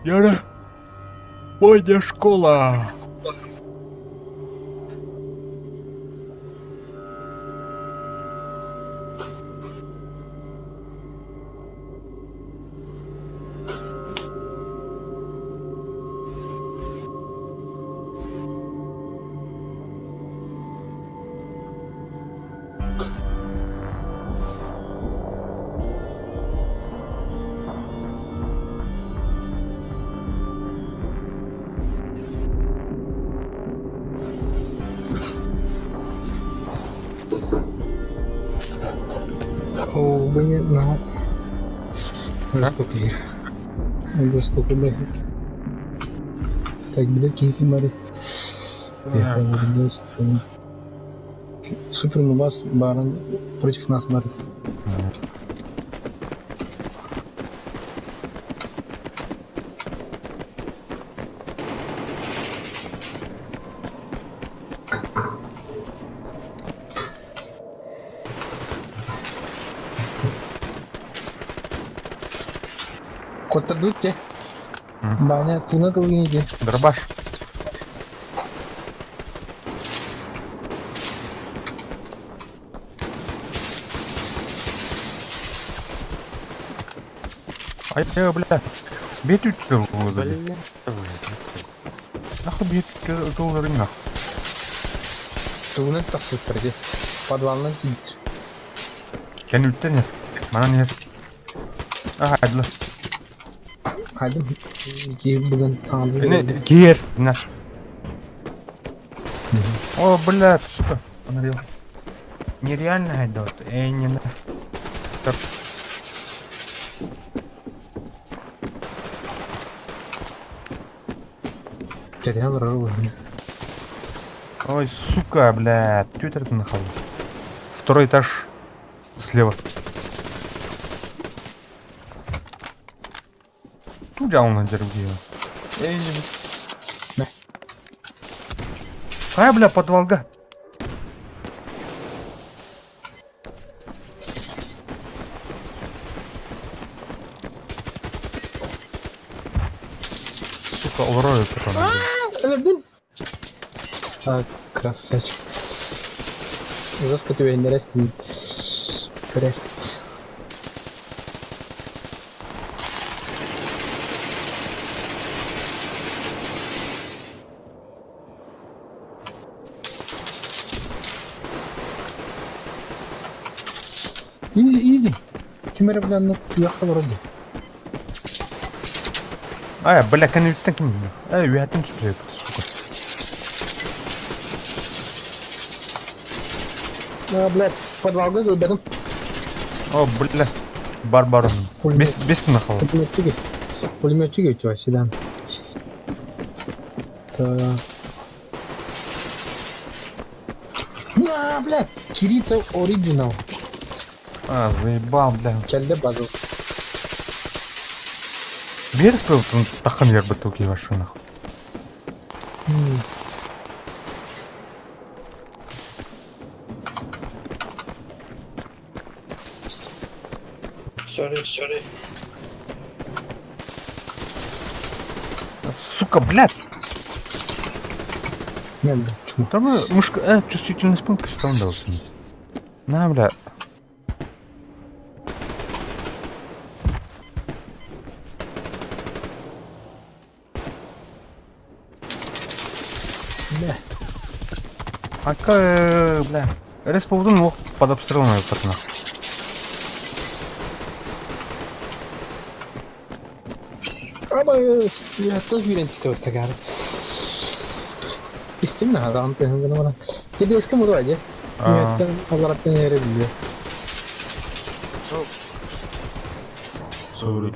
Яра. Бойня школа. О, блин, на. Жестоко. Жестоко, блядь. Так, блядь, кихи Супер Нубас Барон против нас барит. Куоттардыбыт дьэ. Баня, тууна тылгын ити. Дробаш. Ай, бля. Бет үтті Бля. Нахуй бет доллары нахуй. Тууна тахсыттар дьэ. Подвалынан тиийдир. Кэн үттен ер. Манан ер. Ага, айдылы. Хайдым. Ики бүгін таңды. Киер. На. О, блядь, сука, Unreal. Нереально идет, эй, не на. Так. Кэтэһэн олорор быһыына. Ой, сука, блядь, твиттер нахал. Второй этаж слева. Ту дьаалына дьарыгыйа. Эй, не. Хай, бля, подвалга. Сука, олорор это Өлөрдүн! А, красавчик. Жестко тебя не растет. Растет. Изи, изи. Ким эрэ бля, уехал вроде. Ай, бля, кэнниттэн ким? Эй, үөһэттэн түспүт, сука. А, блядь, подвалга ребятам. О, бля, барбарон. Пулемет. Бес, бес нахал. Пулеметчики. Пулеметчики у тебя сюда. Так. На, блядь, Кирита Оригинал. А, заебал, бля. Кэллэ базу. Биир сыл тахан ярбытуки ваши нахуй. Sorry, sorry. Сука, блядь! Не, бля, чмо. Там мышка, чувствительность пункта что он дал? На, бля. Бля. Ака, бля. Респаун мог под обстрелом пацана. Аба, я тоже билен тите тагар. Истим на хадан тehen гына бара. Кеде эске муру аje. Меттен алараттан yere biliyor. Sorry.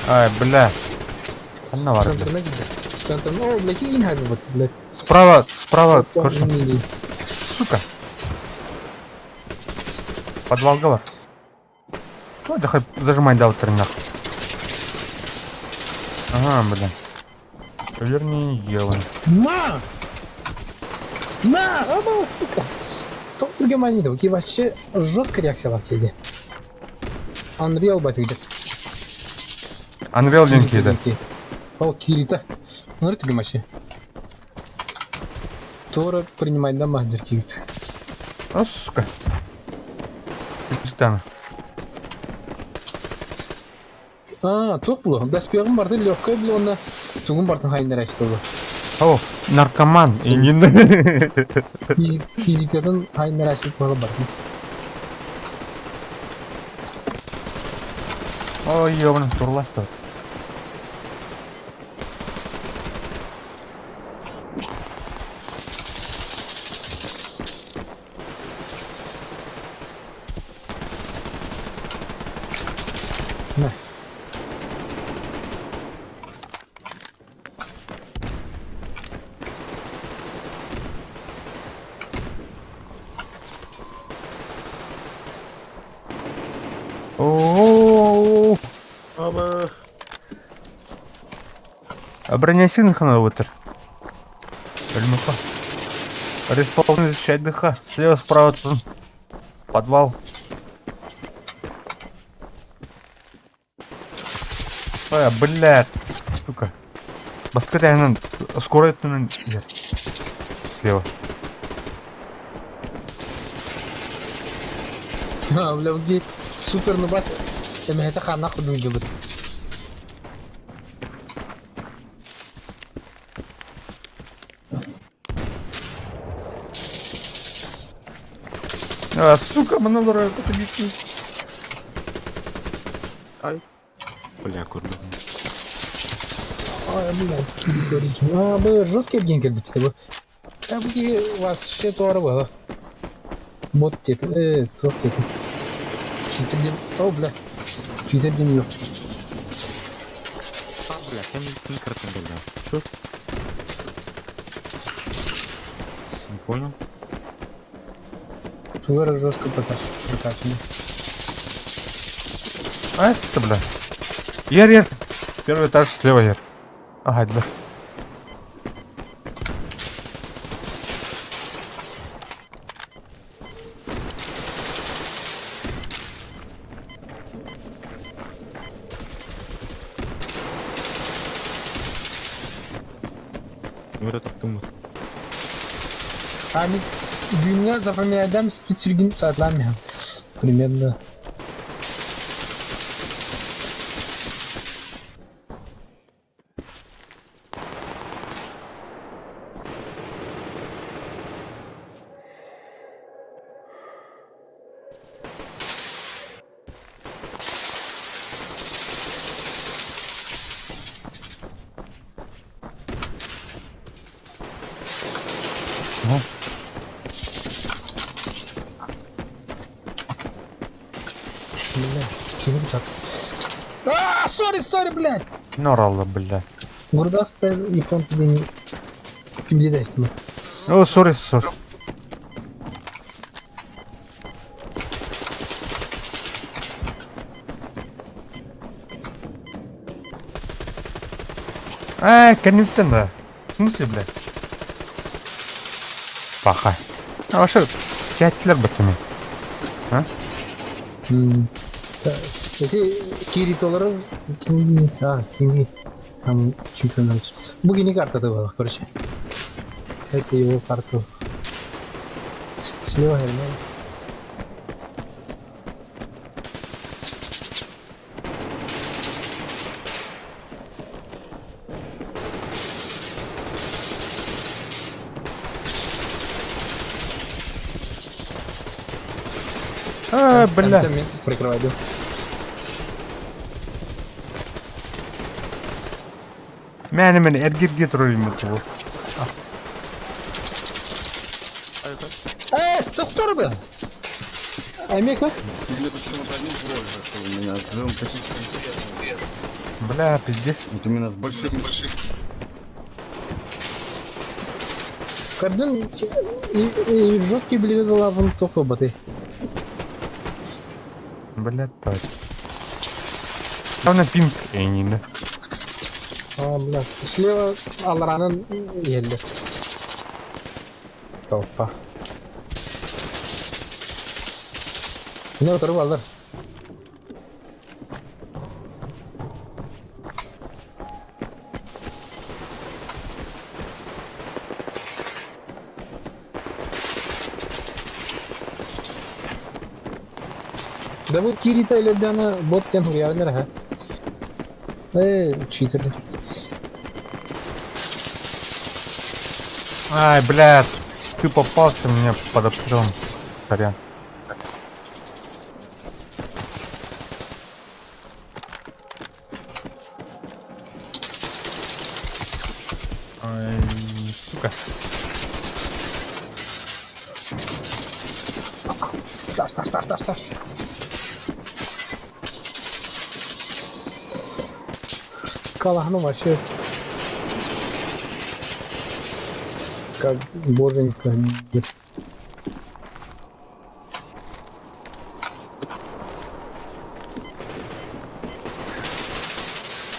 Ай, бля. Ханна бар, бля. Центрına gidiyor. Центрına. О, блядь, и инхайд вот, блядь. Справа, справа, короче, сука. Подвалга бар. Ну, давай зажимай даутер нахуй. Ага, бля. Верни елы. На! На! Аба, сука! Топ геманит, окей, вообще жесткая реакция в аркеде. Unreal бат где. Unreal линки, да. О, Кирита. Ну, это гемачи. Тора принимает дома, Кирит. А, сука. Там. А, туох було. Доспехым барды, легкая было, на тугун бартын хайнер ашты было. О, наркоман. Физикадан хайнер ашты было бартын. Ой, ёбаный, турласты. На. О, Бронесин хана вытер. Альмаха. Респаун защищать ДХ. Слева, справа, тут. Подвал. А, блядь. Сука. Баскетайнан скоро это Слева. А, бля, где супер нубас. Эми это хана кудун жыбыт. А, сука, много Бля, көрдүм. Ой, блядь, А, бу жесткий Евгений кэлбит бу. А бу киһи вообще туора буола. Бот диэт, туох диэтин. Читер диэн, о, бля. Читер диэн yok. А, бля, кем ким кыратын кэллэ? Чё? Не понял. Тугара жестко прокачанный. А, это, бля. Ер, ер. Первый этаж слева, ер. Ага, да. Вот это думаю. А, бүгүҥҥэ запоминаем специлгин саатлаан Примерно. Ну. Бля, чего так? А, сори, сори, блядь! Норалла, бля. Грудастая японка день. Ким О, сори, сори. А, конечно, да. В смысле, блядь? Паха. А вообще, пять лет бы ты А? Эти киритолары а, кими там чемпионат. Бу кини картата была, короче. Это его карту. Слева, наверное. А, бля. Прикрывай, да. Мени мени эргирге турар бу. Э, стоп, бы! Амика? Бля, пиздец. Вот именно с больших больших. Кардын и жесткий блин вон только баты. Бля, так. Главное пинг эйнин. А, бля. Слева аларанын елді. Толпа. Не отырып алдар. Да вот Кирита или Дана бот тем хуярнер, ха. Читер. Ай, бля, ты попался мне под обстрелом. Сорян. Ай, сука. Таш, таш, таш, таш, таш. Калахну вообще. Как боженька.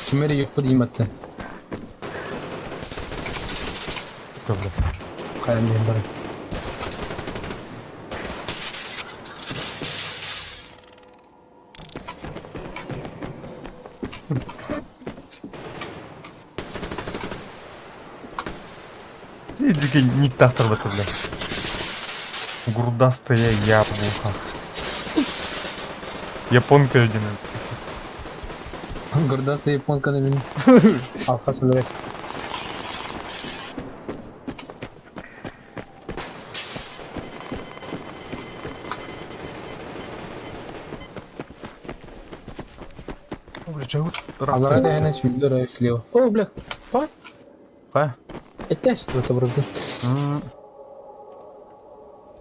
Кимери yok поднимать. Сука, бля. Хайм бар. Дикий ник тахтар бля. Грудастая яблоко. Японка один. Грудастая японка на меня. Алфа блядь. Бля, чего? Аллара дэһэнэ сүүрдэр ой слева. О, бля, пай. Ха? Это что это вроде?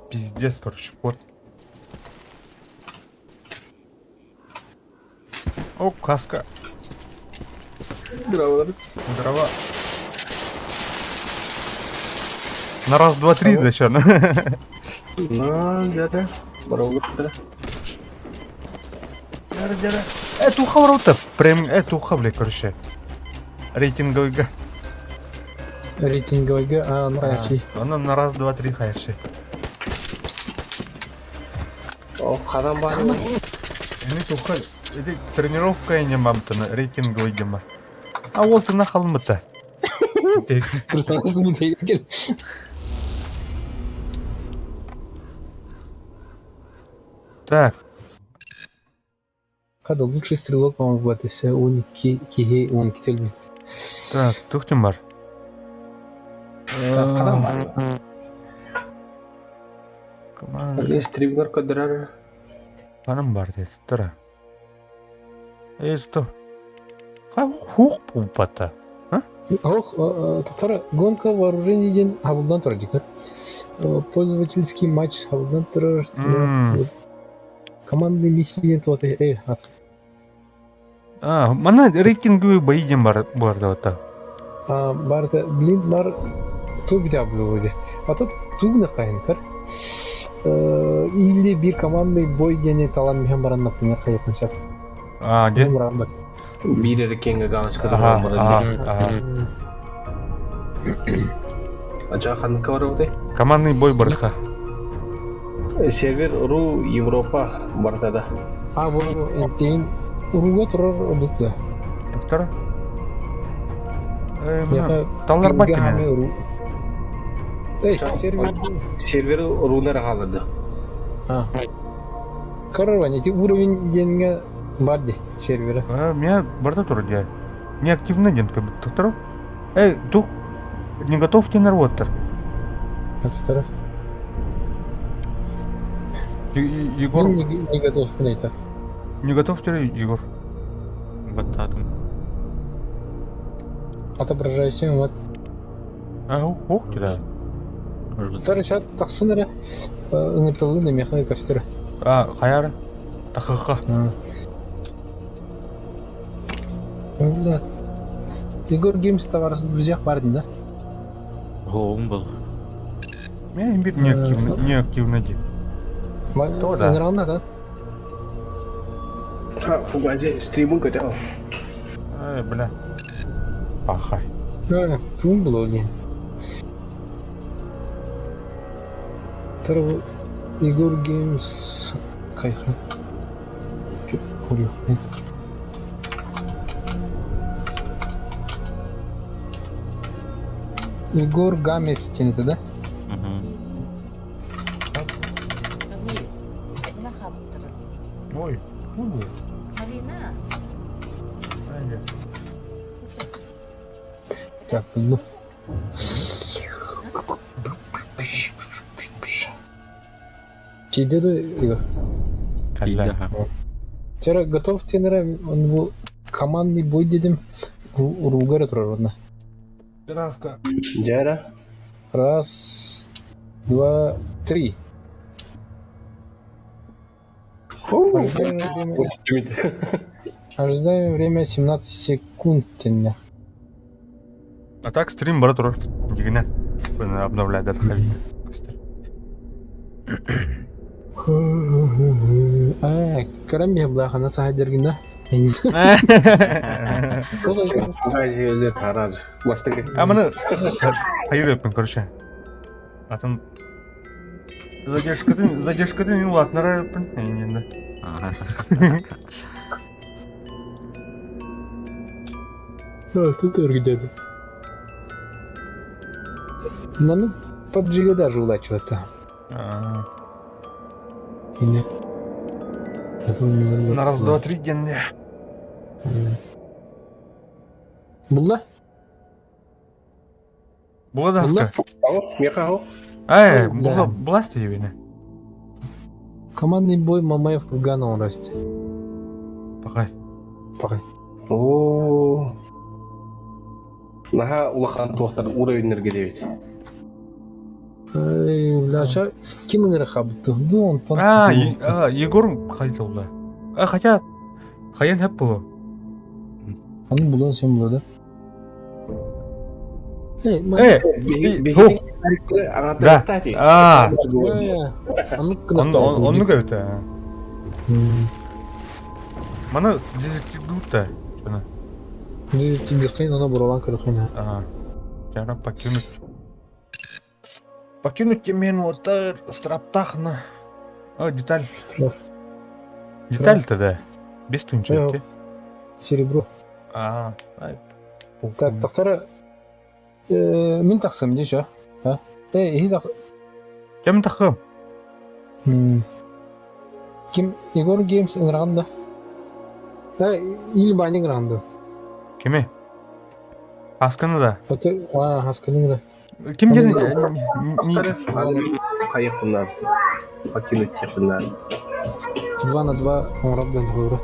Пиздец, короче, вот. О, каска. Здорово. Здорово. На раз, два, три, зачем? На, дядя. Здорово, Это ухаврута. Прям это ухавли, короче. Рейтинговый га. Рейтинговый га, а, ну, айчи. Она на раз, два, три хайши. О, хадан бар. Эми тренировка не мамтана рейтинговый гема. А вот и на холмыта. Так. Хада лучший стрелок, по-моему, в АТС, он киге, он кителби. Так, тухтим бар. Хадан бар. Команда. Стримгар кадрар. Ханым бар деді, тұра. Эй, что? Хух пулпата. Ох, татара, гонка вооружений ден хабылдан тұра дикар. Пользовательский матч хабылдан тұра. Командный миссия ден туаты. Эй, ат. А, мана рейтинговый бои ден бар бар да ота. А, барда, блин, бар ту бит блюде. А тут тугна кайын кар. Или бир командный бой дени талан михан баран, например, кайын сап. А, где? Биир кеңге галочка Ага, ага, ага. Ача ханныка бар отой? Командный бой барха. Сервер Ру Европа бартада. А, бу интейн уруга турар одутла. Доктор? Таллар бакина. Эй, сервер... Сервер Рунер халады. А. Короче, эти уровень деньга барди сервера. А, меня барда тур де. Не активный день, как будто доктор. Эй, дух, не готов тенер-воттер. Доктор. Егор... Не, не готов на это. Не готов теперь, Егор? Баттатым. Отображайся, вот. А, ух, да. Второй чат тахсыныры, ыңыртылы мехай костер. А, хаяр. Тахаха. Бля. Егор Геймс товар в друзьях бардин, да? Хоум был. Меня имбирь не активно, не активно ди. То да. Нравно, да? А, фугазе, стримун котел. Ай, бля. Пахай. А, тум было, блин. Второго Егор Геймс. Хай-хай. Егор Гамес это, да? Угу. Ой, Марина. Так, ну. Кидеду, Игорь. Калля. Вчера готов тенера, он был командный бой дедим. Уругара турародна. Раска. Жара. Раз, два, три. Ожидаем время 17 секунд. А так стрим брат тур. Дигне. Обновляет этот хавик. А, карамбе блаха на сахадергина. Фугазе өлер хараз. Бастыгы. А мы хайыр өппін, короче. Атын задержкатын задержкатын улатнара өппін. Енді. Ага. А, тут где-то. Ну, PUBG даже улачивать-то. На раз, два, три день. Булла? Була да Булла? Меха Эй, була, була стивене. Командный бой Мамаев Курганова расти. Пахай. Пахай. Оо. Наһаа улахан туохтар уровеннэргэ диэбит. Даша ким ыҥыра хабытты? Ну, онтон... А, Егор хайдылла. А, хотя, хайан хэп было. Аны булан сен булады. Э, да. А, оннук эбит. Маны дезактивдуут да. Дезактивдыххин, ону буралан көрөххин. Ага. Жара покинуть. Покинуть мен отыр страптахна. О, деталь. Деталь тогда. Без тунчики. Серебро. А, ай. Так, тахтара мин тахсам дии чо? А? Э, иһи тах... Кем тахым? Ким Егор Геймс ыҥыраҕын да? Э, или Баня ыҥыраҕын да? Кими? Асканы да. А, Асканы да. Ким диэн Хайыхпынан покинуть техпинан. 2 на 2 оҥорор да холобура.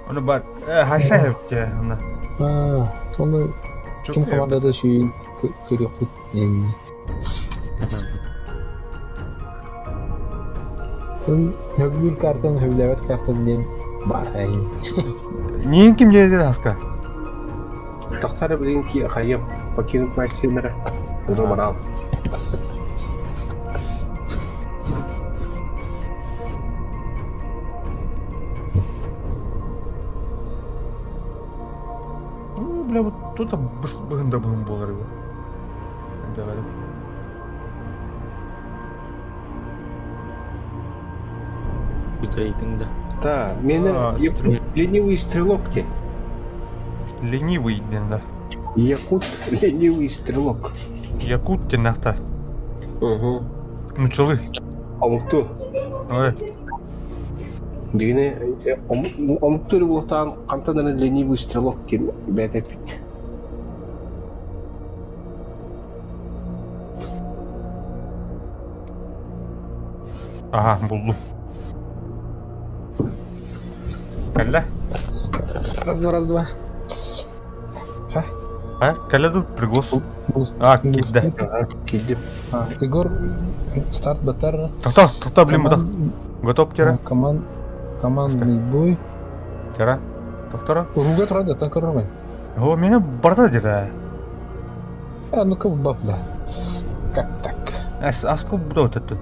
Ону бар хаша хэпте ана. Аа, ону ким командада сүйүн көрүөхпүт. Хөбүлүүр картан хөбүлээбэт картан диэн баар эйин. Ниин ким диэн хаска? Тахтара билин ки хайып покинуть матч-синера. Уже морал. Ну, бля, вот тут быһын да быһын буолар его. Рейтинг, да. Да, меня ленивый стрелок те. Ленивый, да. Якут ленивый стрелок. Якут тенахта. Угу. Ну чылы. Омукту. Ой. Дигине омукту бултаан хантан эрэ ленивый стрелок диэн бэйэтэ эппит. Ага, булду. Кэллэ? Раз, два, раз, два. Ха? А, кэллэ тут приглас. А, киирдэ. Киирдим. Егор, старт батар. Тоқта, тоқта, блин, бұда. Готов, Тера? Команд... Командный бой. Тера? Доктора? Уруга турады, тан көрөрмөн. О, меня барда деді. А, ну-ка, баф, да. Как так? Ас, аску бұда өтетті.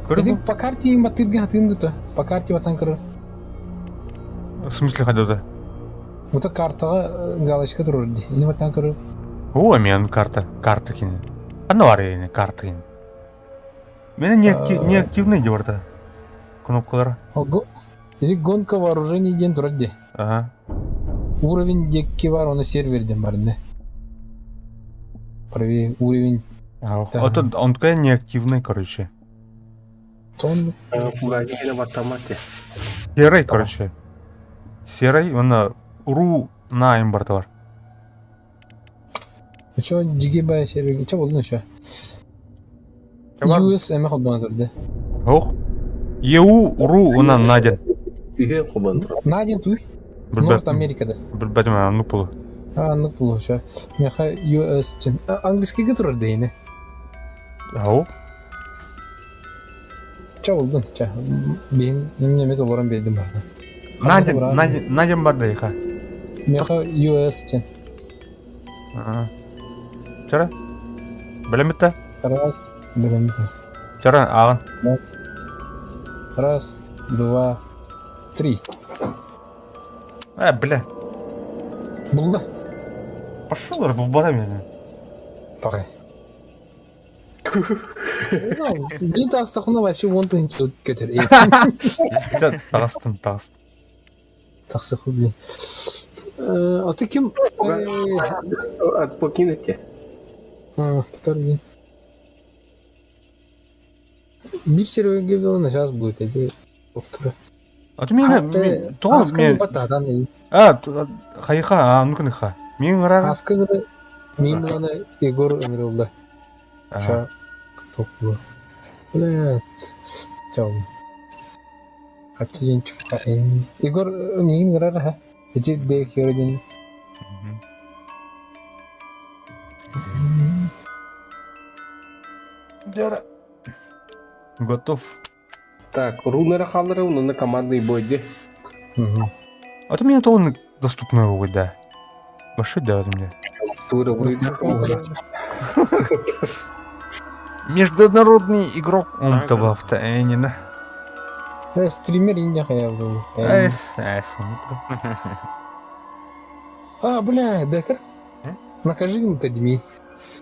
Көріп? По карте им батырген хатындыта. По карте ватан көрөр. В смысле ходода? Вот картаға галочка турur ди. Ини ватан көрөр. О, мен карта, карта кини. Аны бар ени, карта кини. Мені не активный деп барда. Кнопкалар. Ого. Или гонка вооружений ден турар ди. Ага. Уровень декки бар, оны серверден бар не. Правее уровень. Вот он такой неактивный, короче. Тон. Серый, короче. Серый, он ру на имбарда бар. Чё, жиги сервер, чё болду еще? US эме холбана турды. Ох. ЕУ ру она найден. Найден туй? Норт Америкада. Билбетим, ну полу. А, ну полу, чё. Меха US чен. Английский турар дейне. Ау. Чё болдун, чё. Бейин, неме толоран бердим бар. Найден, найден, найден бар дейха. Меха US чен. Чара? Билемитте? Раз, билемитте. Чара, ағын. Раз. Раз, два, три. Э, бля. Булды. Пошел, булбада меня. Пағай. Блин, тастақына вообще вон тынчы кетер. Тағыстым, тағыстым. Тақсы блин. А ты кем? Покинете. А, второй. Бир серверге было сейчас будет, эти А ты меня, тоған мен. А, хайха, а, ну-ка ха. Мен ра. Аскы мен мына Егор ыңырылды. Ша, топ Бля, чау. Хаччы диэн чукка Егор миигин ыҥырар аһа. Ити Дэкера диэн. Дера. Готов. Так, рунера хааллара уонна командный бой дии. А то мне то он доступно его, да. Вообще да, мне. Тура Международный игрок он того автоэнина. Стример инде я был. А, бля, Декер. Накажи им Тадми.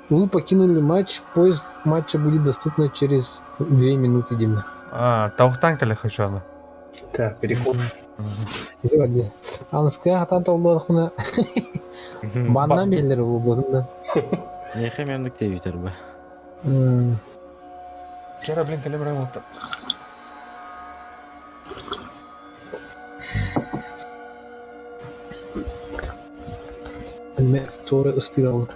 Вы покинули матч, поиск матча будет доступно через 2 минуты, Дима. А, тавтан кэлэ хачана. Так, переход. Аныская хатан толлуохуна банна беллер буолбутун да. Нехе мемдик телевизор ба. Вчера, блин, телебрал Туора ыстыыраллар.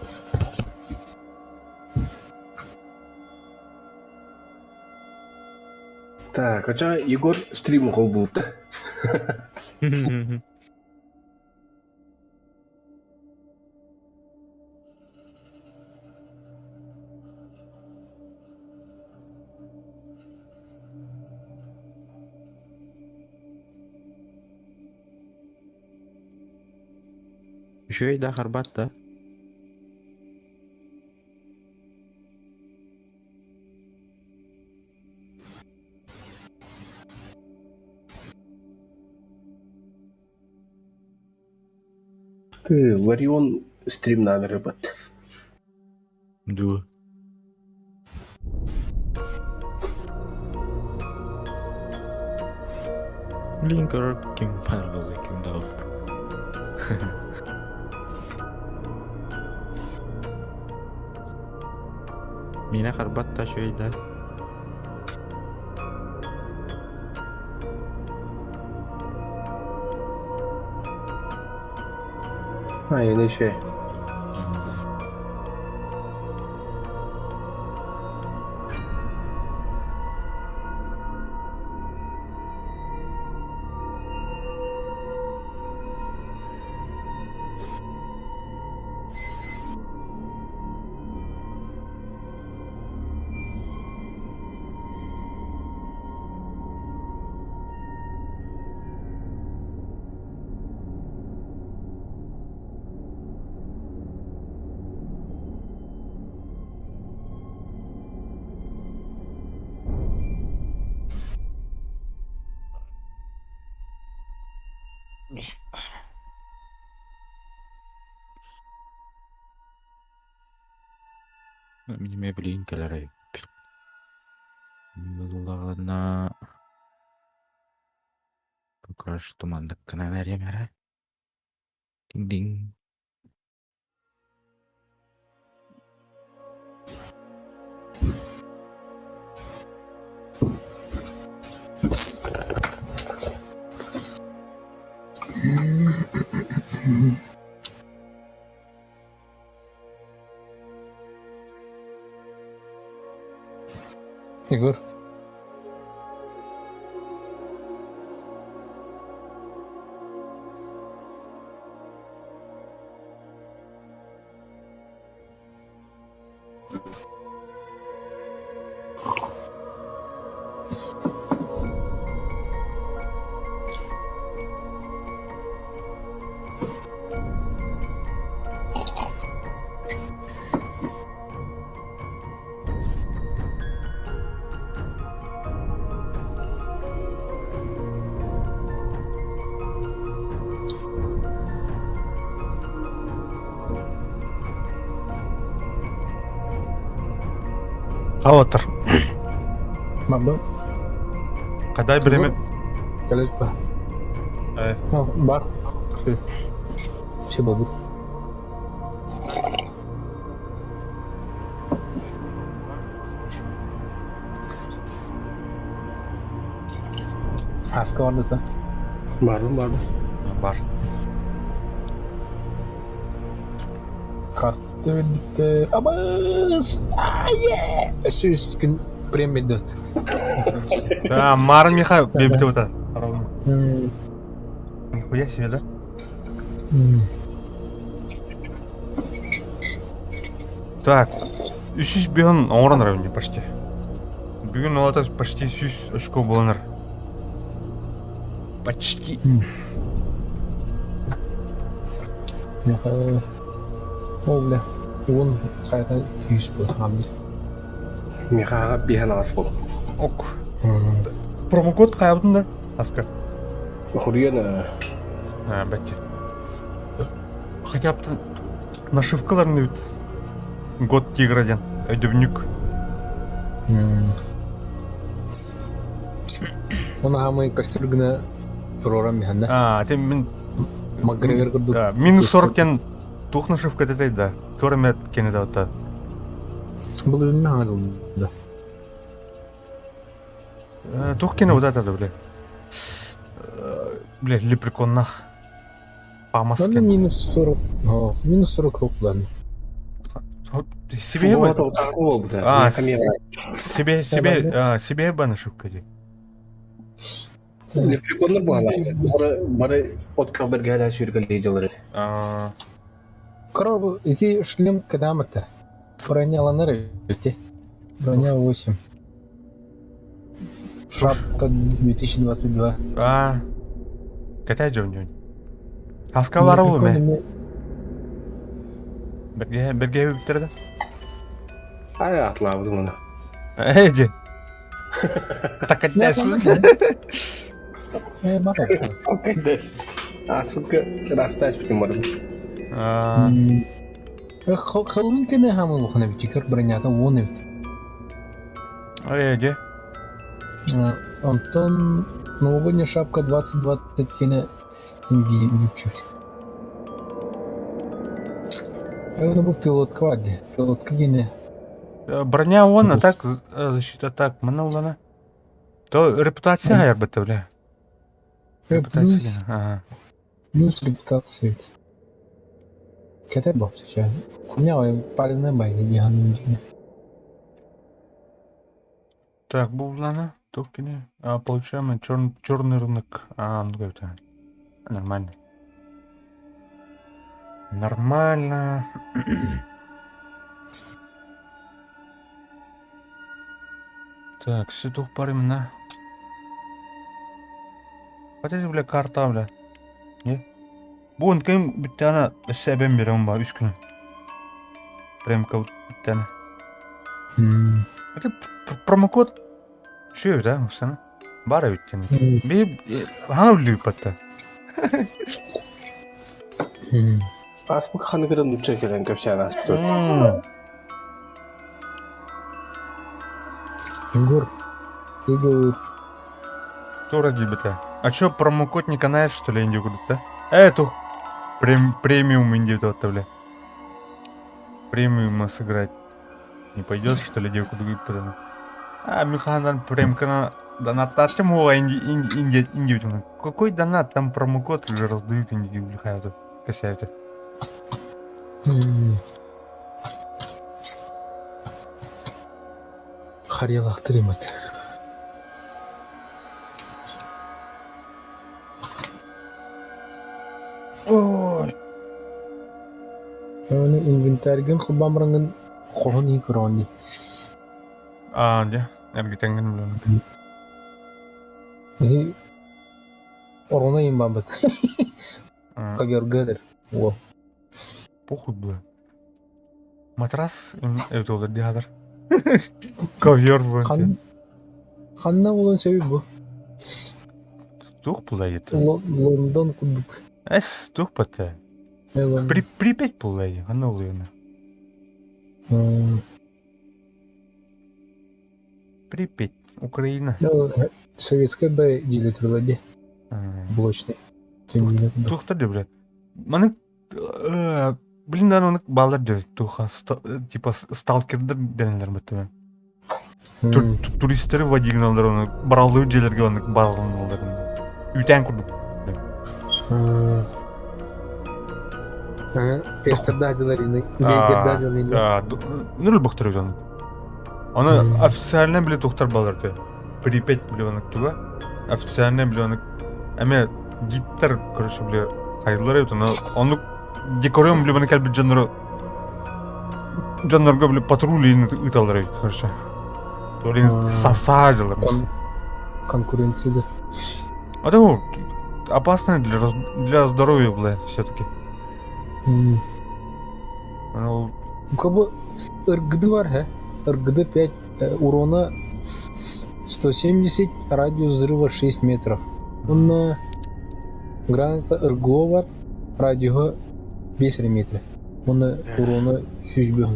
Так, хотя Егор стрим холбута. Үчүгэй да харбат да. Ты, Ларион стрим номер бат. Ду. Блин, короче, ким бар был, ким дал. Мина харбат та үчүгэй да. А, я еще. Минеме билигин кэлэр эбиппин. Буллаҕына пока что маннык гынан эриэм эрэ. Диҥ-диҥ. Егор. Алатыр. Мабы. Кадай время. Кэлэспэ. Бар. Все бабы. Аска барда Бар, бар. Бар. Карта битте. Абас! Ае! Өссө үс күн премия дат. Да, Мар Миха бебите ота. Нихуя себе, да? Так, үсүс бүгүн оҥорон эрэ почти. Бүгүн ол ата почти 100 очко буоланар. Почти. Ол бля, уон хайата тиис буолан Михаға биһэн аас бол. Ок. Промокод хайабытын да? Аска. Хуруйан А, бәтте. Хотя бы нашивкаларын бит. Год тигра диэн. Өйдөбүнньүк. Оны хамай костер гына турорам миханда. А, ты мин... Макгрегор курдук. Минус 40 тен туох нашивка этэй да. Туора мет кене да ота. Бұл өлімі аңадылды. Да. Туох кене вот это бля. Бля, лепреконнах. Памас Надо минус 40. О, минус 40 рук, ладно. Себе бы. А, себе, себе, а, себе бы нашивка ди. Лепреконнар буала. Бары бары от каберге сүүргэл дьылар этэ. Короче, ити шлем кадамата. Броня ланары эти. Броня 8. Шапка 2022. А. Кэтэй дьон дьон. Аска бара ол ме. Берге берге бүттерде. Ай атлаабытым оны. Эй же. Так это Ааспытка ырастаачпытым барбыт. Хылын кене хамы лухана битикер бронята вон эбит. Эй, де. Антон новогодняя шапка 2020 кене чуть. Это был пилот квади. Пилот кене. Броня он, а так защита так, мана То репутация хайарбыта, бля. Репутация, ага. Плюс репутация. Кете баб сейчас. Хуйня, палевная байда, дигану Так, буллана, токены. А, получаем черный, черный рынок. А, ну это нормально. Нормально. Так, все тух паримна. Хотя, бля, карта, бля. Не? Бу кем бүттәне сәбәм берем ба үч көн. Премка бүттәне. Это промокод Шөй да, усана. Бар бүттәне. Би хана билүү патта. Ааспыт ханыгырын нучча кэлэн кэпсээн ааспыт. Егор, Егор. Тура дебета. А чё, промокод не канаешь, что ли, Индию да? Э, ту. Прем, премиум Индию то бля. Премиума сыграть. Не пойдет, что ли, девку другую потом. А, Михаил премкана донат. А чему Инди, Инди, Индия, Индию? Какой донат? Там промокод уже раздают Индию, бля, косяют. Харьялахтырымат. Ой. Оны инвентарьгын хубамрангын хоһон и крони. А, де, эргитеңген билем. Зи Орона им бабыт. Кагергедер. Во. Похуй было. Матрас это ол дихадыр. Ковер бу. Хан Ханна болон себеп бу. Тух булай это. Лондон кудук. Эс тух пата. При Припять булай, ханна улуйна. Припять, Украина. Советская б делит владе. Блочный. Тухта де, бля. Маны блин, да, оны балдар де туха, типа сталкердер денелер бітті. Туристтер водигналдар оны, баралды жерлерге оны базаланалдар. Үтән курдук. Тестерда диларины, гейгерда диларины. Нүрүл бактыр оны. Оны официально биле тухтар балар те. Припять биле оны туга. Официально биле оны. Эмиэ гиттер, короче, бля, хайыллар эбит, ону оннук декорем, бля, маны кэлбит дьоннору дьоннорго, бля, патруль ыыталлар эбит, короче. Блин, сосадило. Конкуренция, да. А то опасно для, для здоровья, бля, все-таки. Ну, как бы РГД бар, ха? РГД 5 урона 170, радиус взрыва 6 метров. Уонна граната РГО бар, радиуһа 5 эрэ метрэ. Уонна урона 105.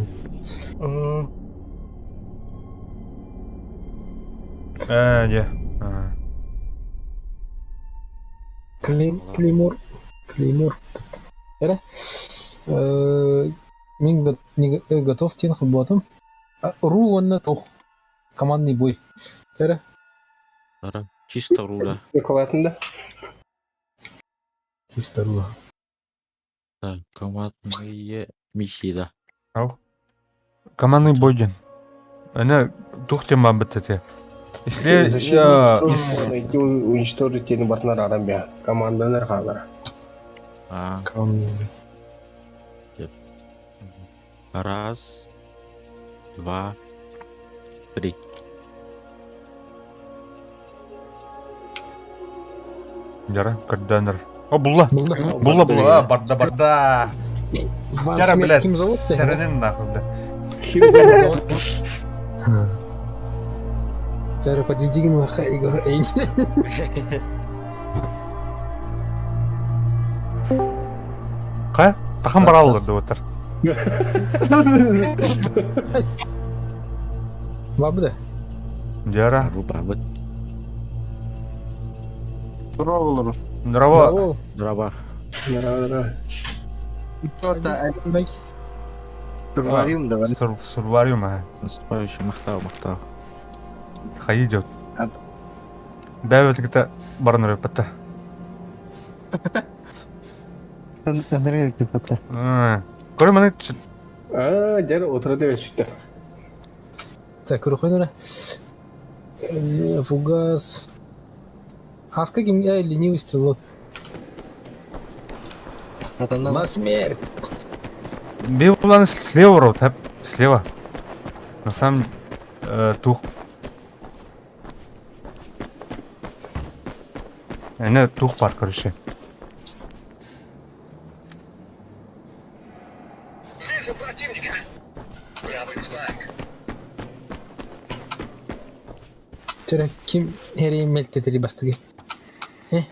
Ээ, дьэ. Клеймор. Клеймор. Эрэ. Мин готов диэн холбоотум. Ру уонна туох командный бой. Эрэ. Ара, чисто руля. Николатын да? Чисто руля. Да, командные миссии, да. Ау. Командный бой диэн. Аны туох диэн бааммыт этэ. Если Я... Найти уничтожить тени партнера Арамбия. Команда хаалара. А. Раз, два, три. Дьара, көрдөөнөр. О, булла. Булла, булла, барда, барда. Дьара, блядь, сэрэнин нахуй, да. Дьара, подведигин маха, Егор. Ха? Тахан бараллар да отар. Бабы да? Дьара. Бабы. Здорово. Здорово. Здорово. Здорово. Кто-то... Сурвариум давай. Сурвариум, ага. Наступающий махтал, махтал. Хайы идет. Бәбет кыта баран өрөппөттө. Андрей кыта. Көрө маны Аа, дьэр утра дэбэсүттэ. Так, көрөхөнөрө. Фугас. Хаска ким я ленивый стрелок. На смерть! Бил слева рот, слева. На самом тух. Эне тух бар, короче. Вижу противника. Правый фланг. Тера ким эри мелтетери бастыгы. Э?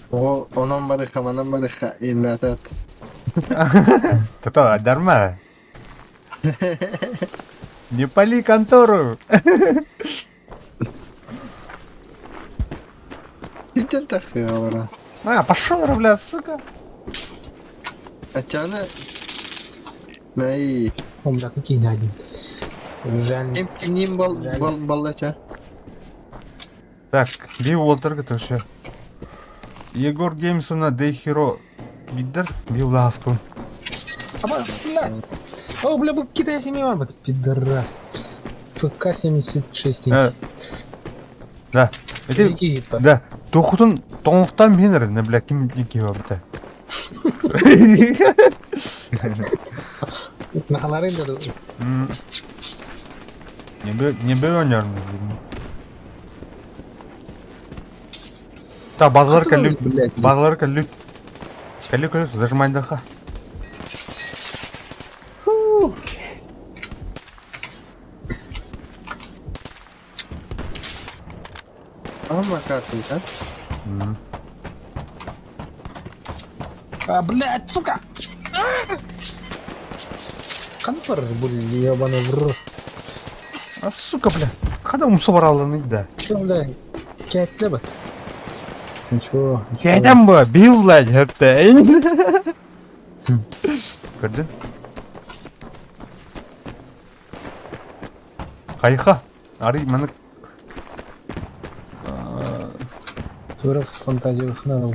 О, онон барыха, манан барыха, иммятат. Тото, дарма. Не пали контору. Итен тахыалара. А, пошел, бля, сука. Ачана... Мэй. О, бля, какие не один. Жаль. Ким кимнин бол бол баллача. Так, Би Уолтер вообще. Егор Геймсона Дей Хиро Биддер Билл Ласкун. А, бля. О, бля, бу Китай семья, пидорас. ФК-76. Да. Эти, да. Тухутун тоңуктан менер, не бля, ким ким бабыта. Нахаларын да. Не бе, не бе онярмын. Та базалар кәллү, базалар кәллү. Кәллү кәллү, зажимай даха. Ама картинка. А, блядь, сука! Контор, блин, ебаный в рот. А, сука, бля. Когда умсу баралыны да. Что, бля, кәтле бат. Ничего. Кәтәм бу, бил, блядь, хәтта. Көрдүн? Хайха. Ари, маны... Туров фантазиях надо.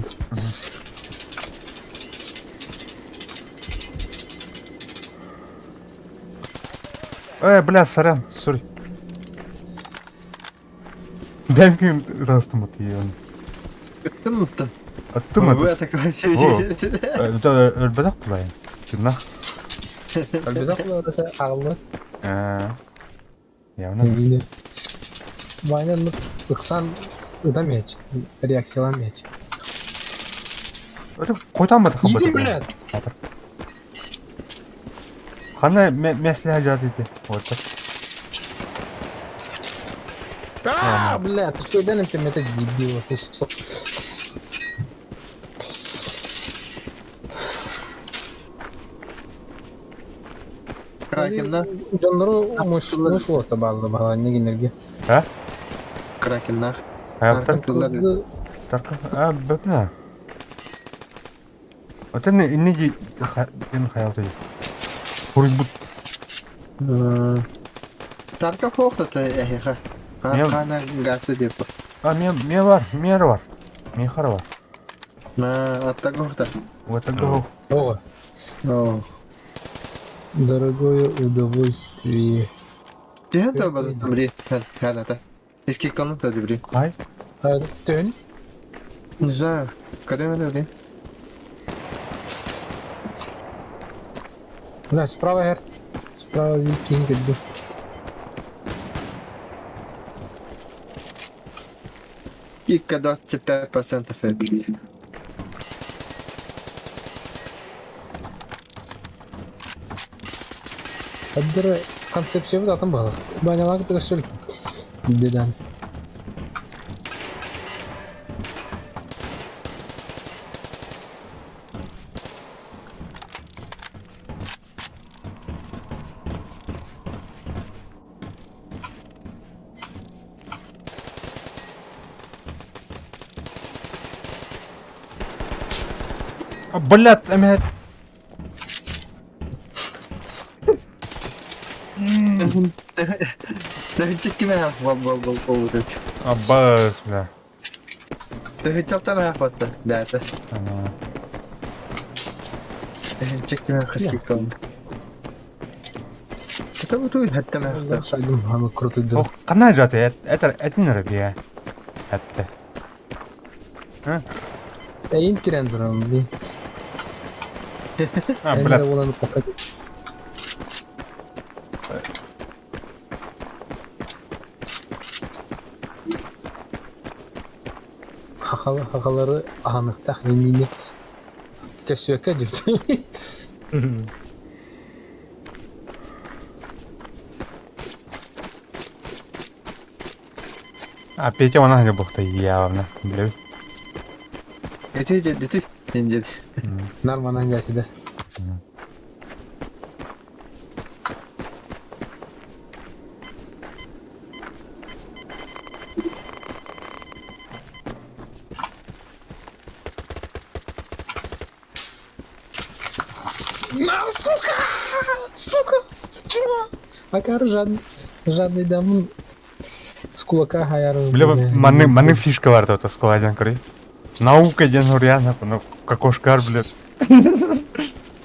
Э, бля, сорян, сори. Бэм ким ытастым вот её. Ыттым ыттым. Ыттым Вы это. атаковать Өлбөтөх булайын. Тымнах. Өлбөтөх буларыта аҕыллар. Явно. Ваня ыксан ыта мяч. Реакциялан мяч. Это кой там это Иди, блядь! Хана месле жат ити. Вот так. А, бля, ты что, дан это это дебил, кусок. Кракенна. Дьоннору муш уота баалла баалла кинилэргэ. А? Кракеннах. Хайаптар. Тарка. А, бөпнә. Отен инни ди ин хаялты. Хуруйбут. Тарка хоохтата эһиэхэ. Хана гасы деп. А, ме ме бар, мер бар. Мехар бар. На аттагохта. Вот это О. О. Дорогое удовольствие. Төһөн табады бри. Ханата. Эски комната бри. Ай. Төһөн? Не знаю. Когда бри? Да, справа хер. Справа викинг иду. Пика 25% бри. Хаддыр концепция бут атын баҕа. Банялаах тыгар Бедан. Блядь, эмэт. Аббас, бля. Да, это. Ханна жаты, это это не рабия. Это. Эйин кирен турам, блин. А, блядь. Хахалары аһаныктах инини көссүөккэ дьүртэ. А Петя она не был-то явно, блядь. Эти дедити. Инди. Нормально дядя. На, сука! Сука! Чего? Акар жадный, жадный дамын с кулака хаяр. Бля, маны, маны фишка бар то складен кори. Наука ден уряна, ну, кокошкар, блядь.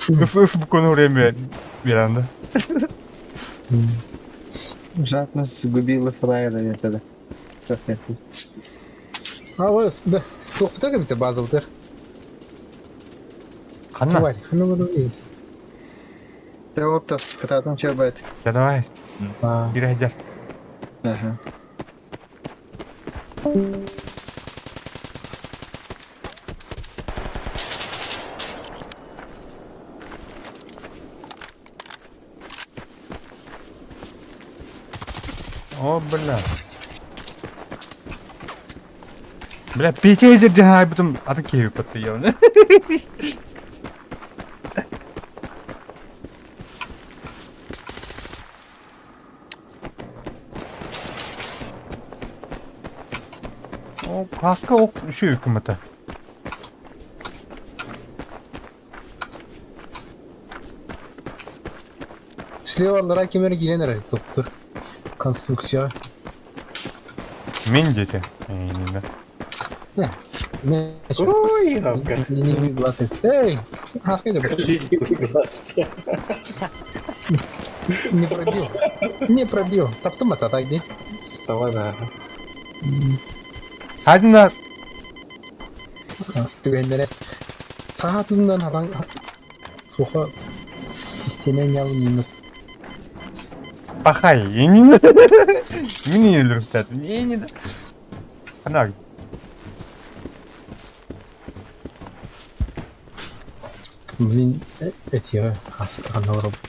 С буквально время Миранда. Жадность сгубила фраера я тогда. А вот, да. Туохпута кэбитэ базабытыр. Ханна. Тварь, ханна буду Ты опта, кататым чебет. Да давай. Бери Ага. О, бля. Бля, Петя жерден айбытым аты кейіп бітті явно. О, каска ок үші үкіметі. Слева кемер киирэн эрэр туптур. Конструкция. Мен дети. Не, Ой, Ленивый глаз. Эй, хаска деп. Ленивый глаз. Не пробил. Не пробил. Таптым это, так, дии. Давай, да. Хадина Түгэннэрэ саха тылынан хатан суха истиэнэ ньал минут Пахай, я не Мини өлөрүктат. Не Ханаг. Блин, этиэҕэ хаастахан олоробут.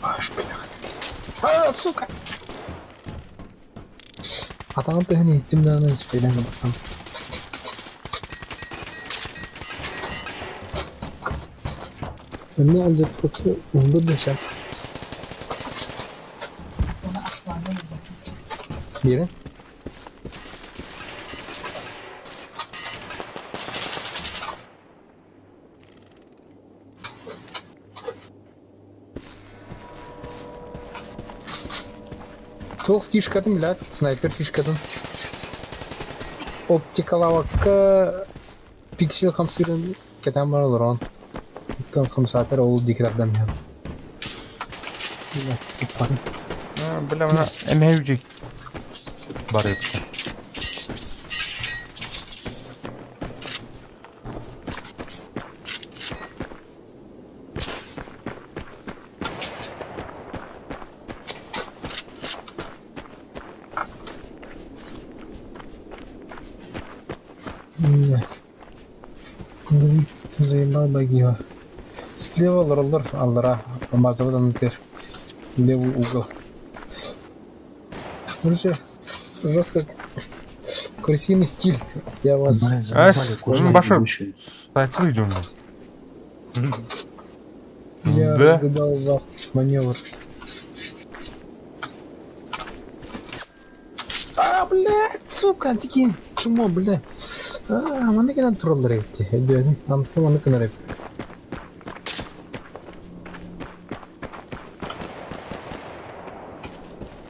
Аж, блядь. А, сука! Атаҕын тыһын иһиттим даҕаны испэйдээн гымматам. Эмиэ алдьаппыт уһуннур да сөп. Биэрэ. Туох фишкатын билээт, снайпер фишкатын. Оптикалаабакка пиксель хамсыырын кэтээн баран олорон. Оттон хамсаатар ол диэки тардан иһэн. Бля, мына эмэһэ үчүг барыппын. Заебал багио. Слева роллер аллара, помазывал на левый угол. Короче, жестко крысиный стиль. Я вас... Баша, так идем. Я Да. разгадал ваш маневр. А, блядь, сука, такие, чмо, блядь. А, манна кэлэн тураллар эбит дии. Өйдөөтүм. Аныска маннык гынар эбит.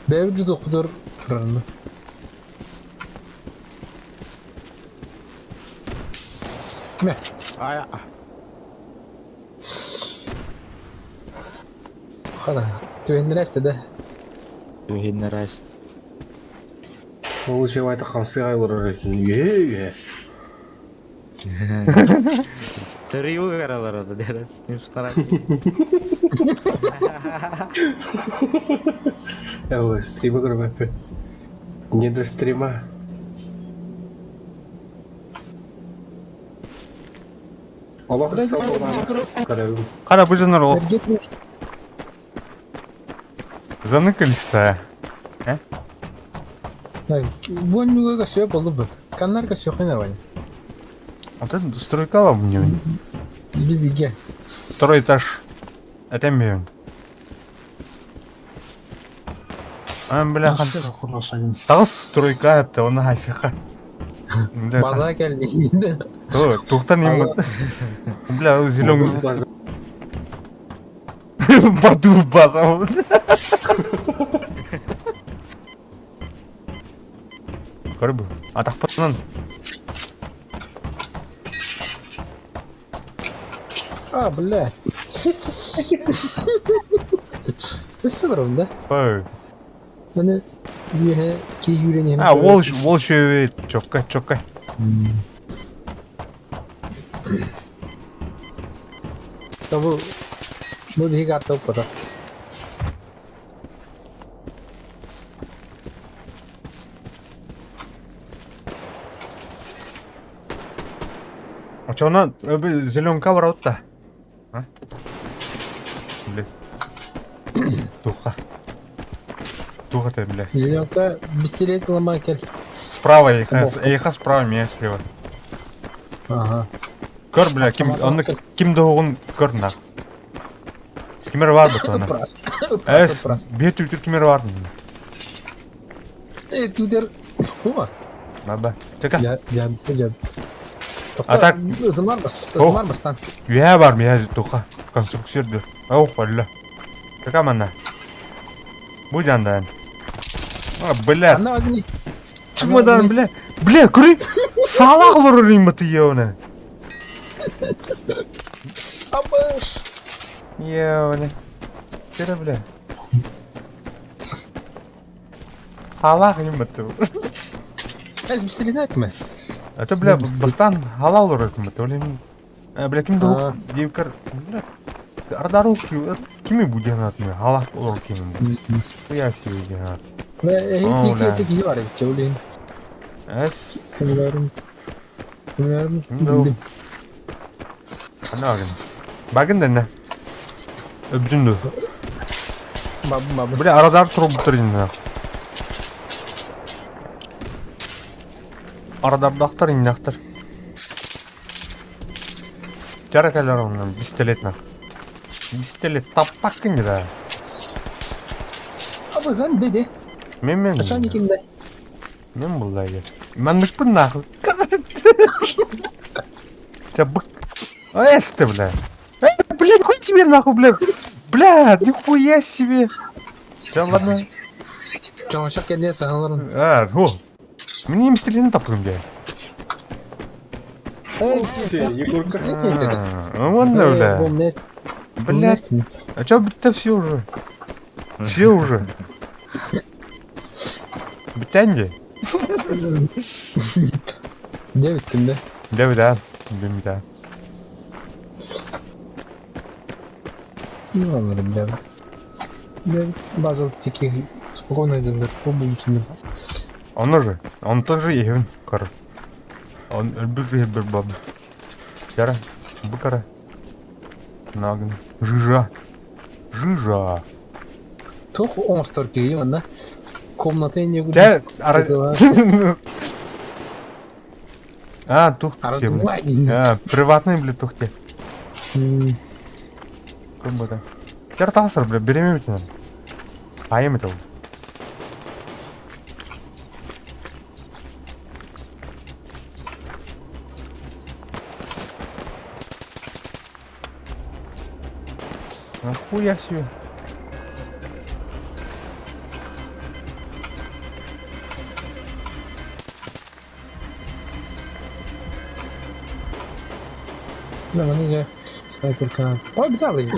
Бэйэбит дьутуохпутугар турарына. Мэ. Хана, түһүннэрээстэ да. Түһүннэрээст. Ол дьиэ хамсыга олорор этин үһэ-үһэ. Стрим каралар дэрэ стрим штара. Э, стрима көрбөппүн. Не до стрима. Олох ыксал буолаары көрөбүн. Хара бу дьоннор ол заныкались да. Э? Буонньуга көсүө буоллубут. Каннар көсүөххэ нормально. Вот это стройкала мне. Биге. Второй этаж. Это мион. А, бля, Тағыс стройка это, он хасиха. База кэлли. Тухтан им. Бля, зеленый. Баду база. Көрбү. Атахпытынан. А, бля. Өссө барабын да? Ой. Маны үөһэ киһи үүрэн иһэн А, ол ол шөбе чокка чокка. Табу бу биһиги атта укпата. Очона зеленка барабыт да. А? Блядь. Туха. Туха ты, бля. Зеленка пистолет ломай кэл. Справа эйха, эйха справа, меня слева. Ага. Көр, бля, ким, онно ким доҕун көр на. Кимер бар бу туона. Упрас. Эс, Упрас. биир түтүр кимер бар. Э, түдер. О, Баба. Чека. я, я, я. А так- Ытымар бас, Ох. ытымар бастан. Үһэ бар, мия туха. Конструксир Ох, балла. Чека манна. Бу жандан. А, бля. Анна огни. Чемодан, бля. Бля, көрүй. Салақ олорор им баты еуна. Абыш! Ебани. Кere бля. Халах им это. Стрелять мы. Это бля, бастан халал урок мы, то ли. Бля, ким да девкар, бля. Ардару кими буденат мы, халах олор кими. Я себе денат. Бля, эти киюары, чулин. Эс. Кимлерим. Кимлерим. Ана Багын да не? Öbdündü. Баб, баб. Бля, арадар туруп турин. Арадардахтар иннахтар. Жаракалар онун пистолет на. Пистолет таппакын да. Абы зан деде. Мен мен. Качан икинде? Мен булдай. Мендикпин нахуй. Чабык. Эс ты, бля. Эй, блядь, хуй тебе нахуй, бля. Бля, нихуя себе. Все, ладно. Чоңошок кенде саналарын. А, о. Мне им стрелянь тапкым, бля. Егорка. Вон, бля. Блядь. А чё, это все уже? Все уже. Битянди? Девять да? Девять, да. Девять, да. Ну ладно, ребята. База таких спокойно идем, пробуем. Он уже, он тоже егин, кор. Он бежит баб. Яра, букара. Нагн. Жижа. Жижа. Тух оңстор кийим, да? Комната не Тя, А, тух. А, приватный, блядь, тухте. Как бы так. Тяр тасыр, бля, береме бит. А им это. Нахуя себе. Да, ну я снайперка. Погнали.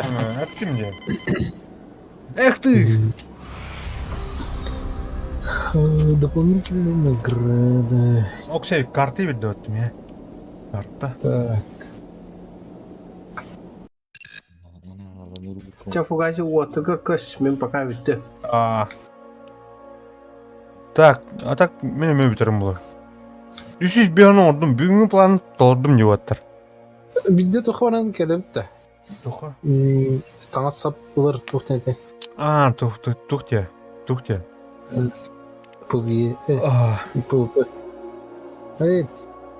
А ты мне? Эх ты! Дополнительные награды. Оксей, карты ведет мне. Карта. Так. Ча фугаси уоттыгар көс, мен пока бүтті. А. Так, а так мен эме бүтерим булар. Үс бүйөн ордум, бүгүнкү планын толордум деп аттар. Бидде тухваран келепті. Туха. Таңат сап булар тухтете. А, тух тух тухте. Тухте. ПВ. ПВП. Эй,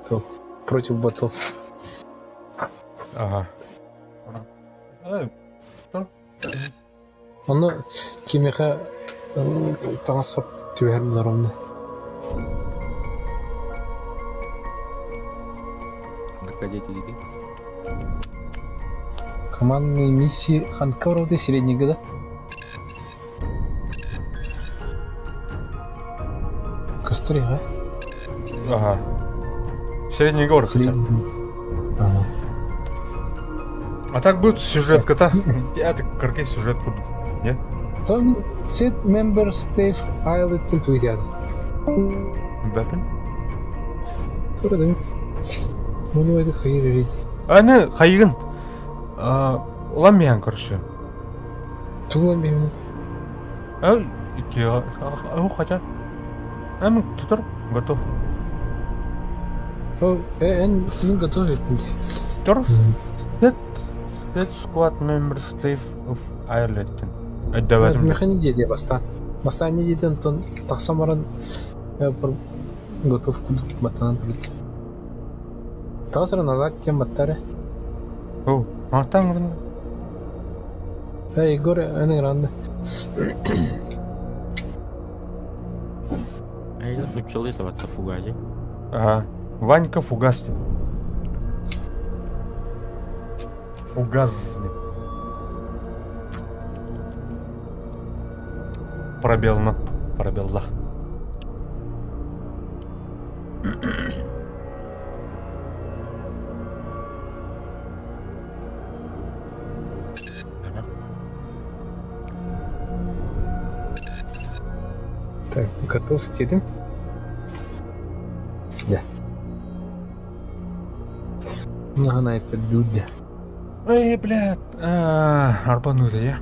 то против ботов. Ага. Оны кимеха таңат сап түбәр булар онда. Командные миссии Ханкавровды средний года. Костри, а? Ага. Средний город. Средний. Ага. А так будет сюжет кота. Я так какой сюжет буду. Не? Там set member Steve Island туйдяды. Бәтін? Турады. Мұны это хайыр Аны хайыгын. Улан миян, короче. Тулан миян. А, ики, а, хотя. А, мы тутор готов. О, эн, ну готов. Тор. Set, set squad member Steve of Ireland. Давай. Механи деди баста. Баста не деди, антон тахсамаран готов куд батанан турут. Тасра назад тем баттары. О, мақтан мұрны. Эй, Егор, аны гранды. Пчелы это вот фугази. Ага. Ванька фугас. Фугасный. Пробел на. Пробел да. Так, готов дедим. Да. Наһанайпердүүрдэ. Эй, блядь, арбанута я.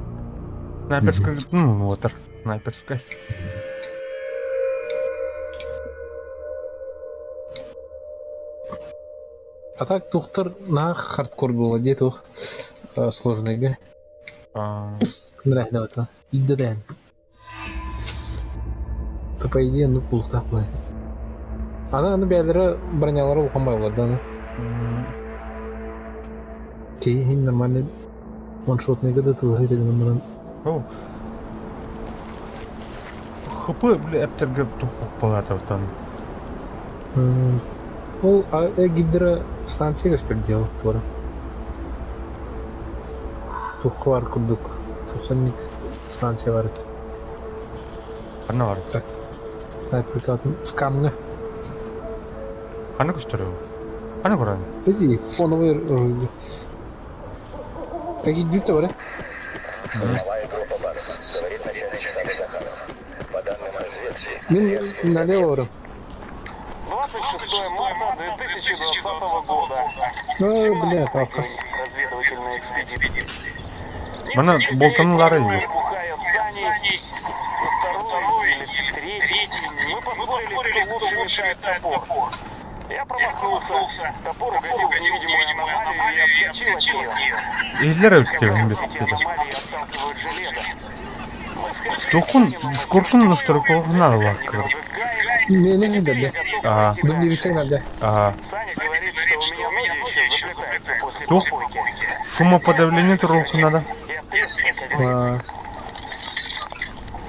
Снайперская, ну, вот, снайперская. А так тухтар на хардкор было где тух сложный га. Нрахда Идден. То по идее, ну култаклы. Ана аны бәйләре бронялары улхан байлар да. Кейин нормальный ваншотный года тылы деген мынан. О. ХП, бля, эптерге тухук балатыртан. Ол гидростанция что делал твора. Тухвар курдук. Туханник станция бар. Ханна бар. Так. Снайперкатын скамны. Ханна көстөрү. Ханна көрөн. Иди, фоновый Какие дюты бар? Малая группа «Барс», говорит начальник штаба Захаров. По данным разведки, Мин налево барам. 26 марта 2020 года. Ну, бля, алкас. Разведывательная экспедиция. Мана болтанулары yok. Бухая с Саней, на второй или третий, мы поспорили, кто лучше метает топор. Я промахнулся. Топор угодил в невидимую аномалию и отскочил от нее. Эзлер өттө бит. Эти аномалии отталкивают железо. Тохун дискордун настройкаларына лаккыр. Не, не, не, да. Ага. Дублируйся надо. Ага. Саня говорит, что у меня ноги еще заплетаются после Тух. Шумоподавление турулку надо.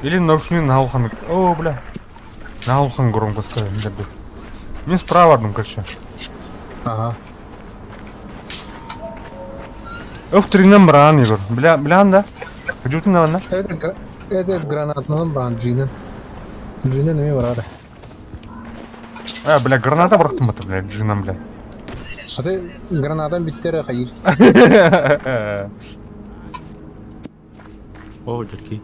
Или наушник на ухо. О, бля. На ухо громко сказать. Мне справа одну, короче. Ага. Өф тринен бран Егор. Бля, бля, да? Где ты на Это, это гранатный бран Джинен. Джинен не барады. А, бля, граната бырахтым это, бля, джином, бля. А ты гранатан биттері қайыр. О, дядьки.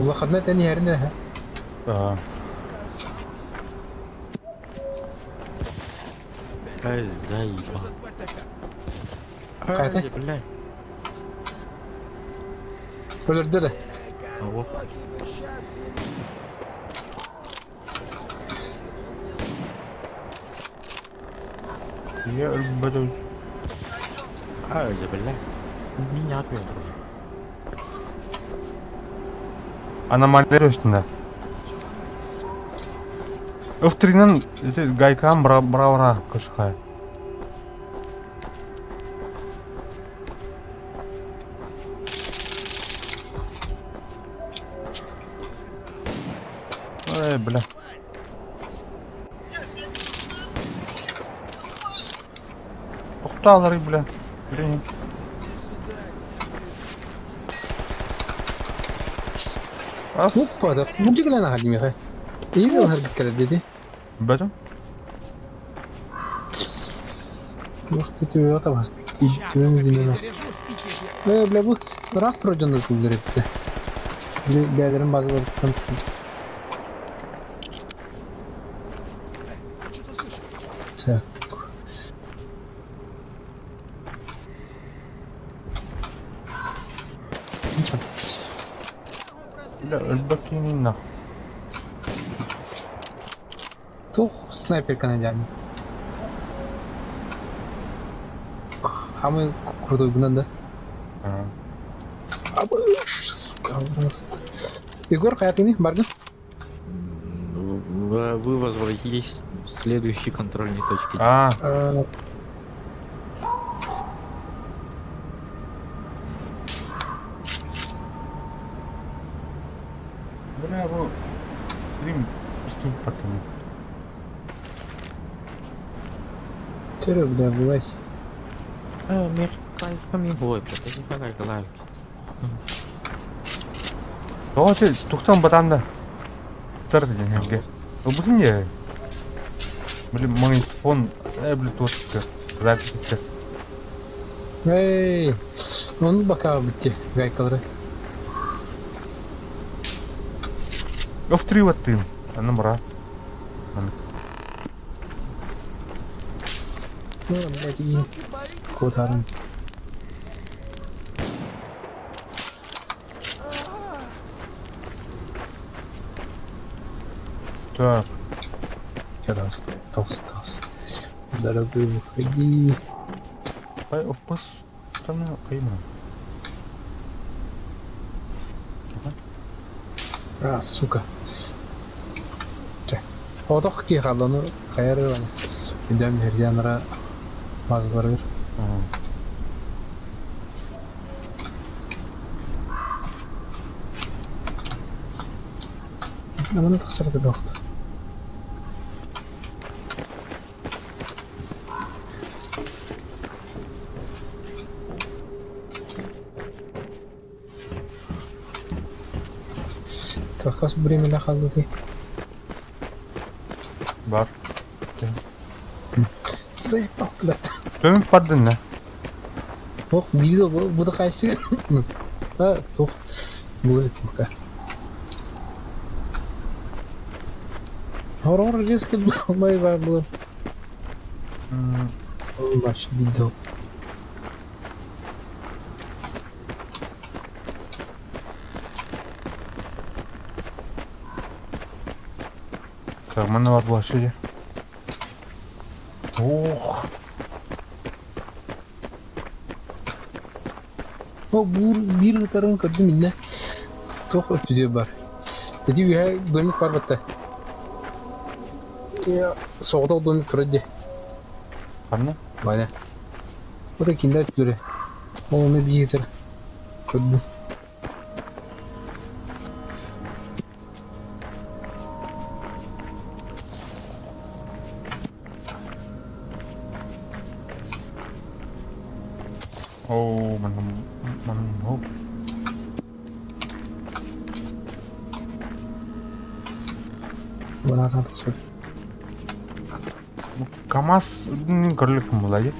Улахадна тәни әріне. Ага. Ай, заебал. Қайта? Ай, бля. Өлірді де. Ого. Я буду... Ай, бля. Меня отвел, дружок. Аномалия üstünde. Өф тринен гайкам бра-бра кышкай. Эй, бля. Ухталары, бля. Блин. Опа, да. Bu дигелен хадимеха. Или хадиккер деди. Бәтем? Может, ты тебе это вас Э, бля, bu rak projendir kuldur etti. Бәлерин базаларыттан. Так. Бля, өлбөккенин нах. Тух снайперканы дядя. А мы крутой гнан, да? А сука, просто. Егор, хаятыны, баргын? Вы возвратитесь в следующей контрольной точке. А. Бля, бу... Рим, ступ потом. Череп, бля, вылазь. А, мех. Ой, блядь, это Тоҕо ти тухтан батанда тар диэн эргэ. Ылбытын дии. Блин, магнитофон, блютуз запись. Эй, он бака битти гайкалары. Оф три ваттыым. Аны мура. Ну, блядь, и кутарын. Так. Раз, толстас. Дорогой, выходи. Ай, опас. Там кайма. А, сука. Отох ки халаны кайры Идем хердянра мазларыр. Наманы тахсарда дохт. Хас времени халлыты. Бар. Заебал, блядь. Төмүк бардын да. Ох, видел, буду хайсы. А, тух. Будет пока. Хоррор резко был, было. Вообще видел. Так, манна бар була шире. Ох. О, бур бир ытарын көрдүм инне. Туох өттүдү бар. Эти үһэ домик бар батта. Соҕотох домик турар дии. Ханна? Ваня. Вот киндер өттүлэрэ. Ол ону биир көрдүм. Оо, манна манна хоп. Вона тахсар. КамАЗ үрдүнэн көрүлүк була дии.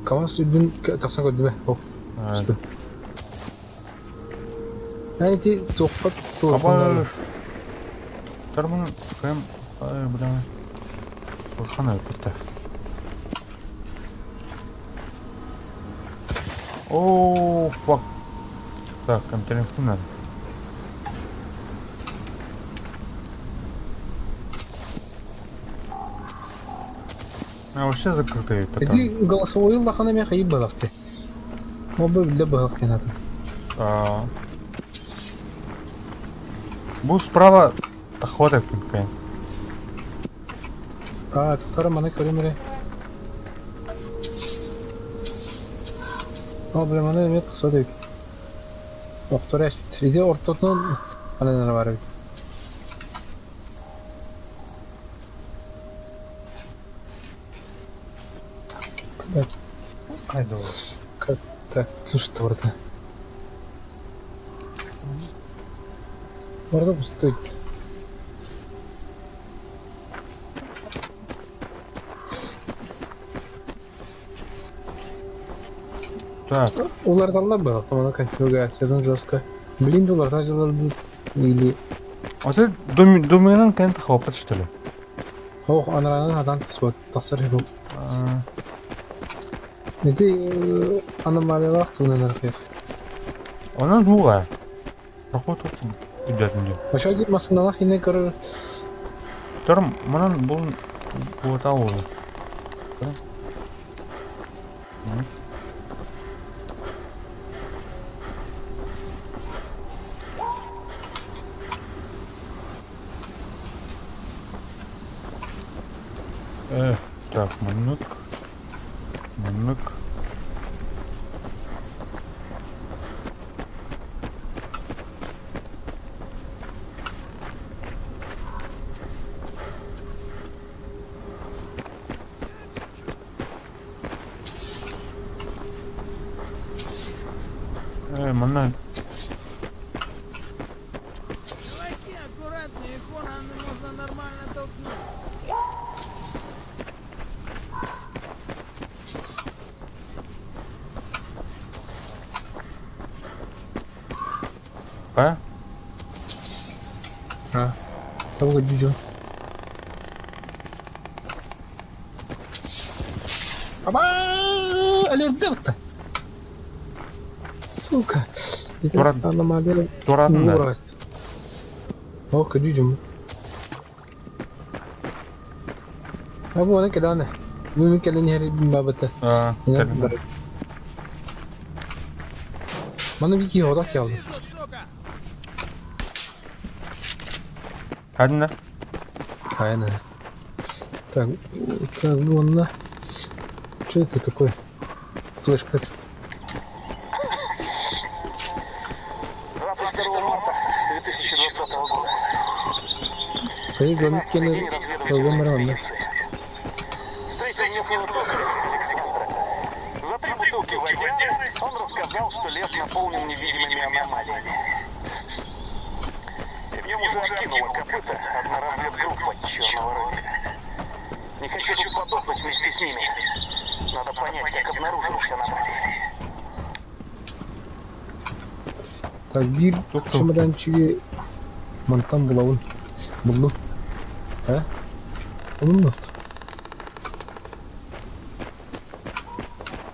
КамАЗ үрдүн тахсан көрдүм ээ. Ох. Эти туохпат Аба. Тармын кэм ай бля. Хана это. О, fuck. Так, там надо. А вообще закрытый Эти голосовой лахана мен хайып балакты. Оба биле балак кенаты. А. Бу справа тахвата кин. А, тахтара маны көрүмре. О, бля, маны эме тахсады. Доктор эшпит. Иди ортотунан анан бар бит. Айда. Как так пусто орда. Орда пустой. Так. Улардан было, по-моему, конфигурациядан жестко. Блин, улардан жылар или... Вот это доменен кент хопот, что ли? Ох, анаранан адан тахсыбат, тахсар хебу. Эти аномалиялар туунан архив. Она другая. Проход тут идет мне. Ошо дип масыналах ине көрөр. Втором, манан был вот аул. Так, маннык. Маннык. манна Давайте аккуратнее, Конан можно нормально толкнуть. А? А. Того дюдю. Аба! Алердерта! Сука! Аномалия. Туратында. Урасть. Ох, дюдю. А вон кэлэн. Бүгүн кэлэн иһэр бабыта. А, Маны бики одак ялды. Хадина. Айна. Так, так, вон Что это такое? Флешка. 22 марта 2020 года. Кайы День разведывательной экспедиции. Встретил местного токаря Александра. За три бутылки водяры он рассказал, что лес наполнен невидимыми аномалиями. И в нем уже откинула копыта одна разведгруппа черного рынка. Не хочу тут подохнуть вместе с ними. Надо понять, как обнаружились аномалии. Так, биир чемоданчиги мантан булабын. Булдум. А? Булдум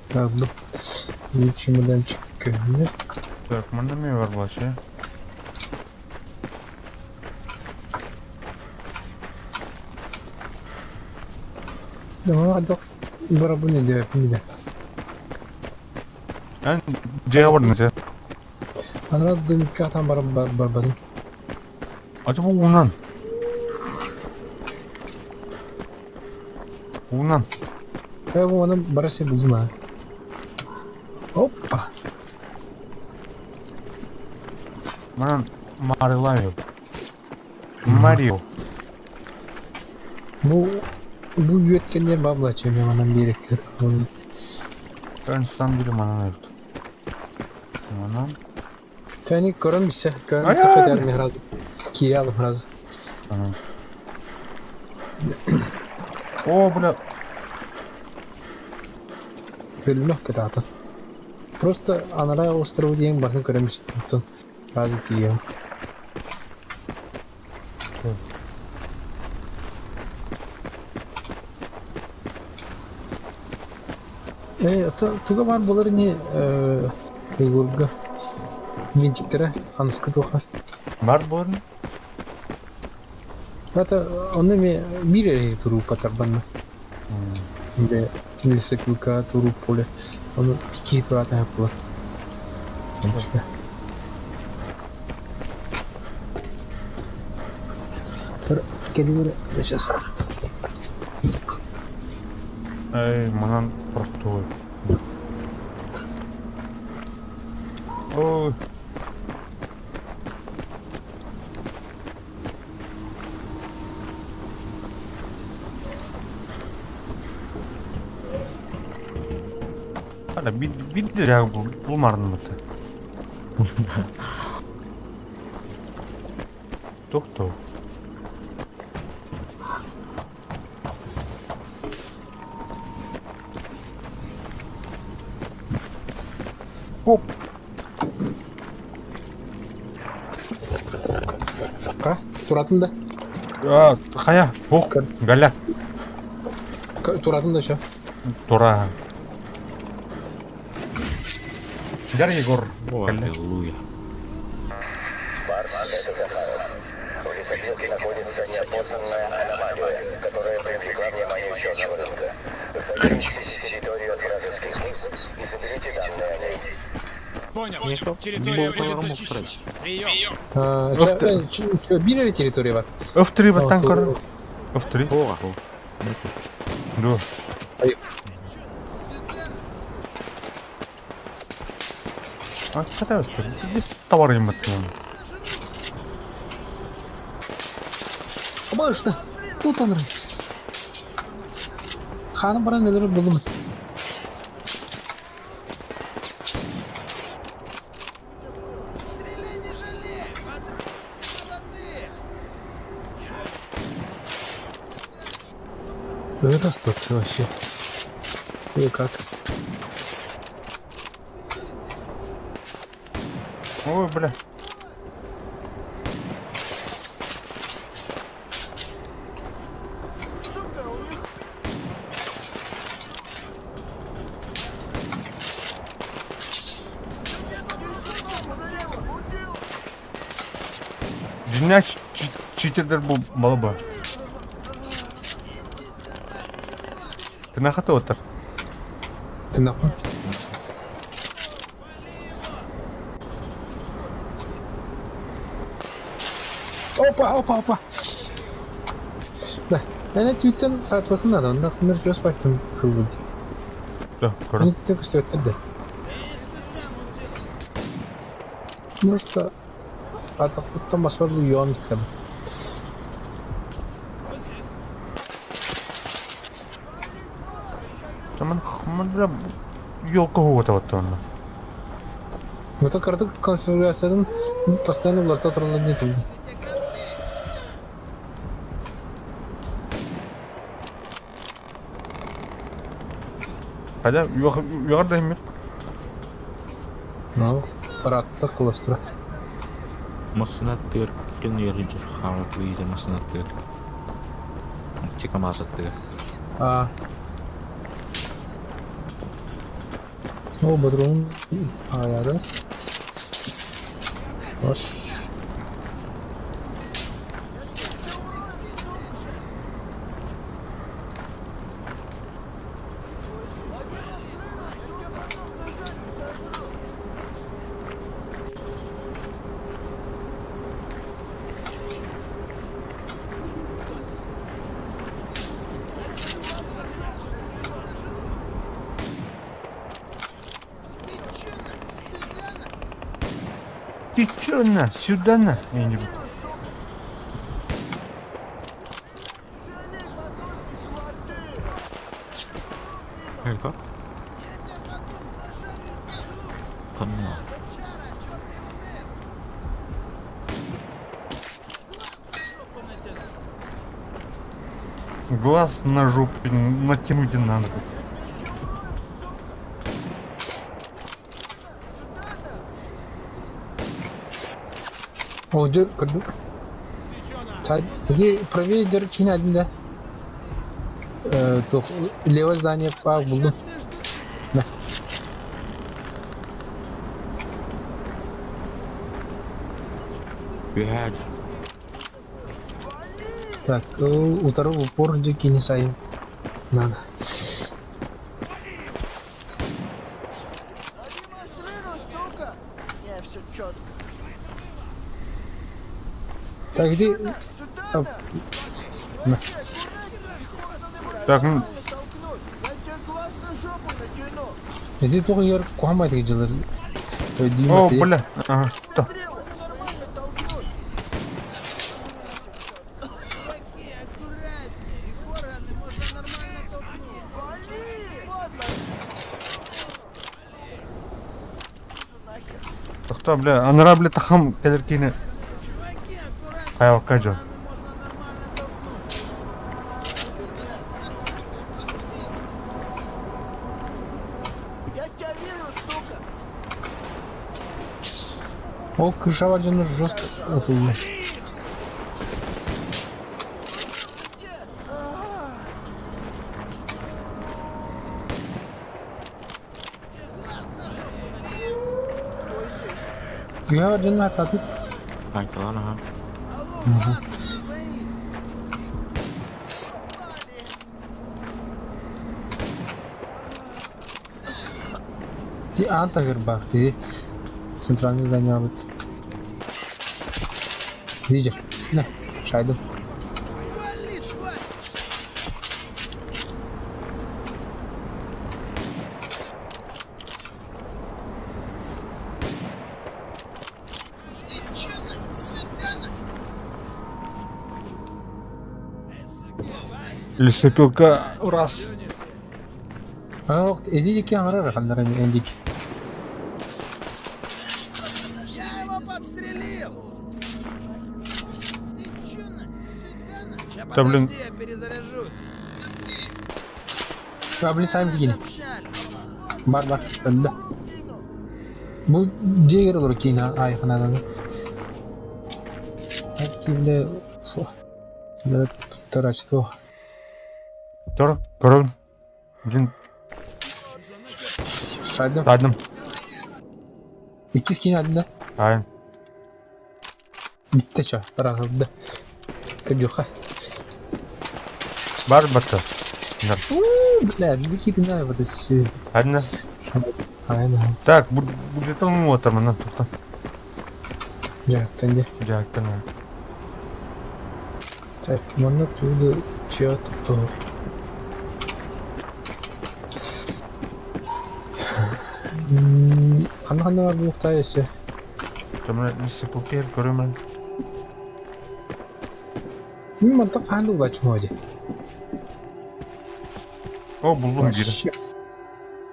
Так, бу биир чемоданчик көһүнэр. Так, манна эмиэ бар буолааччы. Да, барабын иде, иде. Эн дьиэҕэ бардыҥ этэ. Анараа дымка там барбадым. Ача бу уунан. Уунан. Э, бу аны бара сир булдум а. Опа! Манан Марилавио. Марио. Бу бу үөткеннер баблачы мен манан биэрекке. Эн сам бири манан эбит. Манан. Тэни көрөн биссе, көрөн Ай-ай! төхөдөрүн сразу. Кире алым сразу. О, бля. Бөлүнөх кытаата. Просто анараа острову диэн баһын көрөн биссе. Сразу кием. Э, это туга бар болар не Егорга. Винтиктера, ханыскы туха. Бар болар Это он эми биир туру патарбанна. Бе лесоклыка туру поле. Он пики турата булар. Келиңер сейчас. Эй, манан простой. Ой. Hala bir bir lira bul bulmardın mı? Doktor. Хоп. Ка? Туратын да? А, хая, ох, галя. Туратын да ша. Тура. Гар Егор. Аллилуйя. Барс, это Захаров. В лесопилке находится неопознанная аномалия, которая привлекла внимание черного рынка. Зачистите территорию от вражеских служб и заберите данные о ней. Понял. Территория будет зачищена. Прием. Биир территория бар. F3 баттан көр. F3. Ду. А, хотя здесь товар им это. Обашта. Тут он. Ханым баран нелер булдум. Вырастут вообще. Или как? Ой, бля. Дьиҥнээх читердэр бу балаба. Тынаха туоттар. Тынаха. Опа, опа, опа. Да. Эн түүттэн саатылатын надо, онно кымыр жос байтын кылбын. Да, көрө. Мен түттен көрсөттөр да. Просто атақпыттан баспар уйуан иттем. Таман бля елка хуотаватта онно. Это карту конфигурациядан постоянно уларта тураллар не турду. Хотя юар да иммит. Ну, парадта кыластыра. Массына тыыр кин еринчер хаалат ыйыта массына тыыр. Тика маасаттыгар. А. О, бодрум аяры. Ош. Ты чё на, сюда на, я не буду. Как? Ханна. Глаз на жопе натянуть надо. О, дер, көрдүм. Иди правее дер кин один да. Э, левое здание па булдум. Да. Үһәр. Так, утары в упор дики не сайын. Надо. Так, иди. Оп. На. Так, ну, Иди туох ер куһамай дьылыр. О, бля. Ага, что? Тохто, бля, анара, бля, тахам кэлэр киини хайалка дьон. Ол крышаба дьоно жестко охуенно. Күһэ дьоно ататыт. Танкалан аха. Ти аан бах, ти центральный здание бит. Дижер. На, шайдым. Лесопилка раз. А, иди дики аңарар ханнар эндик. Я его подстрелил! Ты чё на? Сюда на? Ща Да, блин. подожди, я перезаряжусь. Блин, сами кини. Бар бар, өллө. Бу дьиэгэр олору киин айханаананы. Киинде туттарачтуох. Тор, көрөбүн. Блин. Сайдым. Сайдым. Иккис киин адында. Айын. Бүттэ чо, тарахылды. Кырдьуха. Бар батта. Уу, бля, какие на вот эти. Одна. Айна. Так, будет он вот там, она тут. Дьаһактан дьэ. Дьаһактан. Так, манна тууду чё туттуһу. Ханна ханна бар буолуохтаай өссө? Томна лесопилкер көрөмөн. Мин мантан хаһан да улааччым дии. О, буллум диир.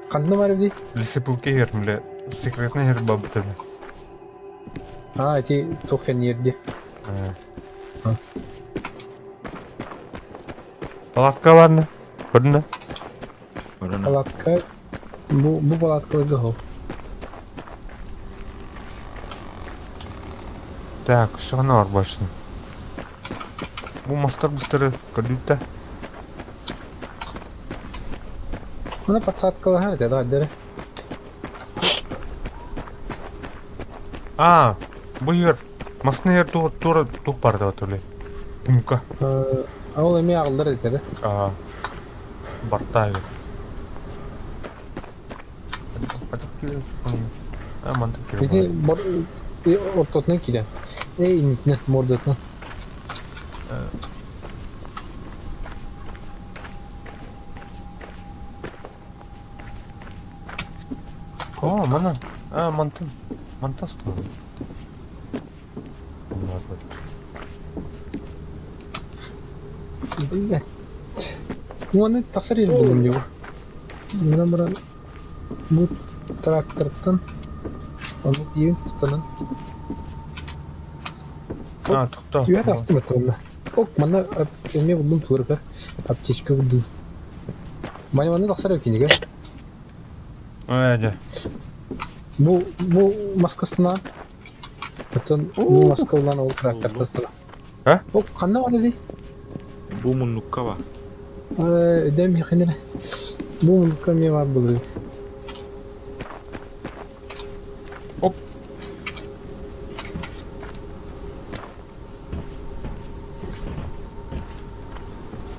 Ханна бар эбитий? Лесопилка иһэр, бile секретный иһэр бабыта. А, ити туох кэнниэр дии. Палатка барна. Көрдүн да? Палатка бу бу палаткаларга хол. Так, все равно барбашын. Бу мастар быстары көрдүк да. Мына подсадкалаһар этэ да дere. А, бу ер масны ер тур тур тух бар да төле. Умка. Ол эми аҕыллар этэ да. А, барта А, мантык Ити бор ортотунан киирэн. Эй, иннитинэ, мордатынан. О, мана. А, мантын. Мантас тур. Блядь. Уонна тахсар ир буллум дии. Мына баран бу трактортан ону диибин тустанан. А, тохто. Үһэ тахстым этэ Ок, манна эмиэ булдум туурка. Аптечка булдум. Маня манна тахсар эбит Ээ, дьэ. Бу бу маскастана. Оттон бу маска улан ол трактортастана. А? Оп, ханна баар эбитий? Бу муннукка ба. Э, өйдөм миэхэ Бу муннукка эмиэ баар буолуо. Оп.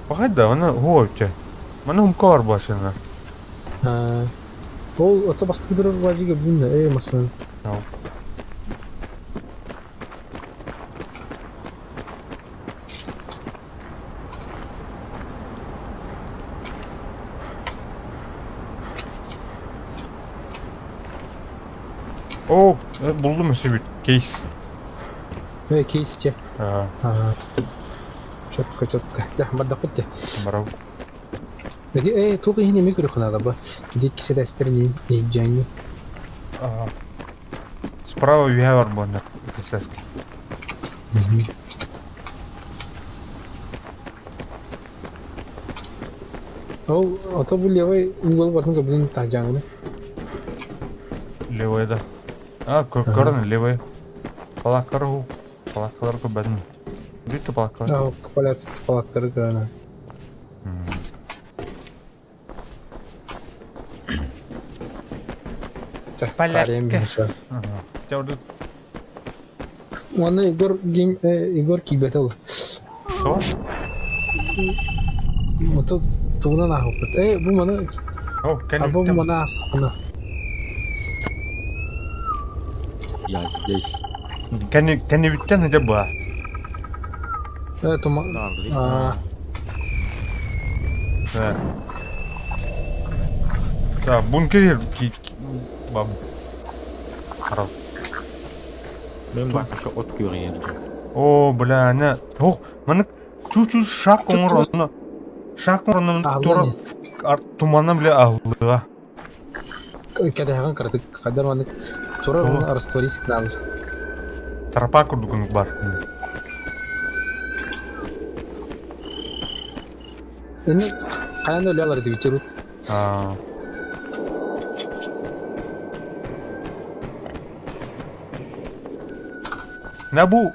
Пахайда, она хуопча. Мана хумкар башына. Ол ото бастык турар бажыга бүгүн э масын. О, булдум өсөбүт. Кейс. Э, кейс те. А, Ага. Четко, четко. Да, бардакыт те. барау. Эти э туох иһин эмиэ көрүөххэ бу. Ити кисэлэстэр не не Ага. Справа үһэ бар буонна кисляски. Ол ото бу левый угол батын көбүнүн таһдьааҥҥыны. Левая да. А, көрөн левая. Палаккар ху. Палаккалар көбөдүн. Бүттү палаккалар. Аа, палат палаттары көрөнө. Палатка. Ага. Тяуду. Уонна Егор гим Егор киирбэтэ ол. Что? Ото тугунан ааһыппыт. Э, бу маны О, а бу маны аастахпына. Я здесь. Кэнни кэннибиттэн ыдя буа. Э, тума а Э. Так, бункер ки бам. Харал. Мен бак еще от көрер. О, бля, ана. Ох, маны чу-чу шаг оңор онно. Шаг оңор онно тура туманна бля аллыга. кэдэһэҕин кыратык хаддар маннык турар уонна растворись гынаалар. Тропа курдук бар. Инни хайан да өлө алар дибит. Аа. Набу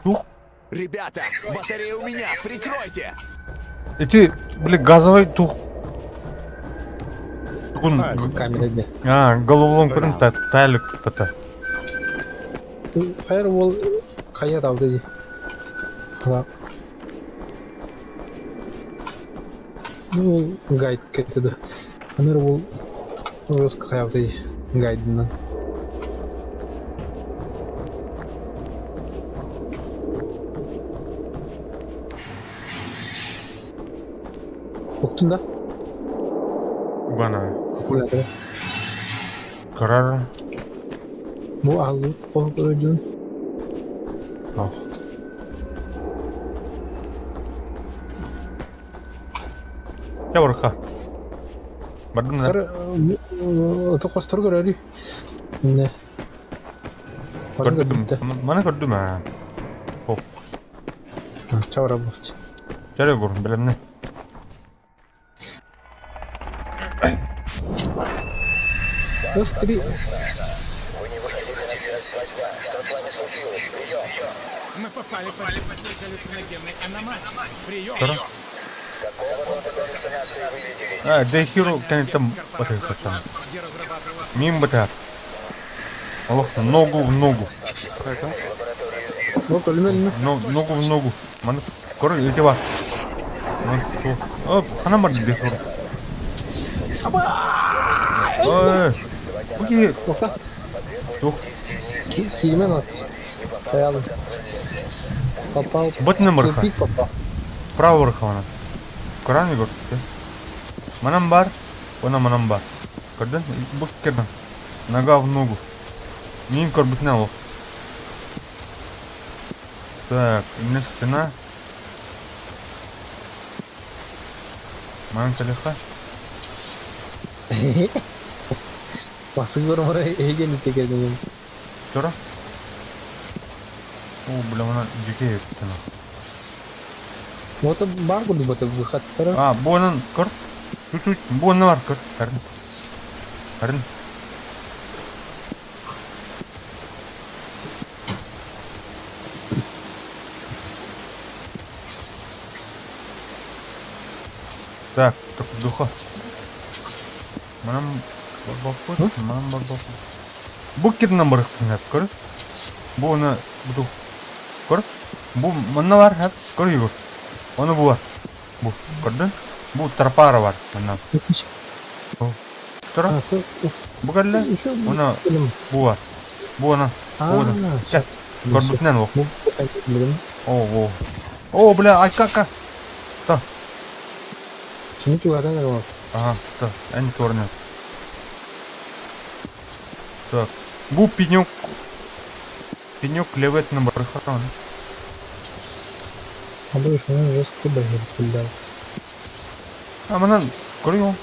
тух. Ребята, батарея у меня, прикройте! Эти, били, газовый тух. Тугун Камера де. А, головолом көрүн та тайлык тата. Firewall хайа талды ди. Ну, гайд кетеді. Аныр ол жестко хаялды гайдынан. Уктун да? Бана. Аккумулятор. Карар. Бу аллут көрдүн. Я барха. Бардым да. Сар токостор көрөрү. Не. Көрдүм. Мана көрдүм а. Хоп. Чавра болчу. Чара гор, билемне. Раз, три. Вы не выходите на связь поста. Что с вами случилось? Прием. Мы попали под галлюциногенный аномалии. Прием! Тара. Какого рода галлюцинации вы видели? А, Дехиру кенеттен батыр каттан. Мин батар. Олох ногу в ногу. Ну, колено, Но, ногу в ногу. Маны көр ете бар. Оп, ханан бар Дехиру. Ой. Окей. Тух. Киймен ат. Хаялы. Попал. Бытны мырха. Тупик попал. Право мырха она. Коран Егор. Манам бар, она манам бар. Көрдүн? Бу керден. Нога в ногу. Мин көрбүтүнэн олох. Так, инне спина. Манан калиха. Басып бар эген итегерден. Тура. О, бля, мана жеке еттен. Вот бар курдук бата выход тара. А, буонан көр. Чуть-чуть, буонна бар көр. Кәрін. Кәрін. Так, так, духа. Манам барбаппыт, манам барбаппыт. Бу кирнен барыктын хәп, көр. Бу оны бу көр. Бу манна бар хәп, көр Егор. Оны бу бар. Бу, көрдүн? Бу тропара бар манна. Тура. Бу кэллэ. Оны бу бар. Бу оны. Бу оны. Кел. Көрбүтүнэн ол. О, о. О, бля, ай кака. Та. Кини чугадан аралап. Ага, та, эн торны. Так. Бу пенек. Пенек левет на бархарон. А больше он жестко багер пулдал. А манан көрү.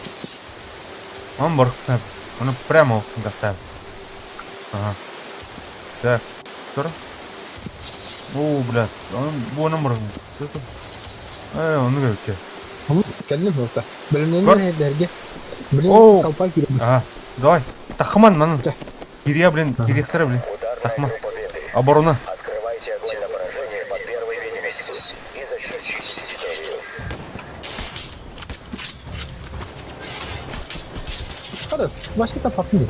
Он бархтап. Оны прямо доставил. Ага. Так, тура. О, бля, он бу оны бархтап. Э, оны көрүккө. Кэллим болта. Билимнен эрге. Блин, О! толпа кирип. Ага, давай. Тахман манан. Кирия, блин, директора, блин. Тахман. Оборона. Открывайте огонь на поражение по первой видимости и зачистите территорию. Хара, башта папны.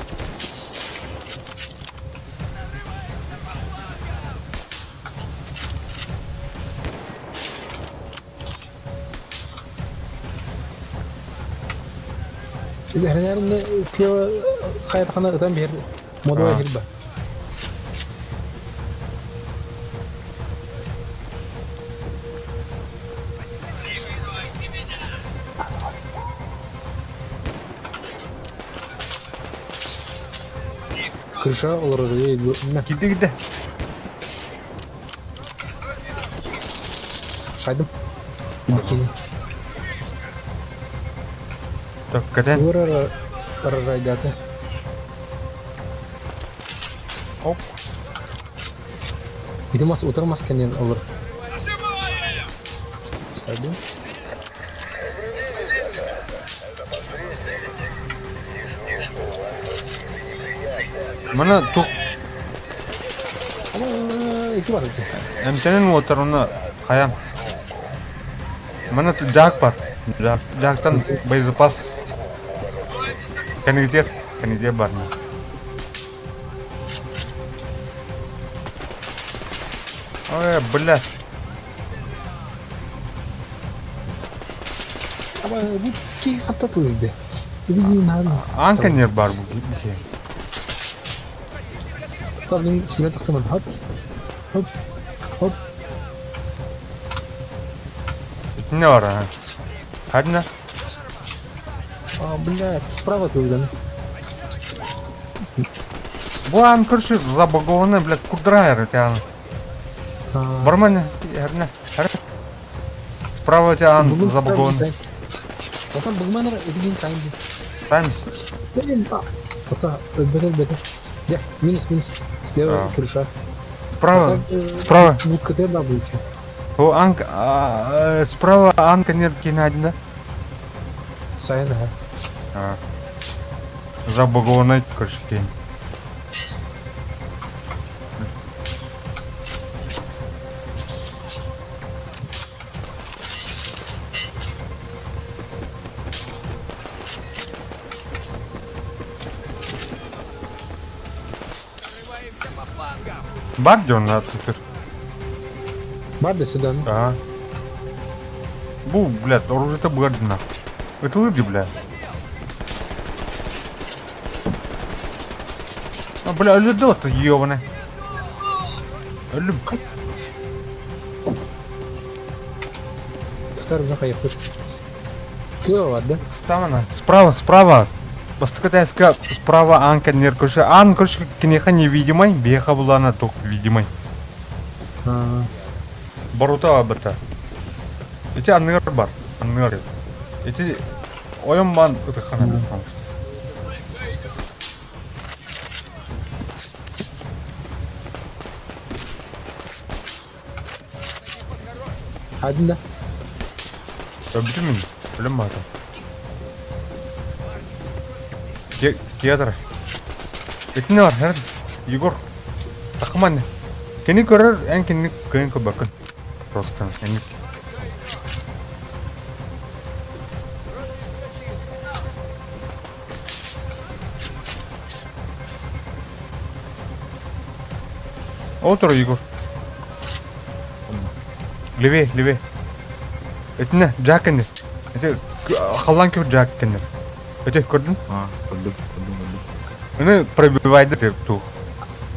Наверное, слева хайрхана там бер модуа хирба. Крыша олар Киди киди. Хайдым. Бикини. Так, катен. Ура райдаты. Оп. Идемас утырмас кенен олар. Хайдым. Мана тух Эмтэнэн уоттар уонна хайа Мана Джак бар. Джактан боезапас Кэнигитиэх, кэнигитиэх бар. Ой, бля. Бу ки хатта тылыйды. Аан кэннигэр баар бу киһи. Мин сүүрэн тахсамын. Хоп. Хоп. Хоп. Итиннэ бар аа. Хадна. А, блядь, справа тылыйдан. Бу аан көрсө забагованный, блядь, курдрайер это аан. Барман, херне, хер. Справа у тебя аан забагованный. Потом бугманер эдигин тайм. Таймс. Пока бетер бетер. Я, минус минус. Слева крыша. Справа. Справа. Ну КТ да будете. О, анк, справа анка нет Геннадий, да? Сайн, ага. А. Забагованный, короче, день. Бар где он на тут? Бар до сюда. Ага. Бу, блядь, оружие-то бгардина. Это лыди, бля. А, бля, ледот, ёбаный. Люб. Да? Стамана. Справа, справа. Бастыкатайска справа анка неркөшө. Ан көршө кинеха невидимый, беха булана тук видимый. Борута абыта. Эти анныр бар. Анныр. Эти ойон бан ытыхана. Один да? Бүтүн мин. Өлөм баата. Театр. Итини бар, хэр. Егор. Тахман. Кини көрөр, эн кини кыйын көрбөккүн. Просто энник. Отур, Егор. Левее, левее. Этине, Джак кеннер. Эти халлан көр Джак кеннер. Эти көрдүн? А, көрдүм, көрдүм, көрдүм. Мени пробивайды деп тух.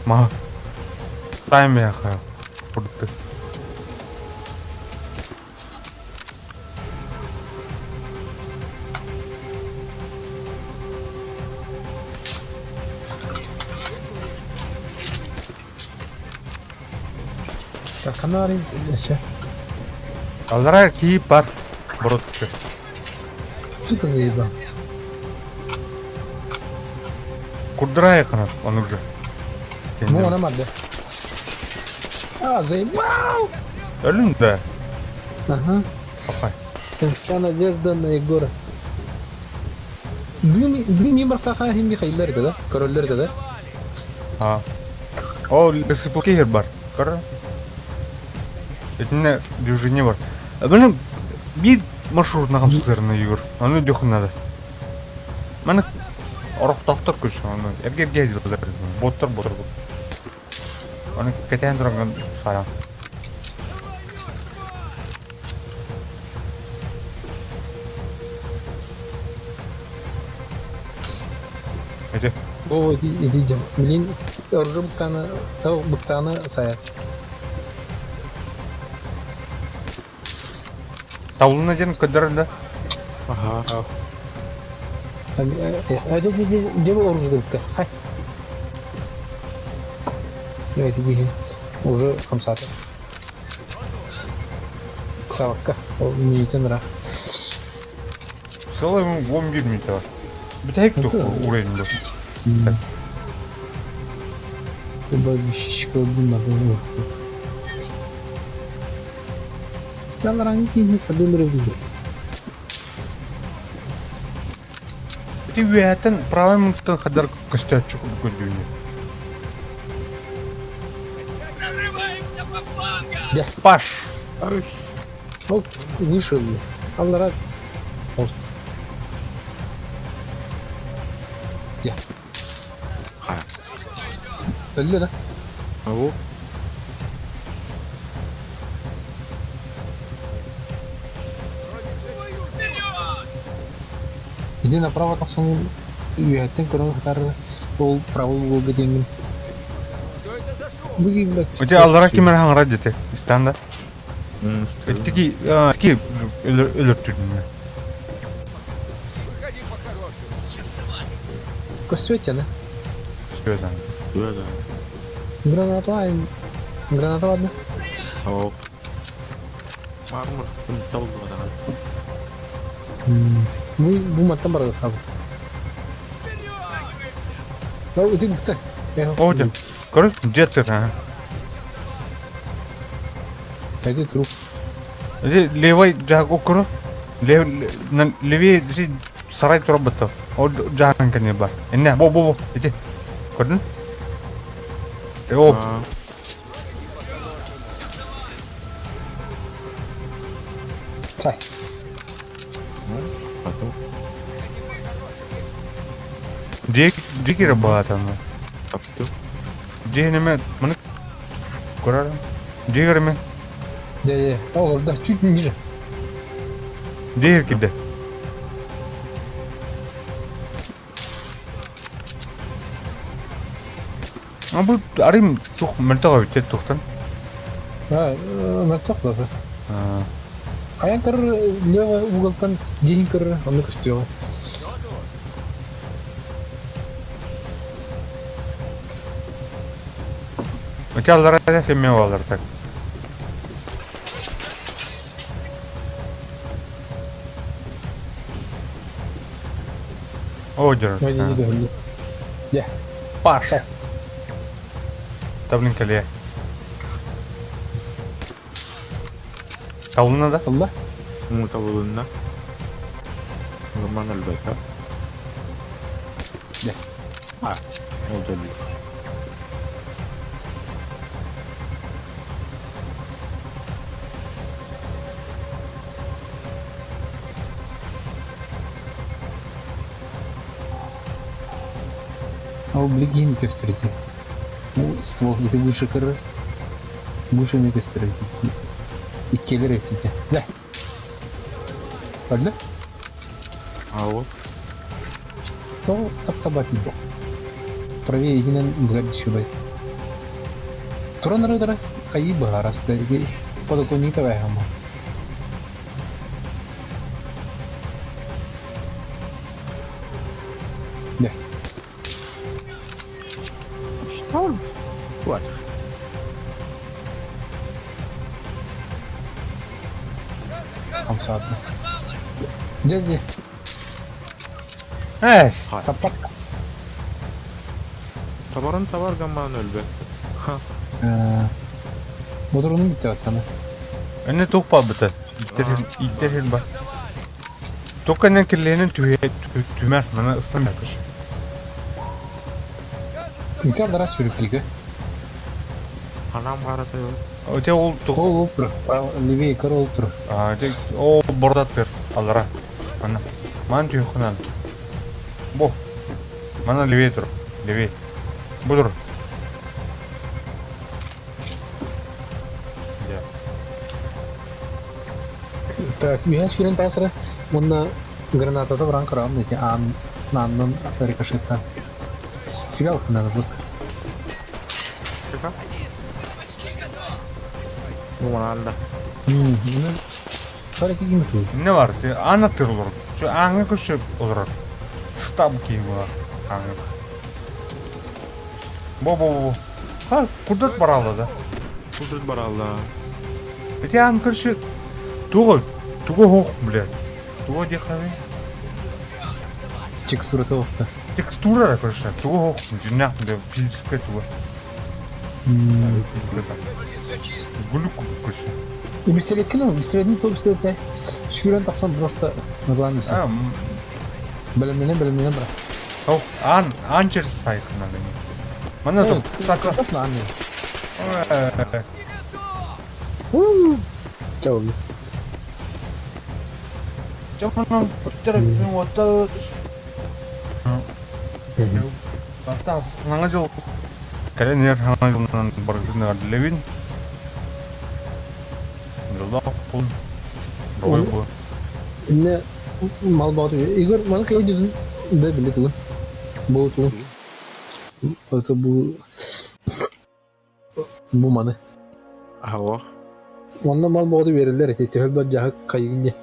Ма. Тайм яха. Курдук. Так, канары все. Аллара кийип бар. Боротчу. Сука заебал. Курдурай канат, он уже. Ну, она мадда. А, заебал! Өлүм да. Ага. Папай. Вся надежда на Егора. Дым, дым барсаха хим Михаиллер да? Короллер да? А. О, лесопилки бар. Көр. Итинне движение бар. Блин, бир маршрут на хамсызларына Егор. Аны дөхүн надо. Маны орохтоохтор күш, аны эрге дилер. Боттор боттор. Аны кетен турган саян. Эти. О, видим. Блин, оружие буктаны, о, буктаны саят. Таулына ден көдөрүндө. Ага. Где был оружие букта? Хай. Давайте, иди. Уже хамсаты. Савакка. Ол мейтен ра. Целый 11 метр. Бүтәйик тух уровень был. Бабищечка буна. Яларан кийин кадымыр. Ити үөһэттэн правай муннуктан хадар көстөөччү курдук көрдүүнү. Паш! Ол вышел. Аллара. Я. Өллө да? Ау. Иди направо тахсан үөһэттэн көрөн сытар ол правый уголга диэҥҥин. У тебя аллара ким эрэ хаҥара дете истан да. Итики ики өлөртүрдүннэ. Көстүөт да? Көстүөт Да. Граната, граната ладно. Ау. Мармур, табылды Бу бу маттан барыахха. Ол ити бутта. О, дьэ. Көрүс, дьиэт сытан. Это труп. Ити левый жаак уккуру. Левее сарай турар бытта. Ол жаакын кэннэ бар. Инне, бу бу бу. Ити. Көрдүн? О. Сай. Дьиэ киирэ баатана. Дьиэ неме маны көрөр. Дьиэ көрөмө. Да, да, ол да чуть ниже. Дьиэ кирде. А бу арым тух мөлтөх эбит тухтан. А, мөлтөх да. Хайан көрөр левый уголтан дьиһин көрөр, онно көстүөҕэ. Ычаллара семья буолар так. О, дьон. Дьэ. Паша. Таблин кэлиэ. Табылынна да? Табылла. Табылынна. Нормально өлбөтө. Дьэ. А, ол да А облигин көстөрүтэ. Ну, ствол ити выше кыры. Выше не көстөрүтэ. Иккилер өттүтэ. Да. Көрдө? А вот. То таптабат бо. Правее игинен бгадчыбай. Туран рыдара хайы баарас да подоконника вайхамас. Да. Что? Вот. Хамсаатна. Дьэ, дьэ. Эс. Таппат. Табарын табар гамман өлбөт. Ха. Бодоруну бүтэ баттана. Энне туох баалбыта? Ииттерин ииттерин ба. Туох кэннен киллэһинэн түһэ түмэр мана ыстан бакыш. Ити аллара сүрүктигэ. Анам карата Оте ол тух. Ол тур. Левее көр ол тур. А, те ол бордаттыр аллара. Ана. Ман түйхунан. Бо. Мана левее тур. Левее. Буdur. Так, үһэ сүрэн таасыра уонна гранатата баран көрөҕүм ити аан ааннан рикошеттан. Сүрэ алхынаны бу. Бу мананда. Сара кигин туу. Не бар? Те ана тыр olur. Şu аңы күші olur. Штаб кийин була. Аңы. Бо бо бо. Ха, курдат баралла да. Курдат баралла. Эти ан көрші туго туго хох бля. Туго дехави. Текстура тоқта. Текстура көрші. Туго хох. Жинах да физическая туго. Гулюк көрші. И пистолет кинул, пистолет не то пистолет. Сүүрэн тахсан просто наглан. Бэлэмнэнэ бэлэмнэнэ бара. Ол аан аан через сайкынан эми. Манна тут так. Чао. Чаманан ота Бастан саҥа дьыл кэлэн иһэр саҥа дьылынан барытын эҕэрдэлэбин. Дьоллоох буолун. Доҕой буо. Инне мал баҕаты Игорь маны кэйдин да били тугун. Бу тугун. Это бу бу маны. Аһылах. Онно мал баҕаты береллер эти төһө бар дьаһык хайыгын дьэ.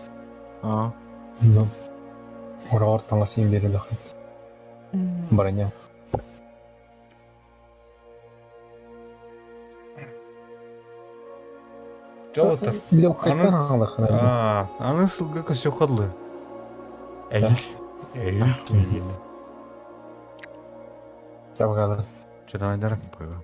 Аа. Ну. Ораҕар таҥас иин береллер. Броня. Дьолотор. Легкайтан хаалаххына. Аа, аны сылга көсүөххэ Эйил. Эйил. Эйил. Чабгалар. Чынайдар. Пока.